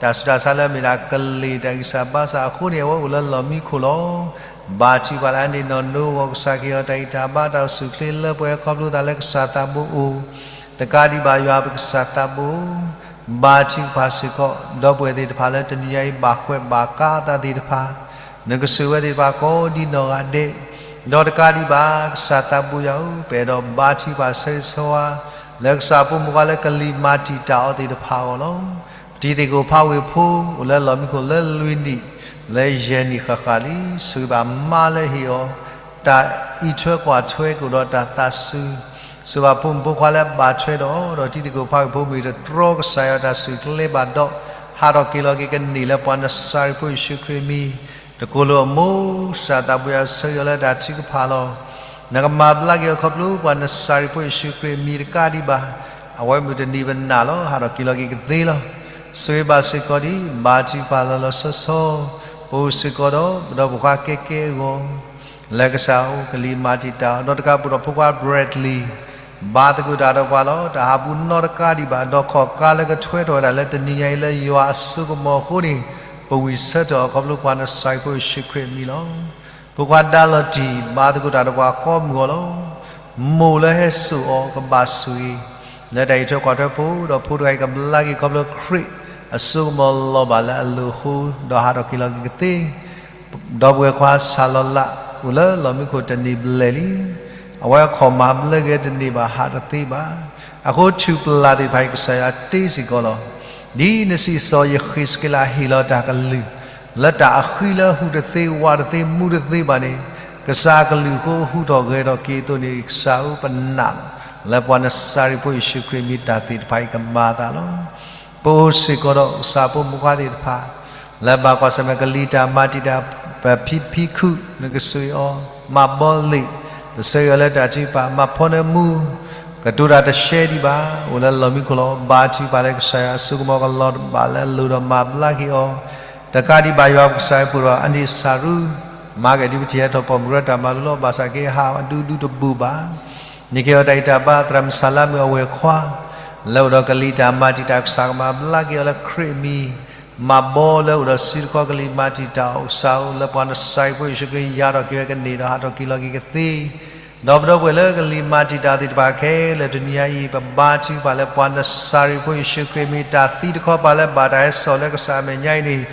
တၢ်ဆူးတၢ်ဆါလၢအမ့ၢ်ဒၣ်ကလ့ၢ်တၢ်ဂံၢ်စၢ်ဘါစၢ်အဃိန့ၣ် အဝဲအိၣ်လၢလီၢ်မံခိၣ်လီၤ. ဘါထုကဖၣ်လၢအၢၣ်တ့ၣ်နီၣ်နိအဂီၢ် ကစၢ်ကဟ့ၣ်အီၤတၢ်ဂံၢ်တၢ်ဘါတၢ်အိၣ်ဆူၣ်အိၣ်ချ့လၢပှဲၤ ခီဖျိသးလၢကစၢ်သးဘိအိၣ် တကးဒံးဘၣ်ယွၤပကစၢ်သးဘိ ဘါထုကဖၣ်စ့ၢ်ကီး ဒီပုၢ်ဝဲၢ်သ့ၣ်တဖၣ်လၢတနံၤညါအံၤ ဘၣ်ကွဲးဘၣ်ကါအသးသ့ၣ်တဖၣ်, နကစၢၢ်ဝဲသ့ၣ်တဖၣ်ကိးဒ်နီၢ်ဂၤဒဲး, ဒီးတကးဒံးဘၣ် ကစၢ်သးဘိယွၤဧၢ, ပအဲၣ်ဒိးဘါထုကဖၣ်ဆၢဂ့ၤဆၢဝါ လၢကစၢ်ဖိမုၣ်ဖိခွါလၢကလံၤမၤတံာ်တာ်အီၤသ့ၣ်တဖၣ်အဂီၢ်လီၤ. ပတံၤသကိးဖးဝ့ၢ်ဖိ အိၣ်လၢလီၢ်မံခိၣ်လၢလွံၢ်နံၣ် လၢယဲၢ်နံၣ်ဃၣ်ဃၣ်လံ, ဆိၣ်ဂ့ၤဘၣ်မါလၢဟ့ၣ်အီၤ တၢ်အံးထွဲကွၢ်ထွဲကအိၣ်ဒီးတၢ်သးစူၤ, ဆိၣ်ဂ့ၤဘၣ်ဖိမုၣ်ဖိခွါလၢဘၣ်ထွဲဒီးအီၤ, ဒီးတံၤသကိးဖးဝ့ၢ်ဖိမ့ၢ်တတြီကစၢ်ယွၤတၢ်ဆူၣ်ချ့ဘၣ်ဒီး ဟးထီၣ်က့ၤလီၤက့ၤကန့ၢ်လၢပှၤနစၤရ့းဖိယ့ၣ်ၡူးခရံာ်အမံၤ, တကိၢ်လိာ်အမိၢ် ကစၢ်သးဘိယွၤဆၢဂ့ၤအီၤလၢတၢ်ထုကဖၣ်လီၤ. နကမၤဘျါက့ၤအီၤခီဖျိပှၤနစၤရ့းဖိယ့ၣ်ၡူးခရံာ်အမံၤတကးဒံးဘၣ်, အဝဲမ့ၢ်တနံၤပနာ်လီၤ ဟးထီၣ်က့ၤလီၤက့ၤကသ့လီၤ. ဆိၣ်ဂ့ၤဘၣ်စ့ၢ်ကီးဒံး ဘါထုကဖၣ်လီၤလီၤဆီဆီ, ပအိၣ်စ့ၢ်ကီးဒီး ပဒီပုၢ်ဝဲၢ်ကဲကဲအဂီၢ် လၢကစၢ်အိၣ်ကလံၤမၤတံာ်တာ်အီၤ, ဒီးတကးပူၤဒီးဖိခွါ Bradley ဘါသကိးတၢ်ဒီးပှၤလီၤ. တၢ်ဟးပူၤနီတကးဒံးဘၣ် ဒီးခီၣ်ကါလၢကထွဲထီၣ်ဝဲဒၣ်လၢတနံၤညါအံၤလၢယွၤအစိကမီၤအဃိန့ၣ် ပဝံၣ်ဆၢထၢၣ်အီၤခီဖျိပှၤနစၤရ့းဖိယ့ၣ်ၡူးခရံာ်အမံၤလီၤ. ဖိခွါဒါလီၤတံၢ် ဘါသကိးတၢ်ဒီးပှၤကိးမုၢ်ဂီၤလီၤ. မိၢ်လၢဟဲစိာ်အီၤကဘၣ်ဆိၣ်ဂ့ၤ လၢတၢ်အံးထွဲကွၢ်ထွဲဖိ ဒီးဖိတဂၤအံၤကဘျါက့ၤခီဖျိခရံာ် အစိကမီၤလီၤဘၣ်လၢအလိၤအဃိ ဒီးဟးထီၣ်က့ၤလီၤက့ၤကသ့ ဒီပုၢ်ဝဲၢ်ခွါစၢ်လီၤလး အိၣ်လၢလီၢ်မံခိၣ်တနံၤဘျဲၣ်လံ. အဝဲအခီၣ်မၤဘျၢက့ၤတန့ၢ်ဘၣ် ဟးတသ့ဘၣ်. အဃိထူၣ်ပျၢ်သ့ၣ်တဖၣ်အံၤ ကစၢ်ယွၤတ့စ့ၢ်ကီးလီၤ. ဒ်နစံးစီၤယဃ့းစက့လးဟ့ၣ်လီၤတၢ်ကလုၢ် လၢတၢ်အဃံလၢဟူးတသ့ ဝးတသ့ မူတသ့ဘၣ်န့ၣ်, ကစၢ်အကလုၢ်အဃိဟူးထီၣ်ဂဲၤထီၣ်က့ၤအသိးန့ၣ် ကစၢ်ဧၢ ပနာ်လီၤ. လၢပှၤနစၤရ့းဖိယ့ၣ်ၡူးခရံာ်အမံၤ တၢ်သ့ၣ်တဖၣ်အံၤကမၤအသးလီၤ. ပအိၣ်စ့ၢ်ကီးဒီးကစၢ်ဖိမုၣ်ဖိခွါသ့ၣ်တဖၣ် လၢဘၣ်ကွၢ်ဆၢၣ်မဲာ်ကလံၤတၢ်မၤတံာ်တာ် ပဖံဖံခုၣ် နကဆိၣ်ဂ့ၤအီၤ, မၤဘီလ့ၣ် ပဆၢဂ့ၤအီၤလၢတၢ်ထုကဖၣ်, မၤဖီနၢမူ ကတိၤတၢ်တရှဲဒံးဘၣ် အိၣ်လၢလီၢ်မံခိၣ်လီၤ. ဘါထုကဖၣ်လၢကစၢ်ယွၤအစိကမီၤကလီၤဘၣ်လၢအလိၤဒီးမၤဘျါက့ၤအီၤ, တကးဒံးဘၣ်ယွၤပကစၢ်အံၤပှဲၤဒီးအနံၣ်စၢ်ရူ မၤက့ၤဒုးပထံၣ်ဟဲထီၣ်ပိာ်မုၣ်ကရၢတၢ်မၤလိလီၤ. ဘၣ်ဆၣ်က့ၤဟးအီၤအဒူဒူတဘူၣ်ဘၣ် န့ၢ်က့ၤအီၤတၢ်ဂံၢ်တၢ်ဘါ သရၣ်မုၣ်စၤလါမုၣ်အဝဲၢ်ခွါ လၢအိၣ်ဒီးကလံၤတၢ်မၤတံာ်တာ် ကစၢ်ကမၤဘျါက့ၤအီၤလၢခရံာ်အမံၤ, မၤဘီလၢအိၣ်ဒီးစုတခီကလံၤမၤတံာ်တာ်အီၤ ကစၢ်ဧၢ လၢပှၤနစၤရ့းဖိယ့ၣ်ၡူးခရံာ် ယါထီၣ်က့ၤဝဲကန့ၢ်ဒီးဟးထီၣ်က့ၤလီၤက့ၤကသ့, ဒီးပဒီပုၢ်ဝဲၢ်လၢကလံၤမၤတံာ်တာ်သ့ၣ်တဖၣ်ခဲလၢာ်တနံၤညါအံၤ ပဘါထုကဖၣ်လၢပှၤနစၤရ့းဖိယ့ၣ်ၡူးခရံာ်အမံၤ တၢ်သံတခီပၤလၢဘၣ်တၢ်ဟဲစိာ်လၢကစၢ်အမဲာ်ညါအံၤန့ၣ်,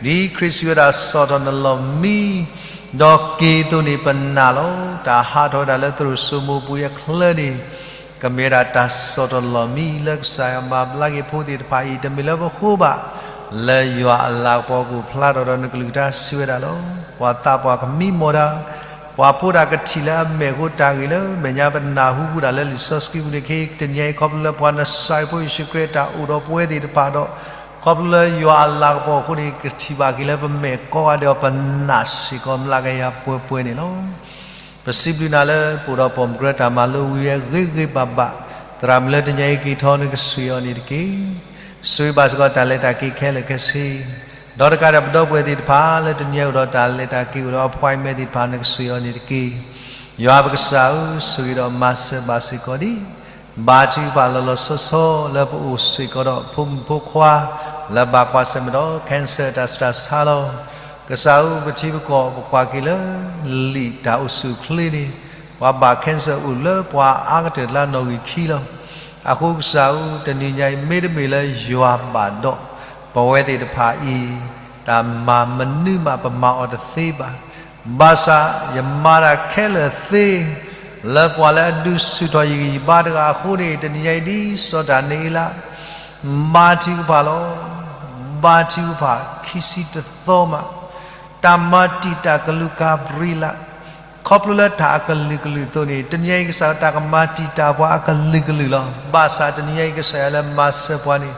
ဒ်ခရံာ်စံးဝဲဒၣ် စိာ်ထီၣ်နလီၢ်မံ ဒီးက့ၤအသိးန့ၣ် ပနာ်လီၤ. တၢ်ဟးထီၣ်ဝဲဒၣ်လၢသရိာ်စိမိၤပူၤအချၢန့ၣ် ကမ့ၢ်ဝဲဒၣ်တၢ်စိာ်ထီၣ်လီၢ်မံလၢကစၢ်ယွၤမၤဘျါက့ၤဖိသ့ၣ်တဖၣ်အံၤ တမ့ၢ်လၢပဃိဘၣ်, လၢယွၤအလၤကပီၤကအိၣ်ဖျါထီၣ်ဒီးနကလုၢ်ကထါစံးဝဲဒၣ်လီၤ. ပှၤသးပှၢ်ကမံမီၢ်တၢ်, ပှၤဖိတၢ်ကထံၣ်လၢအမဲာ်အဃိ တၢ်ဂ့ၢ်လၢမဲာ်ညါပနၢ်ဟူဘူးဒၣ်လၢလံာ်စီဆှံပူၤန့ၣ် ခဲတနံၤအံၤ ခီဖျိလၢပှၤနစၤရ့းဖိယ့ၣ်ၡူးခရံာ်အတၢ်အိၣ်ဒီးပဝဲသ့ၣ်တဖၣ်ဒီး ခီဖျိလၢယွၤအလၤကပီၤအဃိန့ၣ် ကထံၣ်ဘၣ်က့ၤလၢပမဲာ်ကိးဂၤဒဲးအီၤ ပနာ်စ့ၢ်ကီးမျးကယၤပှဲၤပှဲၤန့ၣ်လီၤ. ပစံးဘျုးနၤလၢပအိၣ်ဒီးပိာ်မုၣ်ကရၢတၢ်မၤလိဝံၤဝဲဂ့ၤဂ့ၤဘၣ်ဘၣ်, သရၣ်မုၣ်လၢတနံၤအံၤက့ၤထီၣ် နကဆိၣ်ဂ့ၤအီၤန့ၣ်တက့ၢ်. ဆိၣ်ဂ့ၤဘၣ်စ့ၢ်ကီးတၢ်လဲၤတၢ်က့ၤခဲလၢာ်ခဲဆ့, ဒီးတကးဒီးပဒီပုၢ်ဝဲၢ်သ့ၣ်တဖၣ်လၢတနံၤအံၤအိၣ်ဒီးတၢ်လဲၤတၢ်က့ၤအိၣ်ဒီး appointment သ့ၣ်တဖၣ် နကဆိၣ်ဂ့ၤအီၤန့ၣ်တက့ၢ်. ယွၤပကစၢ်ဧၢ, ဆိၣ်ဂ့ၤဒီးမၤစၢၤဘၣ်စ့ၢ်ကီးဒံး ဘါထုကဖၣ်လီၤလီၤဆီဆီ လၢပအိၣ်စ့ၢ်ကီးဒီးဖိမုၣ်ဖိခွါ လၢဘၣ်ကွၢ်ဆၢၣ်မဲာ်ဒီး cancer တၢ်ဆူးတၢ်ဆါလီၤ. ကစၢ်ဧၢ, ပထံပကီၢ်ပကွၢ်က့ၤလၢ လံာ်တၢ်အိၣ်ဆူၣ်အိၣ်ချ့န့ၣ် ပှၤဘၣ် cancer အိၣ်လၢပှၤအါကတၢၢ်လၢနီၣ်ဂံၢ်ခံလီၤ. အဃိကစၢ်ဧၢ, တနံၤညါအံၤ မ့တမ့ၢ်လၢယွၤဘၣ်ဒီး ပဝဲသ့ၣ်တဖၣ်အံၤ တၢ်မၤမနုၤမး ပမၤအီၤတသ့ဘၣ်. ဘၣ်ဆၣ်ယမၤတၢ်ခဲလၢာ်သ့ လၢပှၤလၢအဒုးဆူၣ်ထီၣ်ယဂံၢ်ယဘါတဂၤအဃိန့ၣ် တနံၤညါအံၤ ဒ်စီၤဒၤနံးယ့လး ဘါထုကဖၣ်လီၤ. ဘါထုကဖၣ်ခံဆံတသီမး, တၢ်မၤတံာ်တာ်ကလူးကၤဘြံၤလး ခီဖျိလၢတၢ်အကလုာ်ကလုာ်အသိးန့ၣ် တနံၤညါအံၤ ကစၢ်တၢ်ကမၤတံာ်တာ်ပှၤအကလုာ်ကလုာ်လီၤ. ဘၣ်ဆၣ်တနံၤညါအံၤ ကစၢ်ယွၤလၢမၤစၢၤပှၤန့ၣ်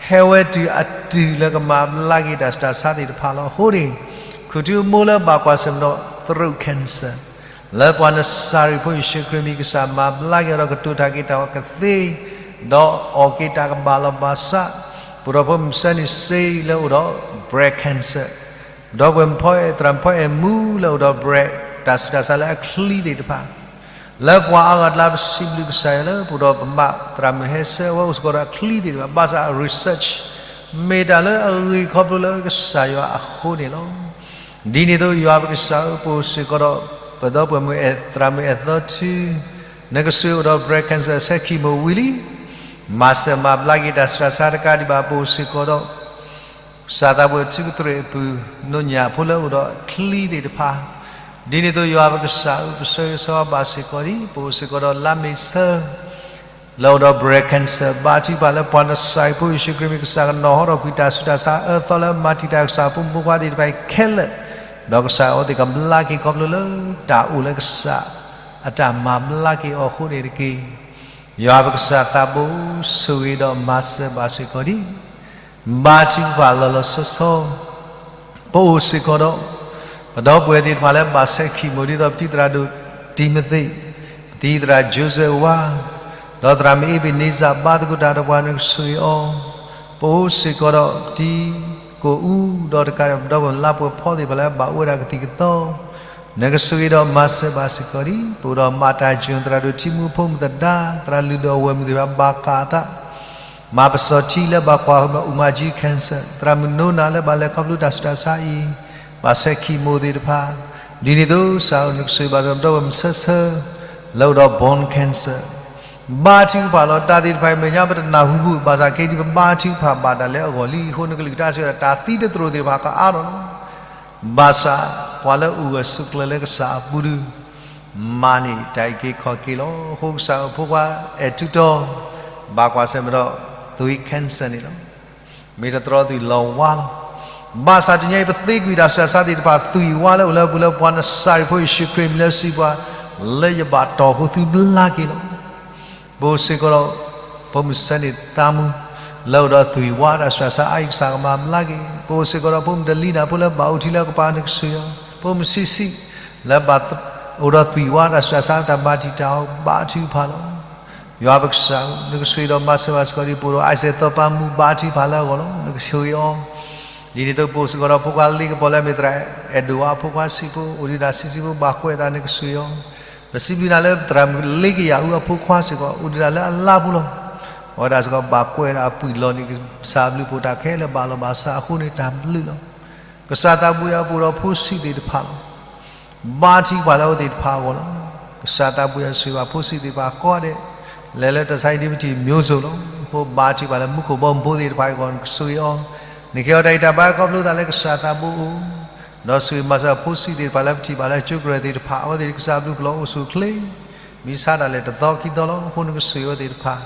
ဟဲဝဲတုၤအတုၤလၢကမၤဘျါက့ၤတၢ်ဆူးတၢ်ဆါသ့ၣ်တဖၣ်လီၤ. အဃိန့ၣ် ခူၣ်ထူအမိၢ်လၢဘၣ်ကွၢ်ဆၢၣ်မဲာ်ဒီး throat cancer လၢပှၤနစၤရ့းဖိယ့ၣ်ၡူးခရံာ်မံၤ ကစၢ်မၤဘျါက့ၤအီၤဒီးကတိၤတၢ်က့ၤတၢ်ကသ့ ဒီးအီၣ်က့ၤတၢ်ကဘၣ်လီၤဘၣ်စး, ပဒီပုၢ်ဝဲၢ်မုၣ်စၢနံၣ်စ့လၢအိၣ်ဒီး breast cancer, ဒီပုၢ်ဝဲၢ်မုၣ်ဖီအဲၣ် သရၣ်မုၣ်ဖီအဲၣ်မူလၢအိၣ်ဒီး breast တၢ်ဆူးတၢ်ဆါလၢအချံသ့ၣ်တဖၣ် လၢပှၤအါဂၤအကျါ ပစံးဘျုးကစၢ်ယွၤလၢ ပအိၣ်ဒီးပမး သရၣ်မုၣ်ဟဲဆၢ အဝဲအိၣ်စ့ၢ်ကီးဒီးအချံသ့ၣ်တဖၣ် ဘၣ်ဆၣ်အ research မ့ၢ်တၢ်လၢအဂ့ၤခီဖျိလၢကစၢ်ယွၤအဃိန့ၣ်လီၤ. ဒ်န့ၣ်အသိး ယွၤပကစၢ်ဧၢ, ပအိၣ်စ့ၢ်ကီးဒီး ပဒီပုၢ်ဝဲၢ်မုၣ် သရၣ်မုၣ်အဲၣ်သီထူ, နကစၢ်အိၣ်ဒီး breast cancer အဆဲးခံမိၢ်ဝံၤလံ, မၤစၢၤမၤဘျါက့ၤတၢ်ဆူးတၢ်ဆါတကးဒံးဘၣ် ပအိၣ်စ့ၢ်ကီးဒီး ကစၢ်သးဘိထုကတြ့ၣ်အပူၤ နိၣ်ညၣ်ဖိလၢအိၣ်ဒီးချံသ့ၣ်တဖၣ်, ဒ်န့ၣ်အသိး ယွၤပကစၢ်ဧၢ, ပဆၢဂ့ၤဆၢဝါဘၣ်စ့ၢ်ကီးဒံး ပအိၣ်စ့ၢ်ကီးဒီးလါမ့ၤဆၢ လၢအိၣ်ဒီး breast cancer, ဘါထုကဖၣ်လၢပှၤနစၤရ့းဖိယ့ၣ်ၡူးခရံာ်မ့ၢ်ကစၢ်ကနီၤဟီထီၣ်ကွံာ် တၢ်ဆူးတၢ်ဆါအၢသီလၢမၤတံာ်တာ်ကစၢ်ဖိမုၣ်ဖိခွါသ့ၣ်တဖၣ်အံၤခဲလၢာ်, ဒီးကစၢ်အဝဲသ့ၣ်ကဘျါက့ၤခီဖျိလၢ တၢ်အိၣ်လၢကစၢ်အတၢ်မၤဘျါက့ၤအီၤအဃိန့ၣ်တက့ၢ်. ယွၤပကစၢ်သးဘိ ဆိၣ်ဂ့ၤဒီးမၤစၢၤဘၣ်စ့ၢ်ကီးဒံး ဘါထုကဖၣ်လီၤလီၤဆီဆီ, ပအိၣ်စ့ၢ်ကီးဒီး ပဒီပုၢ်ဝဲၢ်သ့ၣ်တဖၣ်လၢဘၣ်ဆဲးခံမိၢ် ဒ်သိးပတံၤသရၣ်ဒိၣ်တံၤမသ့း, ပတံၤသရၣ် Joseph ဝါ, ဒီးသရၣ်မုၣ်အ့ဘ့ၣ်န့စၢ် ဘါသကိးတၢ်ဒီးပှၤ နကဆိၣ်ဂ့ၤအီၤ, ပအိၣ်စ့ၢ်ကီးဒီးပတံၤကိၣ်အူ ဒီးတကးဒီးပဒီပုၢ်ဝဲၢ်လါပှဲၤဖီသ့ၣ်တဖၣ်လၢဘၣ်အိၣ်ဝဲဒၣ်ကသံၣ်ကသီ နကဆိၣ်ဂ့ၤဒီးမၤစၢၤဘၣ်စ့ၢ်ကီးဒံး ပအိၣ်ဒီးမၤတၢ်ကၠိ သရၣ်ဒိၣ်ထံမူဖိမုၣ်သဒါ သရၣ်လုၢ်ဒိၣ်အဝဲၢ်မုၣ်သ့ၣ်တဖၣ်ဘၣ်ကးအသး, မၤပစီၤထံလၢဘၣ်ကွၢ်အူမၤကၠံ cancer, သရၣ်မုၣ်နိနၤလၢဘၣ်လဲၤခီဖျိတၢ်ဆူးတၢ်ဆါအံၤ, ဘၣ်ဆဲးခံမိၢ်သ့ၣ်တဖၣ်, ဒ်န့ၣ်အသိး ကစၢ်ဧၢ နကဆိၣ်ဂ့ၤဘၣ်စ့ၢ်ကီးပဒီပုၢ်ဝဲၢ်မုၣ်ဆၢဆၢ လၢအိၣ်ဒီး bone cancer, ဘါထုကဖၣ်လီၤ. တၢ်သ့ၣ်တဖၣ်အံၤမဲာ်ညါပတနၢ်ဟူဘူး ဘၣ်ဆၣ်က့ၤဒ်ပဘါထုကဖၣ်ဘၣ်တၢ်လၢအဂီၢ်လံအဃိ နကလုၢ်ကထါစံးဝဲဒၣ် တၢ်သံတသရိာ်သ့ၣ်တဖၣ်ကအါထီၣ်လီၤ. ဘၣ်ဆၣ် ပှၤလၢအိၣ်ဂၢၢ်ဆိးကျၢၤလၢကစၢ်အပူၤဒု မၤန့ၢ်တၢ်အုၣ်က့ၤခီၣ်က့ၤလီၤ. အဃိကစၢ်အဖိခွါအဲၣ်ထူတီ ဘၣ်ကွၢ်ဆၢၣ်မဲာ်ဒီး သွံၣ် cancer န့ၣ်လီၤ. မ့ၢ်တတြီသွံၣ်လီၤဝါလီၤ. ဘၣ်ဆၣ်တနံၤအံၤ ပသ့ကွံာ်တၢ်ဆူးတၢ်ဆါသ့ၣ်တဖၣ် သွံၣ်ဝါလၢအိၣ်လၢအပူၤလၢ ပှၤနစၤရ့းဖိယ့ၣ်ၡူးခရံာ်မံၤလၢစံးပှၤ လၢယဘၣ်တီၢ်ဃိသုဘျါက့ၤလီၤ. ပအိၣ်စ့ၢ်ကီးဒီး ဖိမုၣ်ဆၢန့ၣ်သးမူ လၢအိၣ်ဒီးသွံၣ်ဝါတၢ်ဆူးတၢ်ဆါအါအံၤ ကစၢ်ကမၤဘျါက့ၤ, ပအိၣ်စ့ၢ်ကီးဒီး ဖိမုၣ်တလံနၤဖိလၢဘၣ်အိၣ်ထံလၢကပၤ နကဆိၣ်ဂ့ၤအီၤ, ဖိမုၣ်ဆံးဆံး လၢဘၣ်အိၣ်ဒီးသွံၣ်ဝါတၢ်ဆူးတၢ်ဆါ တၢ်ဘၣ်တံာ်တာ်အီၤ ဘါထုကဖၣ်လီၤ. ယွၤပကစၢ်ဧၢ, နကဆိၣ်ဂ့ၤဒီးမၤစၢၤဘၣ်စ့ၢ်ကီးဒံး ပအိၣ်ဒီး Isaac သီပၤမူ ဘါထုကဖၣ်လၢအဂီၢ်လီၤ. နကဆိၣ်ဂ့ၤအီၤ ဒ်န့ၣ်အသိး ပအိၣ်စ့ၢ်ကီးဒီးဖိခွါလ့ကပီၤလၢအမ့ၢ်သရၣ်အဲၣ်ဒိၣ်ဝါအဖိခွါဆံးဖိ အိၣ်ဒံးတၢ်ဆံးဆံးဖိ ဘၣ်ကွဲးအသး နကဆိၣ်ဂ့ၤအီၤ, ပစံးဘျုးနၤလၢသရၣ်မုၣ်လ့ကယၤအူအဖိခွါစ့ၢ်ကီး အိၣ်ဒံးတၢ်လၢအလါပူၤလီၤ. အဝဲဒၣ်စ့ၢ်ကီးဘၣ်ကွဲးဒီးအပုၢ်လီၤန့ၣ် ကစၢ်ဘျုးဖှိၣ်တၢ်ခဲလၢာ်ဘၣ်လီၤဘၣ်စးအဃိန့ၣ် တၢ်ဘျုးလီၤ. ကစၢ်သးဘိယွၤ ပအိၣ်ဒီးဖိဆံးသ့ၣ်တဖၣ်လီၤ. ဘါထုကဖၣ်လၢအဝဲသ့ၣ်တဖၣ်အဂီၢ်လီၤ. ကစၢ်သးဘိယွၤ ဆိၣ်ဂ့ၤဘၣ်ဖိဆံးသ့ၣ်တဖၣ်ကိးဂၤဒဲး, လဲၤလၢတၢ်ဆါဟံၣ်ဒ်ပထံၣ် မျိုးစုံလီၤ. အဃိဘါထုကဖၣ်လၢမူခိၣ်ဘီမုၢ်ဖိသ့ၣ်တဖၣ်အဂီၢ် နကဆိၣ်ဂ့ၤအီၤ, နကဟ့ၣ်အီၤတၢ်ဂံၢ်တၢ်ဘါခီဖျိသးလၢကစၢ်သးဘိအအိၣ်, ဒီးဆိၣ်ဂ့ၤမၤစၢၤဖိဆံးသ့ၣ်တဖၣ်လၢပထံၣ်ဘၣ်လၢ ကၠိကရၢၢ်သ့ၣ်တဖၣ် အဝဲသ့ၣ်ကစၢ်ဘျုးဖှိၣ်လီၤ အိၣ်ဆူၣ်အိၣ်ချ့ မ့ၢ်ဆါတၢ်လဲၣ်တသီခံသီလီၤ. အဃိနကဆိၣ်ဂ့ၤအဝဲသ့ၣ်တဖၣ်,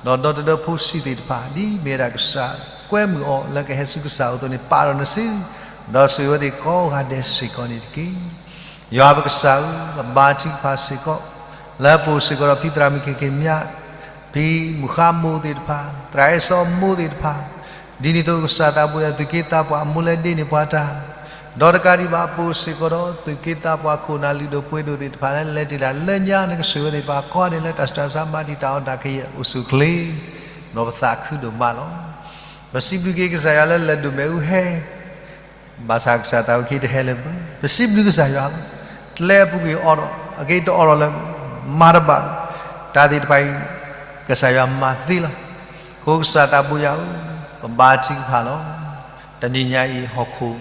ဒီးဒီတဒၢဖိဆံးသ့ၣ်တဖၣ် ဒ်မ့ၢ်ဝဲဒၣ်ကစၢ်ကွဲမုာ်အီၤလၢကဟဲဆူကစၢ်အအိၣ်အသိးန့ၣ် ပာ်ဒီးနစု, ဒီးဆိၣ်ဂ့ၤအဝဲသ့ၣ်ကိးဂၤဒဲးစ့ၢ်ကီးန့ၣ်တက့ၢ်. ယွၤပကစၢ်ဧၢ, ပဘါထုကဖၣ်စ့ၢ်ကီး လၢပအိၣ်စ့ၢ်ကီးဒီးဖံသရၣ်မုၣ်က့ၤက့ၤမၠး, ဖံမုၢ်ဃါမိၢ်သ့ၣ်တဖၣ်, သရၣ်အဲၣ်စီအမိၢ်သ့ၣ်တဖၣ်, ဒ်န့ၣ်အသိးကစၢ်သးဘိယွၤ သူၣ်က့သးပှၢ်အမိၢ်လၢဒ့န့ၢ်ပှၤတၢ် ဒီးတကးဒံးဘၣ် ပအိၣ်စ့ၢ်ကီးဒီး သူၣ်က့သးပှၢ်ခိၣ်နၢ်လုၢ်ဒိၣ်ပှ့ၤဒိၣ်သ့ၣ်တဖၣ်လၢလဲၤတ့ၢ်တၢ်လၢညါ နကဆိၣ်ဂ့ၤအဝဲသ့ၣ်တဖၣ်ကိးဂၤဒဲးလၢတၢ်ဆူးတၢ်ဆါဘၣ်တံာ်တာ်အီၤတၢ်ကယဲၢ်အိၣ်ဆူၣ်အိၣ်ချ့, ဒီးပသးခုဒိၣ်မးလီၤ. ပစံးဘျုးက့ၤကစၢ်ယွၤလၢလဲၤဒိၣ်မ့ၣ်အူဟဲ ဘၣ်ဆၣ်ကစၢ်သးဝံၣ်ခံတဟဲလၢၤဘၣ်. ပစံးဘျုးကစၢ်ယွၤလီၤ. ကျဲအပူၤကွံာ်အိးထီၣ်, အက့ၤတအိးထီၣ်လၢၤဘၣ်, မၤတဘၣ်လၢၤ. တၢ်သ့ၣ်တဖၣ်အံၤ ကစၢ်ယွၤမၤသ့လီၤ. အဃိကစၢ်သးဘိယွၤဧၢ, ပဘါထုကဖၣ်လီၤ. တနံၤညါအံၤဟီၣ်ခိၣ်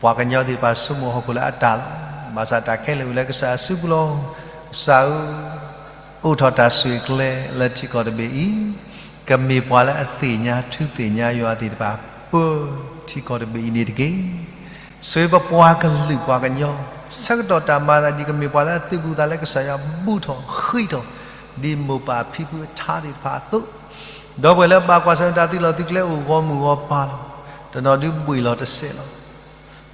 ပှၤကညီသ့ၣ်တဖၣ်ဆိကမိၣ်ဟီၣ်ခိၣ်လၢအတၢ်လီၤ. ဘၣ်ဆၣ်တၢ်ခဲလၢာ်ဝံၤလၢကစၢ်အစုပူၤလီၤ. ကစၢ်ဧၢ, အိးထီၣ်တၢ်ဆိၣ်ဂ့ၤကျဲလၢထံကီၢ်တဘ့ၣ်အံၤ, ကမ့ၢ်ပှၤလၢအသ့ၣ်ညါထူသ့ၣ်ညါယွၤသ့ၣ်တဖၣ် ပၢထံကီၢ်တဘ့ၣ်အံၤန့ၣ်တက့ၢ်. ဆိၣ်ဂ့ၤပပှၤကလုာ်ပှၤကညီ ဆၢကတီၢ်တၢ်မၤသးဒ်ကမ့ၢ်ပှၤလၢအသုးဘူးသးလၢကစၢ်ယွၤဘူၣ်ထီၣ်ဃံးထီၣ် ဒ်မိၢ်ပၢ်ဖံဖုအထါသ့ၣ်တဖၣ်အသိး, ဒီပုၢ်ဝဲၢ်လၢဘၣ်ကွၢ်ဆၢၣ်မဲာ်တၢ်သုးလီၢ်သုးကျဲအိၣ်ဂီၢ်မုၢ်ဂီၢ်ပၤလီၤ. တနီၤဒုးဘှံးလီၤတစဲးလီၤ.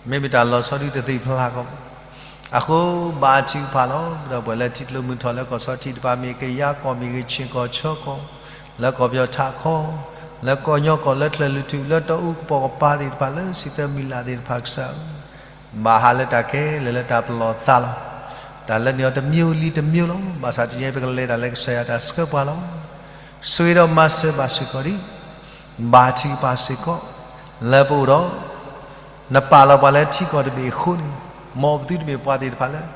မ့မ့ၢ်တၢ်လီၤဆီဒုးတသ့ၣ်ဖျါကီးဘၣ်. အဃိဘါထုကဖၣ်လီၤ. ဒီပုၢ်ဝဲၢ်လၢထံကျိမုၢ်ထီၣ်လၢကီၢ်ဆီထံးတဖၣ် မ့ၢ်ကယၤကီၢ် မ့ၢ်ဂ့ၤ ခၠ့ၣ်ကီၢ် ခၠီကီၢ်, လၢကီၢ်ပယီၤထးခီ, လၢကီၢ်ညီကီၢ် လၢချၢၣ်လွံၢ်ထူၣ် လၢတၢ်အိၣ်ကပိာ်ကပၤသ့ၣ်တဖၣ် လၢစံၣ်သၢမံၤလၢ်သ့ၣ်တဖၣ်ကစၢ်ဧၢ, ဘၣ်ဟးလၢတၢ်ခဲလၢာ်လၢတၢ်ပလီၢ်သးလီၤ. တၢ်လၢန့ၣ်အီၤတမံၤလံတမံၤလီၤ. ဘၣ်ဆၣ်တနံၤအံၤပကလဲၤတၢ်လၢကစၢ်ယွၤတၢ်ဆှၢပှၤလီၤ. ဆိၣ်ဂ့ၤဒီးမၤစၢၤဘၣ်စ့ၢ်ကီးဒံး, ဘါထုကဖၣ်စ့ၢ်ကီး, လၢပအိၣ်ဒီး နပာ်လီၤပှၤလၢထံကီၢ်တဘ့ၣ်အဃိန့ၣ်, မ်ပသုတမ့ၢ်ပှၤသ့ၣ်တဖၣ်လၢ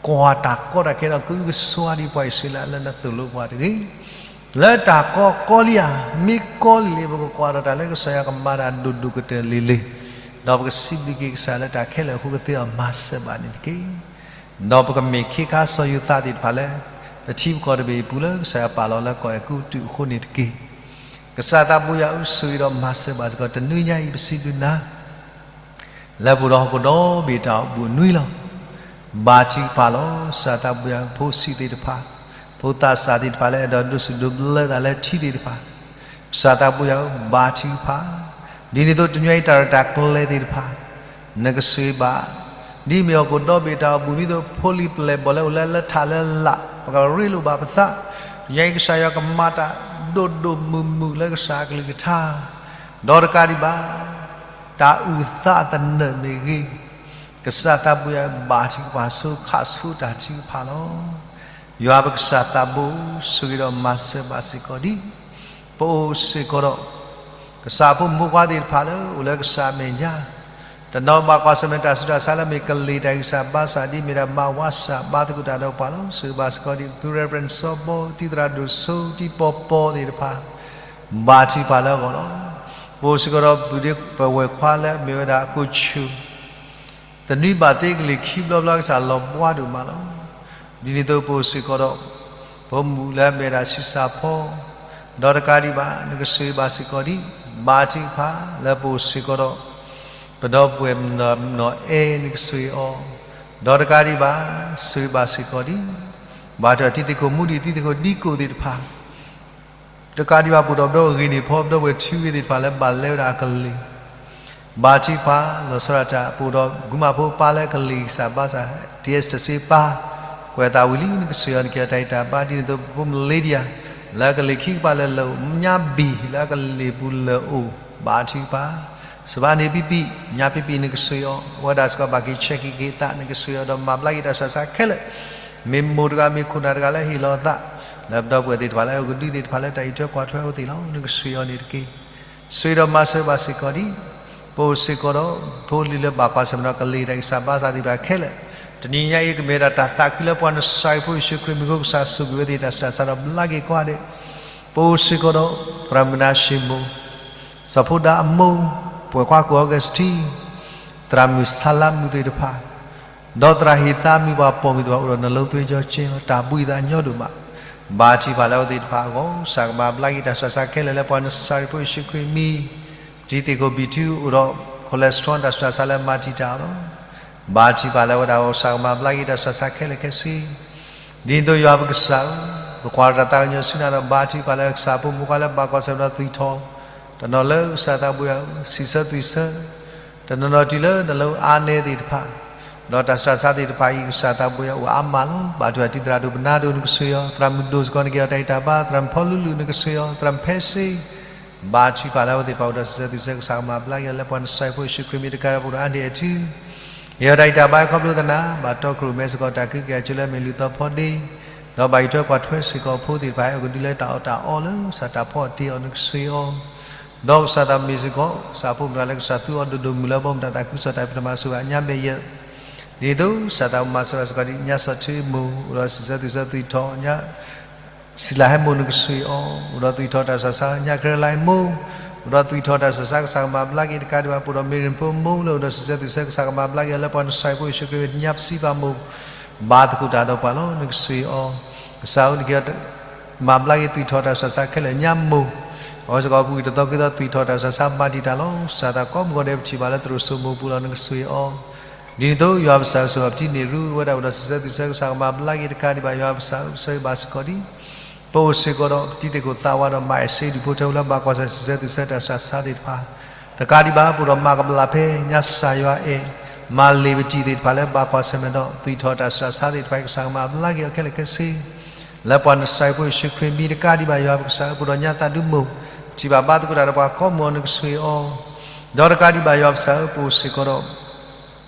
ကွၢ်တၢ်ကီတၢ်ခဲဒီး ကအုကစွါဒ်ပှၤအံၣ်စရ့လးလၢနသိၣ်လိပှၤတဂ့ၤ. လၢတၢ်ကီကီလံဧါ, မ့ၢ်ကီလံလံ ပကကွၢ်ဒီးတၢ်လၢကစၢ်ယွၤကမၤတၢ်ဒိၣ်ဒိၣ်ကတၢၢ်လံၤလံၤ, ဒီးပကစံးဘျုးက့ၤကစၢ်လၢတၢ်ခဲလၢာ်အဃိကသ့အီၤမၤစၢၤဘၣ်န့ၣ်တက့ၢ်. ဒီးပကမ့ၢ်ခ့ခါစီၤယိၤသးသ့ၣ်တဖၣ်လၢ ပထံပကီၢ်တဘ့ၣ်အပူၤလၢ ကစၢ်ယွၤပာ်လီၤလၢကီၢ်အဲၤကူပတူးအဃိန့ၣ်တက့ၢ်. ကစၢ်သးဘိယွၤဧၢ, ဆိၣ်ဂ့ၤဒီးမၤစၢၤဘၣ်စ့ၢ်ကီး တနွံညါအံၤ ပစံးဘျုးနၤ လၢပအိၣ်ဒီးဟီၣ်ခိၣ်ဒီဘ့ၣ်တၢ်အိၣ်ဘှံးနွံလီၤ. ဘါထုကဖၣ်လီၤ. ကစၢ်သးဘိယွၤဧၢ, ဖိဆံးသ့ၣ်တဖၣ်, ဖိသးစၢ်သ့ၣ်တဖၣ်လၢအဲၣ်ဒိးဒိးစူၣ်ဒိးဘျၢသးလၢထံသ့ၣ်တဖၣ်, ကစၢ်သးဘိယွၤဧၢ, ဘါထုကဖၣ်. ဒ်န့ၣ်အသိး တနွံအံၤတၢ်ရဲၣ်တၢ်ကျဲၤသ့ၣ်တဖၣ် နကဆိၣ်ဂ့ၤဘၣ်, ဒ်မ့ၢ်ဟီၣ်ခိၣ်ဒီဘ့ၣ်တၢ်အိၣ်ဘှံးနွံအသိး ဖိလံၤပျဲၢ်ဘီၣ်လၢအိၣ်လၢလၢထးလၢလာ် ပကရ့လိာ်ဘၣ်ပသး, တနွံအံၤကစၢ်ယွၤကမၤတၢ်ဒိၣ်ဒိၣ်မုၢ်မုၢ်လၢကစၢ်အကလုၢ်ကထါ, ဒီးတကးဒံးဘၣ် တၢ်အုၣ်သးသနၢၣ်မ့ၢ်ဂ့ၤ, ကစၢ်သးဘိယွၤ ဘါထုကဖၣ်ဆိခးဆိတၢ်ထုကဖၣ်လီၤ. ယွၤပကစၢ်သးဘိ, ဆိၣ်ဂ့ၤဒီးမၤစၢၤဘၣ်စ့ၢ်ကီးဒံး ပအိၣ်စ့ၢ်ကီးဒီး ကစၢ်အဖိမုၣ်ဖိခွါသ့ၣ်တဖၣ်လၢအိၣ်လၢကစၢ်အမဲာ်ညါ, တနီၤဘၣ်ကွၢ်ဆၢၣ်မဲာ်တၢ်ဆူးတၢ်ဆါလၢမ့ၢ်ကလံၤတၢ်ဂံၢ်စၢ်ဘါစၢ် ဒ်မ့ၢ်ဒၣ်မၤဝါစၢ် ဘါသကိးတၢ်ဒီးပှၤလီၤ. ဆိၣ်ဂ့ၤဘၣ်စ့ၢ်ကီးဒံး ဖု Reverend စီၤဘီ တံၤသရၣ်ဒိၣ်ဆိတံၤပီၤပီၤသ့ၣ်တဖၣ်, ဘါထုကဖၣ်လၢအဂီၢ်လီၤ. ပအိၣ်စ့ၢ်ကီးဒီးပုၢ်ဒ့ပဝဲၢ်ခွါလၢအမ့ၢ်ဝဲဒၣ်အကိးဆူၣ် တနွံဘၣ်သ့ကလံၤခံဘျီဘျီ ကစၢ်လီၤဘှါဒိၣ်မးလီၤ. ဒ်န့ၣ်အသိးပအိၣ်စ့ၢ်ကီးဒီး ပမိၢ်လၢအမ့ၢ်ဝဲဒၣ်ဆံးစၢ်ဖီ, ဒီးတကးဒံးဘၣ် နကဆိၣ်ဂ့ၤဘၣ်စ့ၢ်ကီးဒံး, ဘါထုကဖၣ်လၢပအိၣ်စ့ၢ်ကီးဒီး ပဒီပုၢ်ဝဲၢ်မနီၢ်အဲၣ် နကဆိၣ်ဂ့ၤအီၤ, ဒီးတကးဒံးဘၣ် ဆိၣ်ဂ့ၤဘၣ်စ့ၢ်ကီးဒံး ဘၣ်ထွဲတံၤသကိးမူဒံး တံၤသကိးဒံကိးသ့ၣ်တဖၣ် တကးဒံးဘၣ် ပအိၣ်ဒီးပဒီပုၢ်ဝဲၢ်ဂ့ၤန့ၢ်ဖီ ပဒီပုၢ်ဝဲၢ်ထံဂ့ၤသ့ၣ်တဖၣ်လၢဘၣ်လဲဝဲဒၣ်အကလံၤ, ဘါထုကဖၣ်လီၤဆီဒၣ်တၢ် ပအိၣ်ဒီးဂုၤမးဖိပၢ်လၢကလံၤဂံၢ်စၢ်ဘါစၢ် တံၤသကိးပၢ်, ကွဲးသးဝံၤလံ နကဆိၣ်ဂ့ၤအီၤ နကဲအီၤတၢ်ဂံၢ်တၢ်ဘါ ဒ်န့ၣ်အသိး ပဖိမလ့ဒံယၤ လၢကလံၤခံကပၤလၢလၢာ် ညါဘံၣ်လၢအကလံၤပူၤလၢာ်အိၣ် ဘါထုကဖၣ် စဘၣ်န့ၣ်ပံပံ, ညါပံပံနကဆိၣ်ဂ့ၤအီၤ, အဝဲဒၣ်စ့ၢ်ကီးဘၣ်က့ၤဆဲးက့ၤက့ၤအသး နကဆိၣ်ဂ့ၤအီၤဒီးမၤဘျါက့ၤတၢ်ဆူးတၢ်ဆါခဲလၢာ်, မ့ၢ်မိၢ်တဂၤမ့ၢ်ခိၣ်နၢ်တဂၤလၢဟ့ၣ်လီၤအသး လၢပဒီပုၢ်ဝဲၢ်သ့ၣ်တဖၣ်လၢအကဒုသ့ၣ်တဖၣ်လၢတၢ်အံးထွဲကွၢ်ထွဲအီၤသ့ၣ်လီၤ နကဆိၣ်ဂ့ၤအီၤန့ၣ်တက့ၢ်. ဆိၣ်ဂ့ၤဒီးမၤစၢၤဘၣ်စ့ၢ်ကီးဒံး ပအိၣ်စ့ၢ်ကီးဒီး ဖိလံၤလၢဘၣ်ကွၢ်ဆၢၣ်မဲာ်ဒီးကလံၤတၢ်ဂံၢ်စၢ်ဘါစၢ်သ့ၣ်တဖၣ်ခဲလၢာ်, တနံၤညါအံၤကမ့ၢ်ဒၣ်တၢ်သးခုလၢပှၤနစၢ်အဖိယ့ၣ်ၡူးခရံာ်မံၤအဃိ ကစၢ်ဆိၣ်ဂ့ၤဝဲသ့ၣ်တၢ်ဆူးတၢ်ဆါဒီးဘျါက့ၤကိးဂၤဒဲး, ပအိၣ်စ့ၢ်ကီးဒီး သရၣ်မုၣ်နါၡ့မိၣ် စီၤဖိဒါအမိၢ်, ပှဲၤခွါကိၣ်အီကူးစတံ, သရၣ်မုၣ်ဆါလါမုၣ်သ့ၣ်တဖၣ်, ဒီးသရၣ်ဟ့ၣ်သးမုၣ်ပှၤပိာ်မုၣ်သ့ၣ်တဖၣ် အိၣ်ဒီးနလိသဝ့ကၠီကၠ့လီၤ တၢ်ဘှံးသးညီဒိၣ်မး, ဘါထုကဖၣ်လၢအဝဲသ့ၣ်တဖၣ်အဂီၢ် ကစၢ်ကမၤဘျါက့ၤတၢ်ဆူးတၢ်ဆါခဲလၢာ်လၢပှၤနစၢ်အဖိယ့ၣ်ၡူးခရံာ်မံၤ, တံၤသကိးဘံၣ်ထူအိၣ်ဒီး cholesterol တၢ်ဆူးတၢ်ဆါလၢမၤတံာ်တာ်အီၤလီၤ. ဘါထုကဖၣ်လၢအဝဲဒၣ်အဂီၢ် ကစၢ်ကမၤဘျါက့ၤတၢ်ဆူးတၢ်ဆါခဲလၢာ်ခဲဆ့ ဒ်သိးယွၤပကစၢ်ဧၢ, ပကွၢ်တၢ်သးကညီၤဆူနၤဒီးဘါထုကဖၣ်လၢကစၢ်အဖိမုၣ်ဖိခွါလၢဘၣ်ကွၢ်ဆၢၣ်မဲာ်ဒီးသွံၣ်ထီၣ်, တနီၤလၢကစၢ်သးဘိယွၤဧၢ, စံးဆၢသွံၣ်ဆၢ, တနီၤနီၤတုၤလၢနလိအါနဲသ့ၣ်တဖၣ်, ဒီးတၢ်ဆူးတၢ်ဆါသ့ၣ်တဖၣ်အံၤ ကစၢ်သးဘိယွၤအိၣ်အါမးလီၤ. ဘၣ်ထွဲတံၤသရၣ်ဒိၣ်ပနါဒိၣ် နကဆိၣ်ဂ့ၤအီၤ, သရၣ်မုၣ်ဒိၣ်စ့ၢ်ကီး နကဲအီၤတၢ်ဂံၢ်တၢ်ဘါ, သရၣ်မုၣ်ဖီလူလူ နကဆိၣ်ဂ့ၤအီၤ, သရၣ်မုၣ်ဖဲစ့ ဘါထုကဖၣ်လၢအဝဲသ့ၣ်တဖၣ်အိၣ်ဒီးစံးဆၢသွံၣ်ဆၢ ကစၢ်ကမၤဘျါက့ၤအီၤလၢပှၤနစၢ်ဖိယ့ၣ်ၡူးခရံာ်မံၤတကးဒီးပအိၣ်ဒီးအါန့ၢ်အထံ ယဲအတၢ်ဂံၢ်တၢ်ဘါခီဖျိသနာ် ဘၣ်တီခိၣ်ရိၣ်မဲစ့ၢ်ကီး တၢ်ကဟုကယာ်ကၠိလၢအမ့ၢ်လူၤသီဖီဒ့, ဒီးဘၣ်အံးထွဲကွၢ်ထွဲစ့ၢ်ကီးဖိသ့ၣ်တဖၣ် ဟဲအိၣ်ကဒုလၢတၢ်အီၣ်တၢ်အီလၢကစၢ်တၢ်ဖီအီၣ်တ့အီၤ နကဆိၣ်ဂ့ၤအီၤ, ဒီးကစၢ်သးမ့ၢ်စ့ၢ်ကီး ကစၢ်အဖိမုၣ်တဂၤလၢကစၢ်သူအီၤဒိၣ်ဒိၣ်မုၢ်လၢဘီမုၢ်တၢ်သးခုကစီၣ်တၢ်ဖံးတၢ်မၤစၢၤဘၣ်ညါမဲာ်ယဲၢ် ဒ်သိးကစၢ်သးမၤစၢၤဘၣ်စ့ၢ်ကီးဒ်ညါစီၤထၢမူ အိၣ်ဒီးစံးဆၢသွံၣ်ဆၢသွံၣ်ထီၣ်ညါ စံလၤဟဲမိၢ် နကဆိၣ်ဂ့ၤအီၤ, အိၣ်ဒီးသွံၣ်ထီၣ်တၢ်ဆူးတၢ်ဆါ ညါခဲလၢာ်မိၢ်, အိၣ်ဒီးသွံၣ်ထီၣ်တၢ်ဆူးတၢ်ဆါ ကစၢ်ကမၤဘျါက့ၤတကးဒံးဘၣ် ပအိၣ်ဒီးမ့ၢ်ရ့ၣ်ဖိမိၢ်လၢအိၣ်ဒီးစံးဆၢသွံၣ်ဆၢ ကစၢ်ကမၤဘျါက့ၤအီၤလၢပှၤနစၢ်ဖိယ့ၣ်ၡူးခရံာ်မံၤ ညါပစံးပာ်မိၢ် ဘါသကိးတၢ်ဒီးပှၤလီၤ နကဆိၣ်ဂ့ၤအီၤ, ကစၢ်ဧၢ နကမၤဘျါက့ၤသွံၣ်ထီၣ်တၢ်ဆူးတၢ်ဆါခဲလၢာ်ညါမိၢ်, အဝဲစ့ၢ်ကီးပူၤကွံာ်တသီခံသီသွံၣ်ထီၣ်တၢ်ဆူးတၢ်ဆါမၤတံာ်တာ်လီၤ ကစၢ်သးကိးမုၢ်ဂီၤဒဲးပထံၣ်ဘၣ်လၢသရိာ်စိမိၤပူၤလီၤ နကဆိၣ်ဂ့ၤအီၤ ဒ်န့ၣ်အသိး ယွၤပကစၢ်ဧၢ ဆိၣ်ဂ့ၤပတံၤန့ၣ်ရူဝဲဒၣ်အိၣ်ဒီးစံးဆၢသွံၣ်ဆၢ ကစၢ်ကမၤဘျါက့ၤတကးဒံးဘၣ် ယွၤပကစၢ်ဧၢ ဆိၣ်ဂ့ၤဘၣ်စ့ၢ်ကီးဒံး ပအိၣ်စ့ၢ်ကီးဒီး ပတံၤသကိးသးဝးဒီးမၤအဲၣ်စ့ဒူၣ်ဖိထၢဖိလၢဘၣ်ကွၢ်ဆၢၣ်စံးဆၢသွံၣ်ဆၢတၢ်ဆူးတၢ်ဆါသ့ၣ်တဖၣ် တကးဒံးဘၣ် ပအိၣ်ဒီးမၤကဘျးဖဲ ညါစၢ်ယွၤအဲၣ် မၤလ့ၤပတံၤသ့ၣ်တဖၣ်လၢဘၣ်ကွၢ်ဆၢၣ်မဲာ်ဒီး သွံၣ်ထီၣ်တၢ်ဆူးတၢ်ဆါသ့ၣ်တဖၣ် ကစၢ်ကမၤဘျါက့ၤအီၤခဲလၢာ်ခဲဆ့ လၢပှၤနစၢ်ဖိယ့ၣ်ၡူးခရံာ်မံၤတကးဒံးဘၣ် ယွၤပကစၢ်ဧၢ ပအိၣ်ဒီးညါသးဒူမိၢ် ပထံၣ်ဘၣ်ဘါသကိးတၢ်ဒီးပှၤကိးမုၢ်ဂီၤ နကဆိၣ်ဂ့ၤအီၤ ဒီးတကးဒံးဘၣ်ယွၤပကစၢ်ဧၢ ပအိၣ်စ့ၢ်ကီး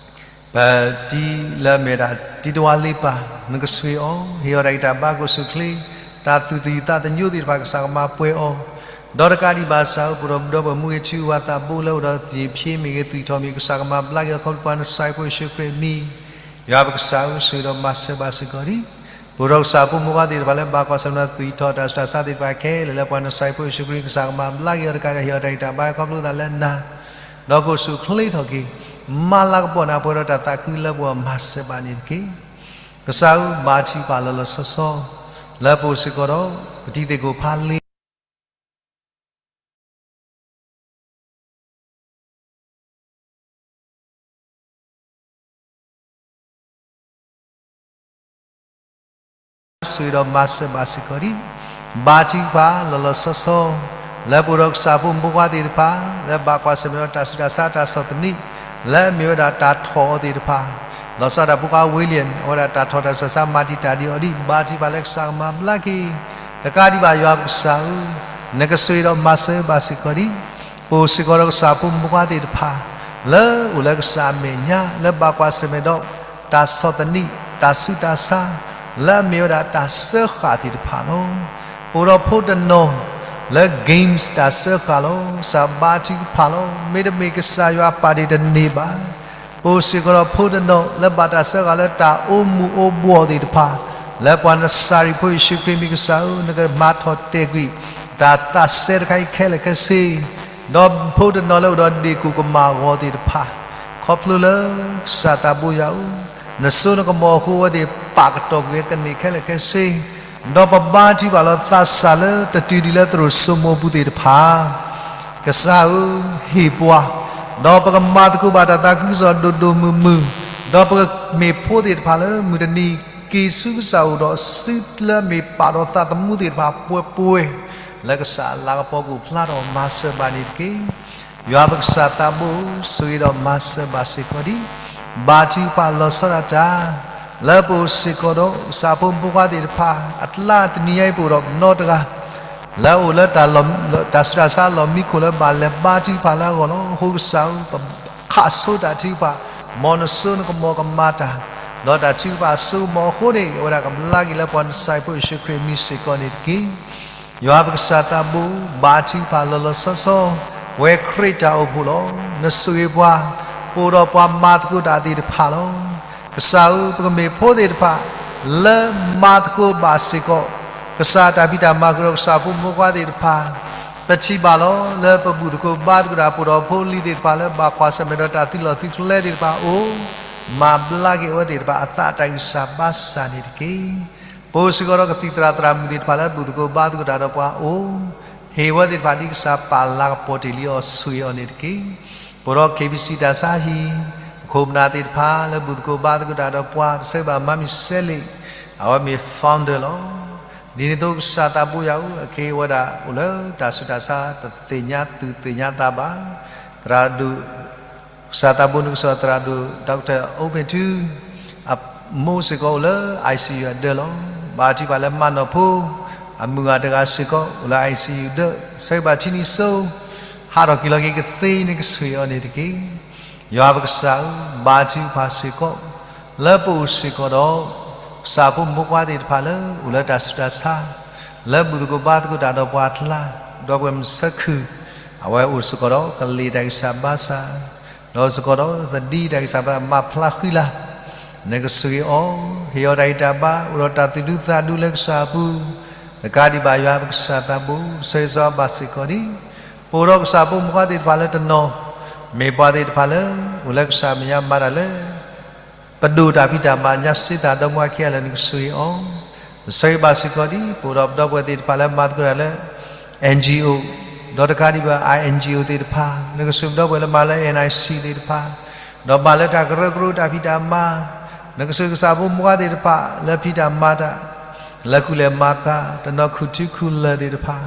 ဒီး ပတံၤလၢအမ့ၢ်ဒၣ်တံၤတဝါလ့ပၢ် နကဆိၣ်ဂ့ၤအီၤ ဟ့ၣ်အီၤတၢ်ဂံၢ်တၢ်ဘါ ကိၣ်ဆူၣ်ချ့ တၢ်သူၣ်သယုၢ်သးသညိသ့ၣ်တဖၣ် ကစၢ်ကမၤပှဲၤအီၤ ဒီးတကးဒံးဘၣ်စၢ်ဧၢ ပအိၣ်ဒီးပဒီပုၢ်ဝဲၢ်မူဂ့ၤထူဂ့ၤ သးဘိလၢအိၣ်ဒီးယဖံးမ့ၢ်ဂ့ၤ သွံၣ်ထီၣ်မ့ၢ်ဂ့ၤ ကစၢ်ကမၤဘျါက့ၤအီၤ ခီဖျိပှၤနစၢ်ဖိယ့ၣ်ၡူးခရံာ်မံၤ ယွၤပကစၢ်ဧၢ, ဆိၣ်ဂ့ၤဒီးမၤစၢၤဘၣ်စ့ၢ်ကီးဒံး ပအိၣ်ဒီးကစၢ်ဖိမုၣ်ဖိခွါသ့ၣ်တဖၣ်လၢဘၣ်ကွၢ်ဆၢၣ်မဲာ်ဒီးသွံၣ်ထီၣ်တၢ်ဆူးတၢ်ဆါသ့ၣ်တဖၣ်ခဲလၢာ်လၢပှၤနၢ်စၢ်ဖိယ့ၣ်ၡူးခရံာ်ကစၢ်ကမၤဘျါက့ၤအီၤတကးဒီး ဟ့ၣ်အီၤတၢ်ဂံၢ်တၢ်ဘါခီဖျိသးလၢနၤ, ဒီးကအိၣ်ဆူၣ်အိၣ်ချ့ထီၣ်က့ၤ, မၤလၤကပီၤနၤပှဲၤဒီးတၢ်သးခုလၢပဂီၢ် မၤစၢၤဘၣ်န့ၣ်တက့ၢ်. ကစၢ်ဧၢ, ဘါထုကဖၣ်လီၤလီၤဆီဆီ လၢပအိၣ်စ့ၢ်ကီးဒီး ပတံၤသကိးဖးလ့ ဆိၣ်ဂ့ၤဒီးမၤစၢၤဘၣ်စ့ၢ်ကီးဒံး ဘါထုကဖၣ်လီၤလီၤဆီဆီ လၢပအိၣ်ဒီးကစၢ်ဖိမုၣ်ဖိခွါသ့ၣ်တဖၣ် လၢဘၣ်ကွၢ်ဆၢၣ်မဲာ်ဒီးတၢ်ဆူးတၢ်ဆါတၢ်ဆီၣ်သနံး လၢအမ့ၢ်ဝဲဒၣ်တၢ်ထီၣ်အီၤသ့ၣ်တဖၣ်, လီၤဆီဒၣ်တၢ်ဖိခွါဝ့လံယၣ် အဝဲဒၣ်တၢ်ထီၣ်တၢ်ဆူးတၢ်ဆါမၤတံာ်တာ်ဒံးအီၤဒံး ဘါထုကဖၣ်လၢကစၢ်ကမၤဘျါက့ၤ တကးဒံးဘၣ်ယွၤပကစၢ်ဧၢ, နကဆိၣ်ဂ့ၤဒီးမၤစၢၤဘၣ်စ့ၢ်ကီးဒံး ပအိၣ်စ့ၢ်ကီးဒီးကစၢ်ဖိမုၣ်ဖိခွါသ့ၣ်တဖၣ် လၢအိၣ်လၢကစၢ်အမဲာ်ညါ လၢဘၣ်ကွၢ်ဆၢၣ်မဲာ်ဒီး တၢ်ဆီၣ်သနံး တၢ်ဆူးတၢ်ဆါ လၢအမ့ၢ်ဝဲဒၣ်တၢ်စၢဃာ်သ့ၣ်တဖၣ်လီၤ. ပအိၣ်ဒီးဖိတနီၤ လၢ games တၢ်စၢဃာ်လီၤ. ကစၢ်ဘါထုကဖၣ်လီၤ. မ့တမ့ၢ်ကစၢ်ယွၤပာ်တ့ၢ်တန့ၢ်ဘၣ် ပအိၣ်စ့ၢ်ကီးဒီးဖိတနီၤ လၢဘၣ်တၢ်စၢဃာ်လၢတၢ်အိၣ်မူအိၣ်ဘှီၣ်သ့ၣ်တဖၣ်, လၢပှၤနၢ်စၢ်ဖိယ့ၣ်ၡူးခရံာ်မ့ၢ်ကစၢ်ဧၢ နကမၤထီၣ်တဲာ်ကွံာ် တၢ်သးစဲတခါအံၤခဲလၢာ်ခဲဆ့, ဒီးဖိတနီၤလၢအိၣ်ဒီးဒ့ၣ်ကူၣ်ကမၣ်အဂီၤသ့ၣ်တဖၣ်, ခီဖျိလၢ ကစၢ်သးဘိယွၤဧၢ, နစိနကမီၤအဃိအဝဲသ့ၣ်ပာ်ကတီၢ်ကွံာ်ကန့ၢ်ခဲလၢာ်ခဲဆ့, ဒီးပဘါထုကဖၣ်လီၤသးစၢ်လၢတတုၤဒံးလၢသရိာ်စိမိပူၤသ့ၣ်တဖၣ် ကစၢ်ဧၢ, ဟ့ၣ်ပှၤ, ဒီးပကမၤသကိးဘၣ်တၢ်သးခုကစီၣ်ဒိၣ်ဒိၣ်မုၢ်မုၢ်, ဒီးပကမ့ၢ်ဖိသ့ၣ်တဖၣ်လၢမုၢ်တနံၤ က့ၤဆူကစၢ်အိၣ်ဒီးစုလၢမ့ၢ်ပာ်ဒီးသးသမူသ့ၣ်တဖၣ်ပှဲၤပှဲၤ, လၢကစၢ်အလၤကပီၤကအိၣ်ဖျါထီၣ်မၤစၢၤဘၣ်န့ၣ်တက့ၢ်. ယွၤပကစၢ်သးဘိ, ဆိၣ်ဂ့ၤဒီးမၤစၢၤဘၣ်စ့ၢ်ကီးဒံး, ဘါထုကဖၣ်လီၤဆီဒၣ်တၢ် လၢပအိၣ်စ့ၢ်ကီးဒီး ကစၢ်ဖိမုၣ်ဖိခွါသ့ၣ်တဖၣ် အကျါတနံၤညါအံၤ ပအိၣ်ဒီးပနီတဂၤ လၢအအိၣ်လၢ တၢ်ဆူးတၢ်ဆါလီၢ်မံခိၣ်လၢဘၣ်လဲၤဘါထုကဖၣ်လၢအဂီၢ်လီၤ. အဃိကစၢ်ဧၢ, ပခးဆိတၢ်ထုကဖၣ်, မ်နစိနကမီၤကမၤတၢ်, ဒီးတၢ်ထုကဖၣ်အစိကမီၤအဃိန့ၣ် အဝဲဒၣ်ကဘျါက့ၤလၢပှၤနၢ်စၢ်ဖိယ့ၣ်ၡူးခရံာ်အမံၤစ့ၢ်ကီးန့ၣ်တက့ၢ်. ယွၤပကစၢ်သးဘိ, ဘါထုကဖၣ်လီၤလီၤဆီဆီ, ပဝဲခရံာ်တၢ်အိၣ်ဖှိၣ်လီၤ. နဆိၣ်ဂ့ၤပှၤ, ပအိၣ်ဒီးပှၤမၤသကိးတၢ်သ့ၣ်တဖၣ်လီၤ. ကစၢ်ဧၢ, ပကမ့ၢ်ဖိသ့ၣ်တဖၣ် လၢမၤသကိးဘၣ်စ့ၢ်ကီး ကစၢ်တၢ်ဖံးတၢ်မၤဃုာ်ဒီးကစၢ်ဖိမုၣ်ဖိခွါသ့ၣ်တဖၣ်, ပထံၣ်ဘၣ်လီၤ လၢပဘူၣ်သကိးဘါသကိးတၢ် ပအိၣ်ဒီးဖိလံၤသ့ၣ်တဖၣ်လၢဘၣ်ကွၢ်ဆၢၣ်မဲာ်ဒီးတၢ်သုးလီၢ်သုးကျဲသ့ၣ်တဖၣ်အအိၣ်, မၤဘျါက့ၤအဝဲသ့ၣ်တဖၣ်အသးတၢ်ဂံၢ်စၢ်ဘါစၢ်န့ၣ်တက့ၢ်. ပအိၣ်စ့ၢ်ကီးဒီးကသံၣ်သရၣ်သရၣ်မုၣ်သ့ၣ်တဖၣ်လၢဘူၣ်သကိးဘါသကိးတၢ်ဒီးပှၤအအိၣ်, ဟ့ၣ်ဝဲသ့ၣ်တဖၣ်ဒ်ကစၢ်ပာ်လၤကပီၤတ့ၢ်လံအီၤဆိၣ်ဂ့ၤအီၤန့ၣ်တက့ၢ်. ပအိၣ်ဒီး KBC တၢ်ဆါဟံၣ်, ပခိၣ်ပနၢ်သ့ၣ်တဖၣ်လၢဘူၣ်သကိးဘါသကိးတၢ်ဒီးပှၤ ပဆၢဂ့ၤဘၣ်မါမံၤစဲလ့ၣ်, အဝဲမ့ၢ် founder လီၤ. ဒ်န့ၣ်အသိးကစၢ်သးဘိယွၤဧၢ, အခဲအံၤဝဲဒၣ်အိၣ်လၢတၢ်ဆူးတၢ်ဆါတသ့ၣ်ညါသူၣ်သ့ၣ်ညါသးဘၣ်. သရၣ်ဒိၣ် ကစၢ်သးဘိနကစၢ်သရၣ်ဒိၣ် Doctor အိၣ်ဖ့ၣ်ထူ အမိၢ်စ့ၢ်ကီးအိၣ်လၢ ICU အဒၢးလီၤ. ဘါထုကဖၣ်လၢမၤနီၢ်ဖိ အမုၢ်ဂၤတဂၤစ့ၢ်ကီး အိၣ်လၢ ICU ဒၢး ဆၢဂ့ၤဘၣ်ထံနံၤစိ ဟးထီၣ်က့ၤလီၤက့ၤကသ့နကဆိၣ်ဂ့ၤအီၤန့ၣ်တက့ၢ်. ယွၤပကစၢ်ဧၢ, ဘါထုကဖၣ်စ့ၢ်ကီး လၢပအိၣ်စ့ၢ်ကီးဒီး ကစၢ်ဖိမုၣ်ဖိခွါသ့ၣ်တဖၣ်လၢအိၣ်လၢတၢ်ဆူးတၢ်ဆါ လၢဘူၣ်သကိးဘါသကိးတၢ်ဒီးပှၤအကျါ, ဒီပုၢ်ဝဲၢ်မုၣ်ဆၢခုၣ်, အဝဲအိၣ်စ့ၢ်ကီးဒီးကလံၤတၢ်ဂံၢ်စၢ်ဘါစၢ်, ဒီးစ့ၢ်ကီးဒီးသဒံတၢ်ဂံၢ်စၢ်ဘါ မၤဖျါဃံလၤ, နကဆိၣ်ဂ့ၤအီၤ, ဟ့ၣ်အီၤတၢ်ဂံၢ်တၢ်ဘါ အိၣ်ဒီးတၢ်သူၣ်ဒူသးဒူလၢကစၢ်အပူၤ, တကးဒံးဘၣ်ယွၤပကစၢ်သးဘိ ပဆၢဂ့ၤဆၢဝါဘၣ်စ့ၢ်ကီးဒံး, ပအိၣ်ဒီးကစၢ်ဖိမုၣ်ဖိခွါသ့ၣ်တဖၣ်လၢတနီၤ, မ့ၢ်ပှၤသ့ၣ်တဖၣ်လၢ အိၣ်လၢကစၢ်မဲာ်ညါမၤတၢ်လၢ ပဒိၣ်တၢ်ဖံးတၢ်မၤညါစ့သးဒီမါဝၤခံဂၤလၢာ် နကဆိၣ်ဂ့ၤအီၤ, ပဆၢဂ့ၤဘၣ်စ့ၢ်ကီးဒံး ပအိၣ်ဒီးပဒီပုၢ်ဝဲၢ်သ့ၣ်တဖၣ်လၢမၤသကိးတၢ်လၢ NGO, ဒီးတကးဒံးဘၣ် I N G O သ့ၣ်တဖၣ်, နကဆိၣ်ပဒီပုၢ်ဝဲၢ်လၢမၤလၢ N I C သ့ၣ်တဖၣ်, ဒီးမၤလၢတၢ်ကရၢကရိတၢ်ဖံးတၢ်မၤ, နကဆိၣ်ကစၢ်ဖိမုၣ်ဖိခွါသ့ၣ်တဖၣ် လၢဖံးတၢ်မၤတၢ်, လၢကူၣ်လဲၤမၤကၤ, တနီၤခူၣ်ထံခူၣ်လၢၢ်သ့ၣ်တဖၣ်,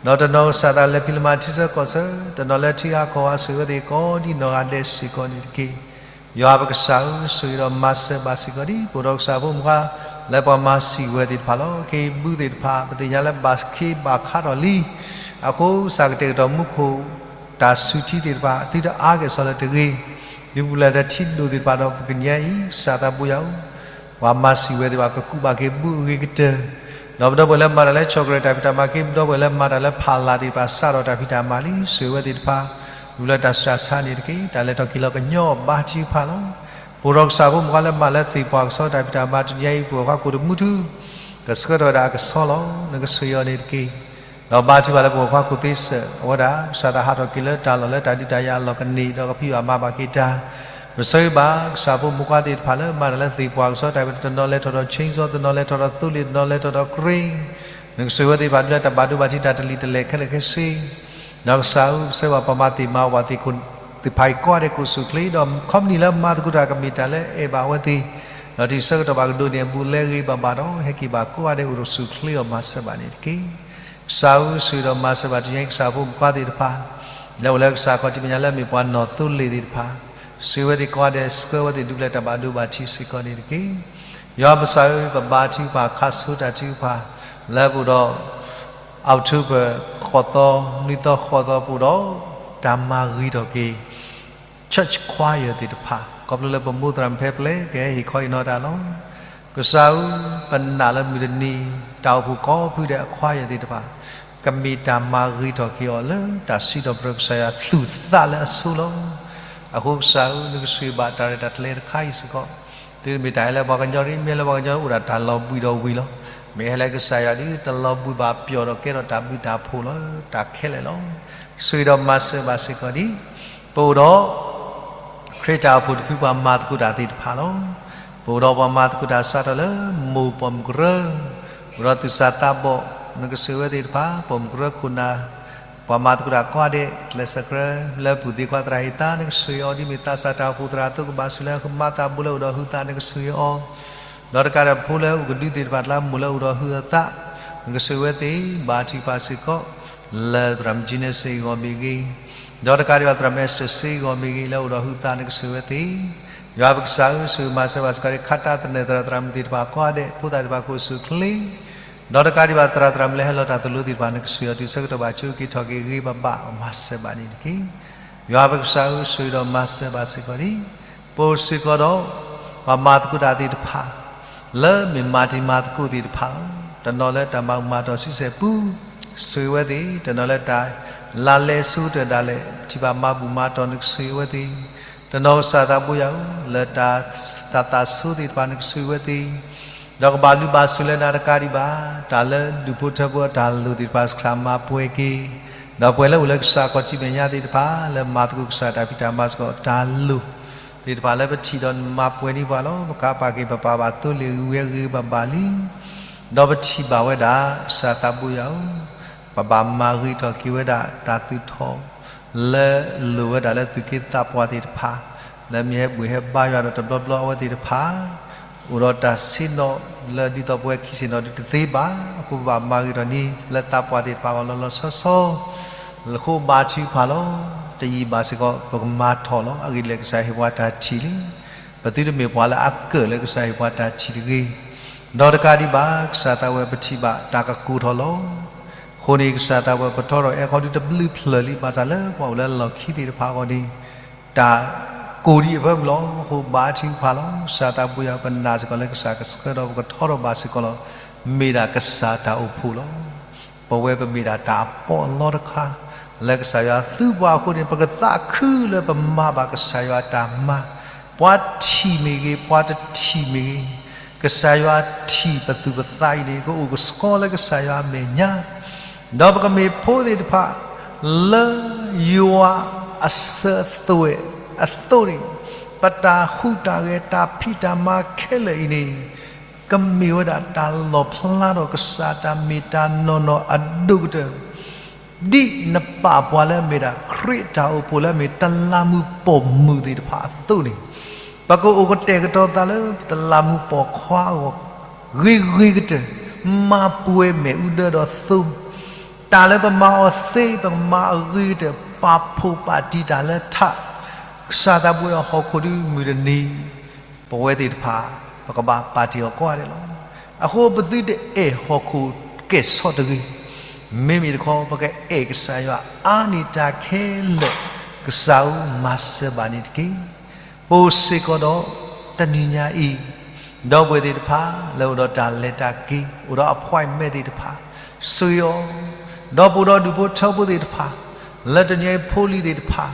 ဒီးတနီၤကစၢ်သးလၢဖံးလၢမၤထံဆၢကီၢ်ဆၢ, တနီၤလၢထံဂၤကီၢ်ဂၤ ဆိၣ်ဂ့ၤဝဲသ့ၣ်ကိးဒံးနီၢ်ဂၤဒဲးစ့ၢ်ကီးန့ၣ်တက့ၢ်. ယွၤပကစၢ်ဧၢ, ဆိၣ်ဂ့ၤဒီးမၤစၢၤဘၣ်စ့ၢ်ကီးဒံး ပအိၣ်ဒီးကစၢ်ဖိမုၣ်ဖိခွါ လၢပှၤမၤစံးဝဲသ့ၣ်တဖၣ်လီၤ. က့ၤဘုသ့ၣ်တဖၣ် ပသ့ၣ်ညါလၢဘၣ်ခ့ဘၣ်ခးထီၣ်လံ, အဃိကစၢ်ကတဲာ်ကတီၤမူခိၣ် တၢ်ဆူးထံသ့ၣ်တဖၣ် သုတအါကဲၣ်ဆိးလၢၤတဂ့ၤ, ဒုးပူၤဖျဲးဒီးထံဒိၣ်သ့ၣ်တဖၣ်ဒီး ပကညါအံၤ ကစၢ်သးဘိယွၤဧၢ, ပှၤမၤစံးဝဲသ့ၣ်တဖၣ် ကကူးဘၣ်က့ၤဘုအဂ့ၤကတၢၢ်, ဒီးပဒီပုၢ်ဝဲၢ်လၢမၤတၢ်လၢဆီၣ်ကရၢၢ်တၢ်ဖံးတၢ်မၤက့ၤ ပဒီပုၢ်ဝဲၢ်လၢမၤတၢ်လၢဖးလၢ်သ့ၣ်တဖၣ် စးထီၣ်တၢ်ဖံးတၢ်မၤလံ, ဆိၣ်ဂ့ၤဝဲသ့ၣ်တဖၣ် ဒုးပူၤဖျဲးတၢ်ဆူးတၢ်ဆါန့ၣ်တက့ၢ်. တၢ်လဲၤထီၣ်က့ၤလီၤကညီဘါထုကဖၣ်လီၤ. ပအိၣ်ဒီးကစၢ်ဖိမုၣ်ခွါလၢမၤလၢသ့ၣ်ပှၢ်ကစီတၢ်ဖံးတၢ်မၤတနံၤအံၤ ပဝဲၢ်ခွါကိၣ်တမူထူ ကဆှၢထီၣ်ဝဲဒၣ်အကဆှီလီၤ. နကဆိၣ်ဂ့ၤအီၤန့ၣ်တက့ၢ်. ဒီးဘါထုကဖၣ်လၢပဝဲၢ်ခွါကိၣ်သ့စၢၣ် အဝဲဒၣ် ကစၢ်တၢ်ဟးထီၣ်က့ၤလၢတၢ်လီၢ်လၢတၢ်ဒုးတၢ်ယၤအလီၢ်ကန့ၢ် ဒီးကဖံးဘၣ်မၤဘၣ်က့ၤတၢ် ပဆၢဂ့ၤဘၣ်ကစၢ်ဖိမုၣ်ခွါသ့ၣ်တဖၣ်လၢမၤတၢ်လၢသ့ၣ်ပှၢ်ကစီတၢ်ဖံး တနီၤလဲၤထီၣ်ဒီး chainsaw တနီၤလဲၤထီၣ်ဒီးသိလ့ၣ် တနီၤလဲၤထီၣ်ဒီး crane နကဆိၣ်ဂ့ၤဝဲသ့ၣ်တဖၣ်ဒုးလၢတၢ်ဘၣ်ဒိဘၣ်ထံးတၢ်တလံာ်တလဲၢ်ခဲလၢာ်ခဲဆ့ ဒီးကစၢ်ဧၢ ပဆၢဂ့ၤဘၣ်ပှၤမၤသ့ၣ်မၤဝၣ်သ့ၣ်ခိၣ်သ့ၣ်တဖၣ်အံၤကိးဂၤဒဲးကိးဆူၣ်ချ့ ဒီး company လၢမၤသကိးတၢ်ကမ့ၢ်တၢ်လၢအဲၣ်ဘၣ်အဝဲသ့ၣ် ဒီးတၢ်ဆၢကတီၢ်ဘၣ်ကဒိးန့ၢ်အဘူးအလဲဂ့ၤဘၣ်ဘၣ်ဒီး ဟဲက့ၤဘၣ်ကိးဂၤဒဲးအိၣ်ဆူၣ်ချ့အီၤမၤစၢၤဘၣ်န့ၣ်တက့ၢ်. ကစၢ်ဧၢ ဆိၣ်ဂ့ၤဒီးမၤစၢၤဘၣ်တနံၤအံၤကစၢ်ဖိမုၣ်ခွါသ့ၣ်တဖၣ် လၢအိၣ်လၢကစၢ်ခီၣ်ထံးမဲာ်ညါလၢမ့ၢ်ပှၤနီၢ်သိလ့ၣ်သ့ၣ်တဖၣ် ဆိၣ်ဂ့ၤဝဲသ့ၣ်ကိးဂၤဒဲး ဆှၢဝဲသ့ၣ်ဒုးလၢတၢ်ဘၣ်ဒိဘၣ်ထံးစ့ၢ်ကီးန့ၣ်တက့ၢ်. ယွၤပကစၢ်ဧၢ ပဘါထုကဖၣ် ခါဆူတၢ်ထုကဖၣ် လၢပအိၣ်ဒီး October ဃိးသီ နွံသီဃိးသီပူၤဒီး တၢ်မၤဂ့ၤထီၣ်က့ၤ church choir သ့ၣ်တဖၣ် ခီဖျိလၢပမိၢ်သရၣ်မုၣ်ဖဲပျဲၢ် ကဟဲဟ့ၣ်ခီဟ့ၣ်နီၤတၢ်လီၤ. ကစၢ်ဧၢ ပနာ်လၢမုၢ်တနံၤ တၢ်အိၣ်ဖှိၣ်ကိးဖုဒဲးအ choir သ့ၣ်တဖၣ် ကမ့ၢ်တၢ်မၤဂ့ၤထီၣ်က့ၤအီၤလၢတၢ်စံးထီၣ်ပတြၢၤကစၢ်ယွၤသူၣ်သးလၢအဆိလီၤ. အဃိကစၢ်ဧၢ နကဆိၣ်ဂ့ၤဘၣ်တၢ်ရဲၣ်တၢ်ကျဲၤတခါအံၤစ့ၢ်ကီး တုၤမ့ၢ်တၢ်ဟဲလၢပှၤကညီရံး မ့ၢ်ဟဲလၢပှၤကညီအိၣ်ဒၣ်တၢ်လီၤဘှံးဒီးဝံၤလီၤ. မ့ၢ်ဟဲလၢကစၢ်ယွၤဒီး တလီၤဘှံးဘၣ်ပျီၢ်ဒီးကဲထီၣ်တၢ်ဘျုးတၢ်ဖှိၣ်လၢတၢ်ခဲလၢာ်လီၤ. ဆိၣ်ဂ့ၤဒီးမၤစၢၤဘၣ်စ့ၢ်ကီးဒ် ပအိၣ်ဒီး ခရံာ်တၢ်အိၣ်ဖှိၣ်တဖုပှၤမၤသကိးတၢ်သ့ၣ်တဖၣ်လီၤ. ပအိၣ်ဒီးပှၤမၤသကိးတၢ်စးထီၣ်လၢ မိၢ်ပိာ်မုၣ်ကရၢ, အိၣ်ဒီးသူၣ်စၢ်သးဘီၣ် နကဆိၣ်ဂ့ၤဝဲသ့ၣ်တဖၣ် ပိာ်မုၣ်ကရၢခိၣ်နၢ်, ပှၤမၤသကိးတၢ်ကိးဂၤဒဲး ကျဲးစၢးကြၢးလၢပူၤသ့ခွါသရၣ်ဟ့ၣ်သါ နကဆိၣ်ဂ့ၤအီၤ ဒ်မ့ၢ်သးစၢ်တၢ်အိၣ်ဖှိၣ်သရၣ်အသိးကဘၣ်ဆိၣ်လၢမၤသးဘူးလၢအိၣ်ဒီးဟုသး နကဆိၣ်ဂ့ၤအီၤ ဒီးတကးဒံးဖိလၢအိၣ်ကဒုသ့ၣ်တဖၣ် တၢ်မိၢ်လၢအိၣ်ဒီးဟုသး, နကဆိၣ်ဂ့ၤဝဲသ့ၣ် ဘါထုကဖၣ်စ့ၢ်ကီး လၢသရၣ်မုၣ်ကၠံန့ၣ်စ့ၢ်ကီးမ့ၢ်ဂ့ၤ, ဒီးတကးဒံးဘၣ်သရၣ်မုၣ်အဲစတၢၢ်စ့ၢ်ကီးမ့ၢ်ဂ့ၤ လၢအိၣ်ဒီးဟုသး နကဆိၣ်ဂ့ၤဝဲသ့ၣ်, ယွၤပကစၢ်ဧၢ ဆိၣ်ဂ့ၤမၤစၢၤဘၣ်စ့ၢ်ကီး ခါတၢ်သနၢၣ်သရၣ်သရၣ်မုၣ်သ့ၣ်တဖၣ်ကိးဂၤဒဲး ဖိသၣ်သ့ၣ်တဖၣ်ကိးဆူၣ်ချ့ ဒီးတကးဒံးဘၣ်သရၣ်သရၣ်မုၣ်လၢဟဲလီၤတၢ်သိၣ်လိသ့ၣ်တဖၣ် နကဆိၣ်ဂ့ၤအီၤတုၤဆၢကတီၢ်ဘၣ်ဆိက့ၤထီၣ်က့ၤဂ့ၤဘၣ်ဘၣ် မၤစၢၤဘၣ်န့ၣ်တက့ၢ်. ယွၤပကစၢ်ဧၢ ဆိၣ်ဂ့ၤဒီးမၤစၢၤဘၣ်စ့ၢ်ကီးဒ် ပအိၣ်စ့ၢ်ကီးဒီး ပှၤမၤသကိးတၢ်သ့ၣ်တဖၣ် လၢမ့ၢ်မၤတံၤမၤသကိးသ့ၣ်တဖၣ်လီၤ. တနီၤလၢတၢ်မၤဘူၣ်မၤတီၢ်ဆံဆဲၣ်ပူၤ ဆိၣ်ဂ့ၤဝဲသ့ၣ်, တနီၤလၢတၢ်လါလဲစိတၢ်ဒၣ်လဲာ် ထံၣ်ဘၣ်မၤဘူၣ်မၤတီၢ် နကဆိၣ်ဂ့ၤဝဲသ့ၣ်, တနီၤကစၢ်သးဘိယွၤဧၢ လၢတၢ်သးသးဆိသ့ၣ်တဖၣ် နကဆိၣ်ဂ့ၤဝဲသ့ၣ်, ဒီးကဘၣ်လုၢ်ဘၣ်စူၢ်လၢနၤတကးဒံးဘၣ် တၢ်လၢဒူၣ်ဖိထၢဖိအတၢ်လိၣ်သ့ၣ်တဖၣ် ကစၢ်မၤပှဲၤက့ၤ, ဒီးပှဲၤလၢအိၣ်လၢကစၢ်ခီၣ်ထံးမဲာ်ညါသ့ၣ်တဖၣ် လၢမၤသကိးကစၢ်တၢ်ဖံးတၢ်မၤစ့ၢ်ကီး တၢ်လိၣ်သ့ၣ်တဖၣ်လၢပထံၣ်ဒီးနမၤပှဲၤန့ၢ်ပှၤလီၤ. ပကးပာ်က့ၤပပာ်ဘၣ်သိလ့ၣ်ဂ့ၤဝဲဂ့ၤဘၣ်ဘၣ်လံ ဒီးပထံၣ်ဘၣ်ဝဲဒၣ် ကစၢ်သးဘိယွၤဧၢ, ပဘၣ်မၤဂ့ၤထီၣ်က့ၤဝဲဒၣ်တၢ်သူၣ်ထီၣ် လၢလိၣ်ဝဲဒၣ်လၢသူၣ်က့သးပှၢ်သ့ၣ်တဖၣ် လၢမ့ၢ်ဟဲဘူၣ်ဟဲဘါယွၤဒီးတဘျီဘျီအဝဲသ့ၣ်တဖၣ် အိၣ်ဒီးတၢ်ဆ့ၣ်နီၤလၢဒ်သိးပဝဲခံဆ့ၣ်နီၤဒုးတသ့ဘၣ်. အဃိပဘၣ်မၤဂ့ၤထီၣ်န့ၢ်လၢသးပှၢ်သ့ၣ်တဖၣ်အဂီၢ်လီၤလီၤဆီဆီ လၢဃိဘါထုကဖၣ်လီၤ. တယံာ်ဘၣ်စ့ၢ်ကီး ပကမၤထီၣ်လီၤ. အဂ့ၢ်ဒ်လဲၣ် ကစၢ်ဟ့ၣ်ပှၤတၢ်ထံၣ်လံ. ပသုတမ့ၢ်ပှၤလၢအကၢၣ်လၢကစၢ်ဟ့ၣ်ပှၤတၢ်ထံၣ်တဂ့ၤ. ဒီးတကးဒံးဘၣ် ကစၢ်သးဝဲပထံၣ်ဘၣ်တၢ်ကကိၢ်ထီၣ်လီၤ. အဃိန့ၣ် ကစၢ်သးဝဲပထီထီၣ်အဲၣ်ခီဒုတဘျုးဖျၢၣ်လံ ဘၣ်ဆၣ်လၢပှၤအိၣ်လၢလီၢ်ခံသ့ၣ်တဖၣ်အဂီၢ်န့ၣ် တၢ်ကိၢ်ဒံးအဖၢမုၢ်လီၤ. အဃိဘါထုကဖၣ်လီၤ. ကစၢ်သးဘိယွၤ ပနာ်စ့ၢ်ကီးလၢကစၢ်ကဆှၢဒီးပကထီထီၣ်ဘၣ်စ့ၢ်ကီးလီၤ. မ့ၢ်ဒၣ်ကစၢ်တၢ်အိၣ်ဖှိၣ်လီၤ. ပဝဲပမ့ၢ်ဒၣ်တၢ်ပီးအလီတခါ လၢကစၢ်ယွၤသူပှၤအဃိန့ၣ် ပကသးခုလၢပမၤဘၣ်ကစၢ်ယွၤတၢ်မၤ, ပှၤထံၣ်မ့ၢ်ဂ့ၤ ပှၤတထံၣ်မ့ၢ်ဂ့ၤ, ကစၢ်ယွၤထံၣ်ပသူၣ်ပသးအံၤန့ၣ် ကအိၣ်ကဆှီလၢကစၢ်ယွၤအမဲာ်ညါ ဒီးပကမ့ၢ်ဖိသ့ၣ်တဖၣ် လၢယွၤအစၢၤအသွဲၣ်အသိးန့ၣ် ပတၢ်ဟူးတၢ်ဂဲၤတၢ်ဖံးတၢ်မၤခဲလၢာ်အံၤန့ၣ် ကမ့ၢ်ဝဲဒၣ်တၢ်လီၣ်ဖျါထီၣ်ကစၢ်တၢ်မ့ၢ်တၢ်နီၢ်နီၢ်အဒိၣ်ကတၢၢ် ဒ်နပာ်ပှၤလၢအမ့ၢ်ဒၣ်ခရံာ်တၢ်အိၣ်ဖှိၣ်လၢအမ့ၢ်တလးမူပိာ်မုၣ်သ့ၣ်တဖၣ်အသိးန့ၣ်, ပကအိၣ်ကတဲာ်ကတီၤသးလၢတလးမူပိာ်ခွါအဂီၢ် ဂ့ၤဂ့ၤကတၢၢ်, မၤပှဲၤမ့ၣ်အူဒၢဒီးသိ, တၢ်လၢပမၤအီၤသ့ ပကမၤအဂ့ၤကတၢၢ် ပာ်ဖှိၣ်ပာ်တံၢ်တၢ်လၢထး, ကစၢ်သးဘိယွၤဟီၣ်ခိၣ်ဒုးမုၢ်တနံၤ ပဝဲသ့ၣ်တဖၣ် ပကဘၣ်ပာ်တ့ၢ်အီၤကိးဂၤဒဲးလီၤ. အဃိပသုတအဲၣ်ဟီၣ်ခိၣ်ကဲၣ်ဆိးတဂ့ၤ. မ့မ့ၢ်တခီ ပကအဲၣ်ကစၢ်ယွၤအါန့ၢ်တၢ်ခဲလၢာ်, ကစၢ်ဧၢ မၤစၢၤဘၣ်န့ၣ်တက့ၢ်. ပအိၣ်စ့ၢ်ကီးဒီးတနံၤညါအံၤ, ဒီပုၢ်ဝဲၢ်သ့ၣ်တဖၣ် လၢအိၣ်ဒီးတၢ်လဲၤတၢ်က့ၤ အိၣ်ဒီး appointment သ့ၣ်တဖၣ် ဆိၣ်ဂ့ၤအီၤ, ဒီးပအိၣ်ဒီးဒူၣ်ဖိထၢဖိသ့ၣ်တဖၣ် လၢတနံၤအံၤဖိလံၤသ့ၣ်တဖၣ်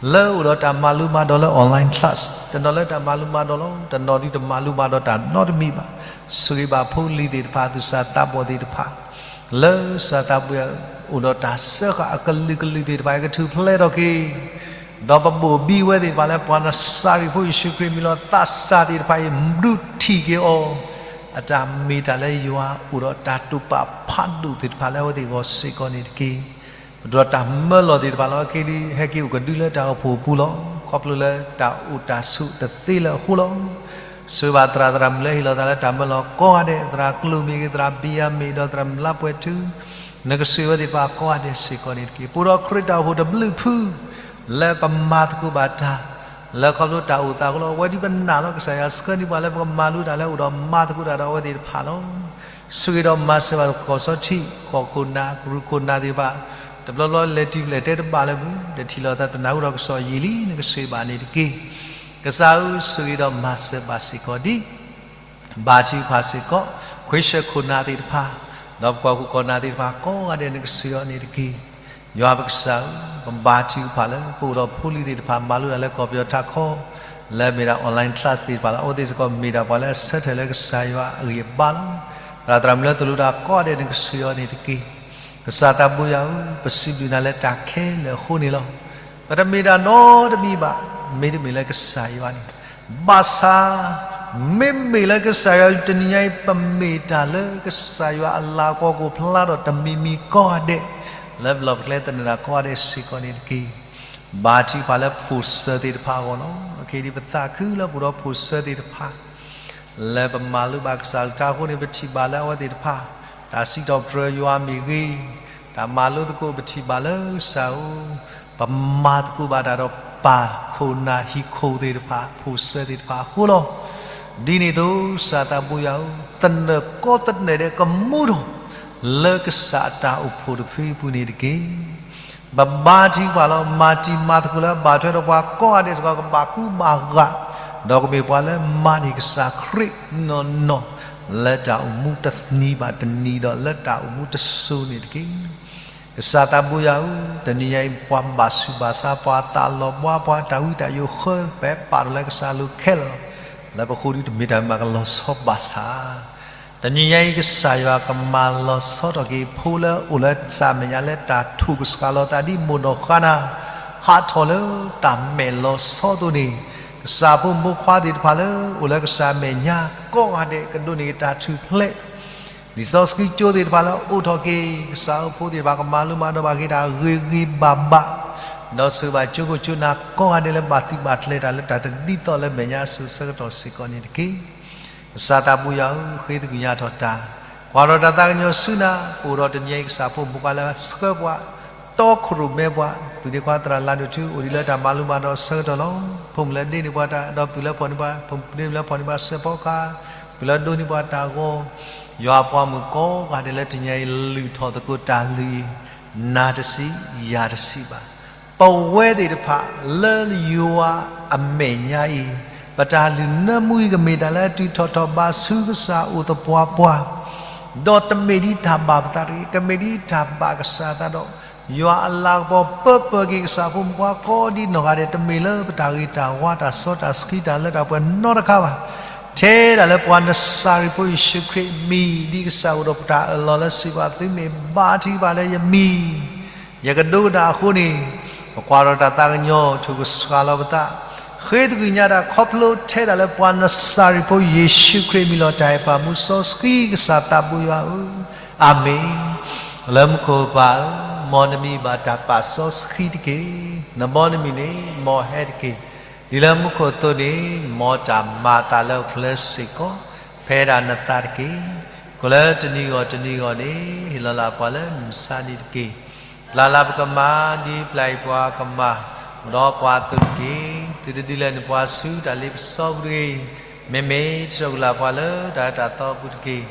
လၢအိၣ်ဒီးတၢ်မၤလိမၤဒိးလၢ online class, တနီၤလၢတၢ်မၤလိမၤဒိးလီၤ, တနီၤဒုတမၤလိမၤဒိးတၢ်နီတမံၤဘၣ်. ဆိၣ်ဂ့ၤဘၣ်ဖိလံၤသ့ၣ်တဖၣ်, သူၣ်စၢ်သးဘီၣ်သ့ၣ်တဖၣ်, လၢကစၢ်သးဘိယွၤအိၣ်ဒီးတၢ်စၢဃာ်အကလုာ်ကလုာ်သ့ၣ်တဖၣ် ကထုးဖျဲးထီၣ်က့ၤ, ဒီးပဘိၣ်ဘံဝဲသ့ၣ်တဖၣ်လၢပှၤနစၤရ့းဖိယ့ၣ်ၡူးခရံာ်မံၤလီၤ. သးစၢ်သ့ၣ်တဖၣ်အံၤ ဒုးထံၣ်က့ၤအီၤ အတၢ်မ့ၢ်တၢ်လၢယွၤအိၣ်ဒီးတၢ်တိာ်ပာ်ဖးဒိၣ်သ့ၣ်တဖၣ်လၢအဝဲသ့ၣ်အဂီၢ်စ့ၢ်ကီးန့ၣ်တက့ၢ်. ပဒိးတၢ်မၢလီၤသ့ၣ်တဖၣ်လီၤ. အခဲဒုး ဟဲက့ၤအိၣ်ကဒုလၢတၢ်အိၣ်ဖှိၣ်အပူၤလီၤ. ခီဖျိလၢတၢ်အိၣ်တၢ်ဆိးတသ့လၢအဃိလီၤ. ဆိၣ်ဂ့ၤဘၣ်သရၣ်သရၣ်မုၣ်လၢဟ့ၣ်လီၤသးလၢတၢ်မၢလီၤကိးဂၤဒဲး, သရၣ်ကျိၣ်မ့ၢ်ဂ့ၤ, သရၣ်ဘံယၤမ့ၢ်ဂ့ၤ, ဒီးသရၣ်မုၣ်လါပှဲၤထူ, နကဆိၣ်ဂ့ၤဝဲသ့ၣ်တဖၣ်ကိးဂၤဒဲးစ့ၢ်ကီးန့ၣ်တက့ၢ်. ပအိၣ်ဒီးခရံာ်တၢ်အိၣ်ဖှိၣ်တဘျုးဖု လၢပမၤသကိးဘၣ်တၢ် လၢခီဖျိတၢ်အိၣ်သးအဃိလီၤ. အဝဲဒုးပနာ်လီၤ ကစၢ်ယွၤဆှၢန့ၢ်ပှၤလၢပကမၤလိတၢ်လၢအိၣ်ဒီးမၤသကိးတၢ်ဒီးအဝဲသ့ၣ်တဖၣ်လီၤ. ဆိၣ်ဂ့ၤဒီးမၤစၢၤဘၣ်ကီၢ်စီထံး ကီၢ်ခိၣ်နၢ် ကရူၢ်ခိၣ်နၢ်သ့ၣ်တဖၣ်, တဘျီဘျီလဲၤတုၤလဲၤတဲတဘၣ်လၢၤဘၣ်, တထံၣ်လိာ်သးသနာ်က့ဒီးကစီၣ်ယံာ်လံ နကဆိၣ်ဂ့ၤဘၣ်န့ၣ်တက့ၢ်. ကစၢ်ဧၢ ဆိၣ်ဂ့ၤဒီးမၤစၢၤဘၣ်စ့ၢ်ကီးဒံး ဘါထုကဖၣ်စ့ၢ်ကီး ခွံဆၢခိၣ်နၢ်သ့ၣ်တဖၣ်, ဒီးပှၤကူၣ်ကီၢ်နၢ်သ့ၣ်တဖၣ်ကိးဂၤဒဲး နကဆိၣ်ဂ့ၤအီၤန့ၣ်တက့ၢ်. ယွၤပကစၢ်ဧၢ, ပဘါထုကဖၣ်လၢ ပအိၣ်ဒီးဖိလံၤသ့ၣ်တဖၣ် မၤလိတၢ်လၢကီၢ်ပယီၤထးခိၣ်, လၢမ့ၢ်ဒၣ် online class သ့ၣ်တဖၣ်လီၤ. အဝဲသ့ၣ်စ့ၢ်ကီးမ့ၢ်ဒၣ်ပှၤလၢအဆၢထၢၣ်လၢကစၢ်ယွၤအဂံၢ်အဘါလီၤ. သရၣ်သရၣ်မုၣ်လၢသိၣ်လိတၢ်ကိးဂၤဒဲး နကဆိၣ်ဂ့ၤအီၤန့ၣ်တက့ၢ်. ကစၢ်သးဘိယွၤဧၢ, ပစံးဘျုးနၤလၢတၢ်ခဲလၢာ်အဃိန့ၣ်လီၤ. ပတမ့ၢ်တၢ်နီတမံၤဘၣ်, မ့တမ့ၢ်လၢကစၢ်ယွၤန့ၣ်, ဘၣ်ဆၣ် မ့မ့ၢ်လၢကစၢ်ယွၤ တနံၤညါအံၤ ပမ့ၢ်တၢ်လၢကစၢ်ယွၤအလၤကပီၤကအိၣ်ဖျါထီၣ်တမံၤမံၤကိးဂၤဒဲး, လၢပလီၢ်ပကျဲသနၢၣ်တၢ်ကိးဂၤဒဲးစ့ၢ်ကီးန့ၣ်တက့ၢ်. ဘါထုကဖၣ်လၢဖိၣ်စၢသ့ၣ်တဖၣ်အဂီၢ်လီၤ. အခဲအံၤဒ်ပသးခုလၢပအိၣ်ဒီးဖိၣ်စၢသ့ၣ်တဖၣ် လၢပမၤလိဘၣ်ကစၢ်အကလုၢ်ကထါအဃိန့ၣ် ပထံၣ်ဘၣ်လၢအဝဲသ့ၣ်တဖၣ် တၢ်စံးထီၣ်ပတြၢၤယွၤမ့ၢ်ဂ့ၤ, တၢ်မၤလိသကိး ပထံၣ်ဘၣ်လၢကစၢ်ဧၢ, ပမၤသကိးဘၣ်တၢ်ဒီးပၢ်ခိၣ်နၢ်ဟံၣ်ခိၣ်သ့ၣ်တဖၣ် ဖိၣ်စၢသ့ၣ်တဖၣ်အဃိလီၤ. ဒ်န့ၣ်အသိး ကစၢ်သးဘိယွၤဧၢ, သနၢၣ်ကိးသနၢၣ်ဒဲးကမူထီၣ် လၢကစၢ်အတၢ်အိၣ်ဖှိၣ်တဖုအပူၤန့ၣ်တက့ၢ်. ပဘါထုကဖၣ်လီၤ. မၤတံၤမၤသကိးလၢအဘၣ်ထွဲဒီးပှၤကိးဂၤဒဲးစ့ၢ်ကီး ကဘၣ်ကူဘၣ်ဂာ်, ဒီးကမ့ၢ်ပှၤလၢမၤန့ၢ်ကစၢ်ခရံာ်နီၢ်နီၢ် လၢတၢ်အိၣ်မူတနံၤဘၣ်တနံၤဒီး လၢတၢ်အိၣ်မူတစိၤန့ၣ်တက့ၢ်. ကစၢ်သးဘိယွၤဧၢ, တနံၤညါအံၤ ပှၤဘၣ်ဆူးဘၣ်ဆါ ပှၤသးလီၤဘှါ ပှၤတၢ်ဝံတၢ်ယိးဃၢ ပပာ်ထီၣ်လၢကစၢ်အလိၤခဲလၢာ်လီၤ. လၢပဃိဒီးတမ့ၢ်တၢ်မၤကလီၤဆီဘၣ်ဆၣ် တနံၤညါအံၤ ကစၢ်ယွၤကမၤလီၤဆီထီၣ်က့ၤ ဖိလၢအိၣ်လၢကစၢ်အမဲာ်ညါလၢတၢ်ထိၣ်ကဆှီလီၤသးဒ်မိၢ်နီၢ်ဃါနၤ ဟးထီၣ်လၢတၢ်မဲာ်လီၤဆီအသိးန့ၣ်, ကစၢ်ဖိမုၣ်ဖိခွါသ့ၣ်တဖၣ်လၢ အိၣ်လၢကစၢ်အမဲာ်ညါကိးဂၤဒဲး ကဒိးန့ၢ်က့ၤတၢ်ထူၣ်ဖျဲး လံာ်စီဆှံကၠိသ့ၣ်တဖၣ်လၢအအိးထီၣ်က့ၤ ကစၢ်ဧၢ ဖိသ့ၣ်တဖၣ်ကမၤလိမၤဒိးဘၣ်က့ၤတၢ်ဂ့ၤဂ့ၤဘၣ်ဘၣ်, ဒီးဆိၣ်ဂ့ၤဘၣ်ကၠိခိၣ်ကၠိနၢ်ကိးဂၤဒဲးလၢဘၣ်သုးဘၣ်ကျဲၤတၢ်လၢတၢ်တဒ်သိးလၢမဲာ်ညါအစိၤဆၢကတီၢ်စ့ၢ်ကီးန့ၣ်တက့ၢ်. ကစၢ်သးဘိယွၤဧၢ, ဃ့သကွံာ်ညါထီၣ်တၢ်, ကွၢ်ထီၣ်တၢ်သးကညီၤဆူနၤ, ပအိၣ်ဒီးတနံၤညါအံၤ ကစၢ်ဖိမုၣ်ဖိခွါလၢဆှၢပှၤ တီခိၣ်ရိၣ်မဲပှၤ, ပုၢ်ဒ့ခွါသရၣ်လၤဒိၣ်ထူ အိၣ်ဒံးလၢတၢ်မၤလိမၤဒိးအဆၢကတီၢ်လီၤ. ဖိမုၣ်လၢဒ့န့ၢ်ပှၤတၢ်, ဒီးပုၢ်လၢဖီၣ်န့ၢ်ပှၤ, ပုၢ်ဒ့လၢဖီၣ်န့ၢ်ပှၤစဲးဖီကဟၣ်, ပုၢ်လၢဒိးန့ၢ်ပှၤတၢ်ဂီၤ, ယွၤပှၤမုၣ်ကိးဂၤဒဲးလၢတနံၤညါအံၤ လုၢ်ထီၣ်သကိးတၢ်လုၢ်အံၤ, နၤတစံး, ယၤတစံးဘၣ်. ပဝဲသ့ၣ်တဖၣ်လၢယွၤအမဲာ်ညါအံၤ, ပတၢ်လုၢ်နၢမူအံၤ ကမ့ၢ်တၢ်လၢအတုၤထီၣ်ထီၣ်ဘးဆူကစၢ်အိၣ်သပှၢ်ပှၢ်, ဒီးတမ့ၢ်ဒ်တၢ်ဘၣ်ပသးတဂ့ၤ, ကမ့ၢ်ဒ်တၢ်ဘၣ်ကစၢ်အသးဒီး ယွၤအလၤကပီၤပၢပၢက့ၤကစၢ်ဖိမုၣ်ဖိခွါကိးဒ်နီၢ်ဂၤဒဲး, တမ့ၢ်လၢပတၢ်ဂ့ၤတၢ်ဝါ တၢ်စီတၢ်ဆှံ တၢ်လၢတၢ်ပှဲၤနီတခါဘၣ်. ထဲဒၣ်လၢပှၤနစၤရ့းဖိယ့ၣ်ၡူးခရံာ်အမံၤ ဒ်ကစၢ်အိၣ်ဒီးပတၢ်အၢၣ်လီၤလၢစံးဘၣ်သုမ့ၢ်ဘါထုကဖၣ်လၢယမံၤ ယကဒိကနၣ်အဃိန့ၣ်, ပကွၢ်ထီၣ်တၢ်သးကညီၤ ထိၣ်ကဆှီလီၤပသး, ဃ့သကွံာ်ညါတၢ်ခီဖျိထဲဒၣ်လၢပှၤနစၤရ့းဖိယ့ၣ်ၡူးခရံာ်အမံၤလီၤ. တၢ်အဲၣ်ပၢ်မူစီဆှံကစၢ်သးဘိယွၤဧၢ, အၤမ့ၣ်. လၢမူခိၣ်ပၢ်ဧၢ, မ်နမံၤဘၣ်တၢ်ပာ်စီဆှံတက့ၢ်. နဘီနမုၢ်န့ၣ် မ်ဟဲတက့ၢ်. ဒ်လၢမူခိၣ်အသိးန့ၣ်, မ်တၢ်မၤအသးလၢဟီၣ်ခိၣ်ချၢစ့ၢ်ကီး ဖဲဒၣ်နသးတက့ၢ်. ကိၣ်လၢတနံၤဂီၢ်တနံၤဂီၢ်န့ၣ်, ဟ့ၣ်လီၤလၢပှၤလၢမုၢ်ဆါနံၤတက့ၢ်. ပျၢ်လၢပကမၤ ဒ်ပျၢ်အံၤပှၤကမၤ, ဒီးပှၤအသိးတက့ၢ်. သုတဒုးလဲၤနုာ်ပှၤဆူတၢ်လ့ပစီပူၤတဂ့ၤ. မ့မ့ၢ်တၢ်အိၣ်လၢပှၤလၢတၢ်အၢတၢ်သီအပူၤတက့ၢ်.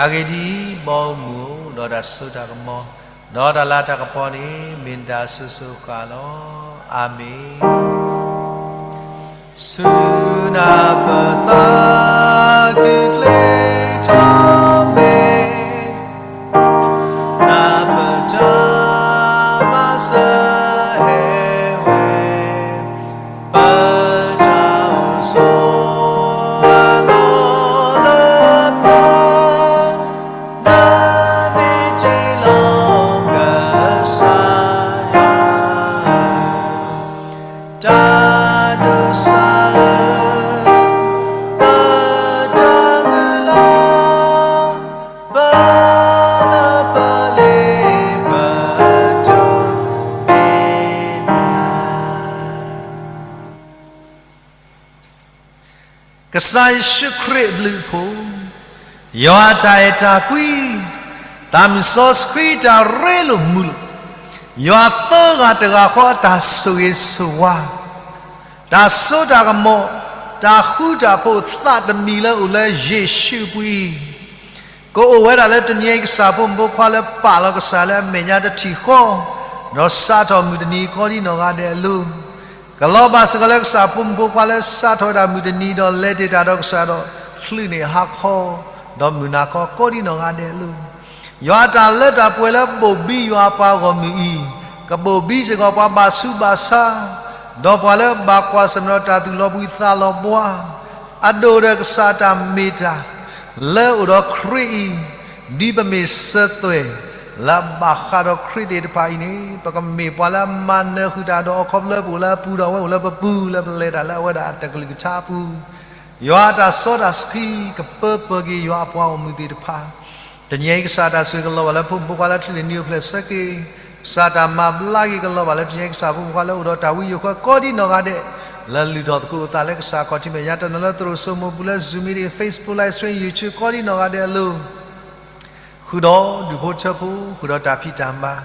အဂ့ၢ်ဒ်အံၤ, ဘီမုၢ်ဧၢ, ဒီးတၢ်စိတၢ်ကမီၤ, ဒီးတၢ်လၤတၢ်ကပီၤန့ၣ် မ့ၢ်နတၢ်အစိၤစိၤအဃၣ်လီၤ. အၤမ့ၣ်. ဆူနၢ်ပသး ကုၢ်ကျ့ထီၣ်မ့ၢ်, နၢ်ပတၢ်မၤစၢၤဟဲဝဲ. ကစၢ်ဧၢ, ပတၢ်မုၢ်လၢ်, ပလၢပလ့ၤ, ပတၢ်မ့ၢ်နၤ ကစၢ်ယ့ၣ်ၡူးခရံာ်အဘျုးအဖှိၣ်, ယွၤအတၢ်အဲၣ်တၢ်ကွံ, သးမုၢ်စီဆှံတၢ်ရ့လိာ်မုာ်လိာ်, ယွၤသၢဂၤတဂၤဃီအတၢ်ဆိၣ်ဂ့ၤဆိၣ်ဝါ, တၢ်စိတၢ်ကမီၤ, တၢ်ဃူတၢ်ဖိးသးတမံၤလၢအိၣ်လၢယ့ၣ်ၡူးအပူၤအံၤ ကအိၣ်ဝဲဒၣ်လၢတနံၤအံၤ ကစၢ်ဖိမုၣ်ဖိခွါလၢပာ်လီၤကစၢ်လၢအမဲာ်ညါတထံၣ်ဃီ, ဒီးစးထီၣ်မုၢ်တနံၤကိးဒ်နီၢ်ဂၤဒဲးအလိၤ, ကလီၤဘၣ်စ့ၢ်ကီးလၢကစၢ်ဖိမုၣ်ဖိခွါလၢစးထီၣ်ဝဲဒၣ်မုၢ်တနံၤ ဒီးလဲၤတ့ၢ်တၢ်ဒီးကစၢ်ဒီး ချုးန့ၢ်ဟါခီ, ဒီးမုၢ်နၤခီကိးဒ်နီၢ်ဂၤဒဲးအလိၤ, ယွၤအတၢ်လၢတၢ်ပှဲၤလၢဘိၣ်ဘံယွၤအပှၤဂီၢ်မုၢ်အံၤ, ကဘိၣ်ဘံစ့ၢ်ကီးပှၤဘၣ်ဆူးဘၣ်ဆါ, ဒီးပှၤလၢဘၣ်ကွၢ်ဆၢၣ်မဲာ်ဒီးတၢ်သူၣ်လီၤဘှံးသးလီၤဘှါ, အဒိၣ်ဒီးကစၢ်အတၢ်မ့ၢ်တၢ် လၢအိၣ်ဒီးခရံာ်အံၤ, ဒ်ပမ့ၢ်စၢၤသွဲၣ် လၢအဘၣ်ဃးဒီးခရံာ်သ့ၣ်တဖၣ်အံၤန့ၣ်, ပကမ့ၢ်ပှၤလၢအမၤနၢၤဃုာ်တၢ်ဒီး အခီဖျိလၢပအိၣ်လၢအပူၤဒီးအဝဲအိၣ်လၢပပူၤ လၢပလဲၤတၢ်လၢအဝဲဒၣ်အတၢ်ကလုၢ်ကထါအပူၤ, ယွၤအတၢ်စီတၢ်ဆှံကပၢပှဲၤက့ၤယွၤအပှၤဂီၢ်မုၢ်သ့ၣ်တဖၣ် တနံၤအံၤကစၢ်တၢ်ဆိၣ်ဂ့ၤကလီၤဘၣ်လၢဖိမုၣ်ဖိခွါလၢချုးန့ၢ်နံၤအိၣ်ဖျဲၣ်ဆၢက့ၤ, ကစၢ်တၢ်မၤဘျါက့ၤကလီၤဘၣ်လၢတနံၤအံၤကစၢ်ဖိမုၣ်ဖိခွါလၢအိၣ်ဒီးတၢ်ဝံယိာ်ဃၢကိးဒ်နီၢ်ဂၤဒဲး, လၢလုၢ်ထီၣ်သကိးအသးလၢကစၢ်ခီၣ်ထံးမဲာ်ညါတနီၤလၢသရိာ်စိမိၤပူၤလၢ Zoom meeting, Facebook live stream, YouTube ကိးဒ်နီၢ်ဂၤဒဲးအလိၤ, ဃုာ်ဒီးဒူၣ်ဖိထၢဖိ, ဃုာ်ဒီးတၢ်ဖံးတၢ်မၤ,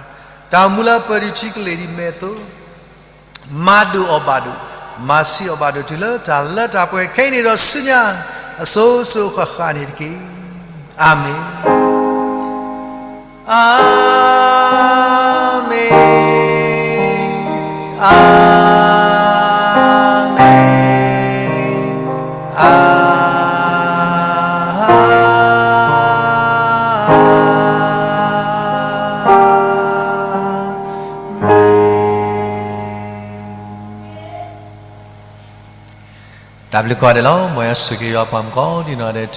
တၢ်အိၣ်မူလၢပၢၤဒံးထံကလ့ၢ်ဒံးမဲာ်အသိး မၤဒိၣ်အီၣ်ဘၣ်ဒိၣ်, မၤဆံးအီၣ်ဘၣ်ဒိၣ်တုၤလၢတၢ်လၢတၢ်ပှဲၤခဲအံၤန့ၣ်ဒီးဆူညါ အစိၤစိၤဃၣ်ဃၣ်န့ၣ်တက့ၢ်. အၤမ့ၣ်, အၤမ့ၣ်, အၤမ့ၣ်, အၤ တၢ်ဘျုးကိးဂၤဒဲးလီၤ. မ်ယွၤဆိၣ်ဂ့ၤက့ၤယွၤပှၤမုၣ်ကိးဒ်နီၢ်ဂၤဒဲး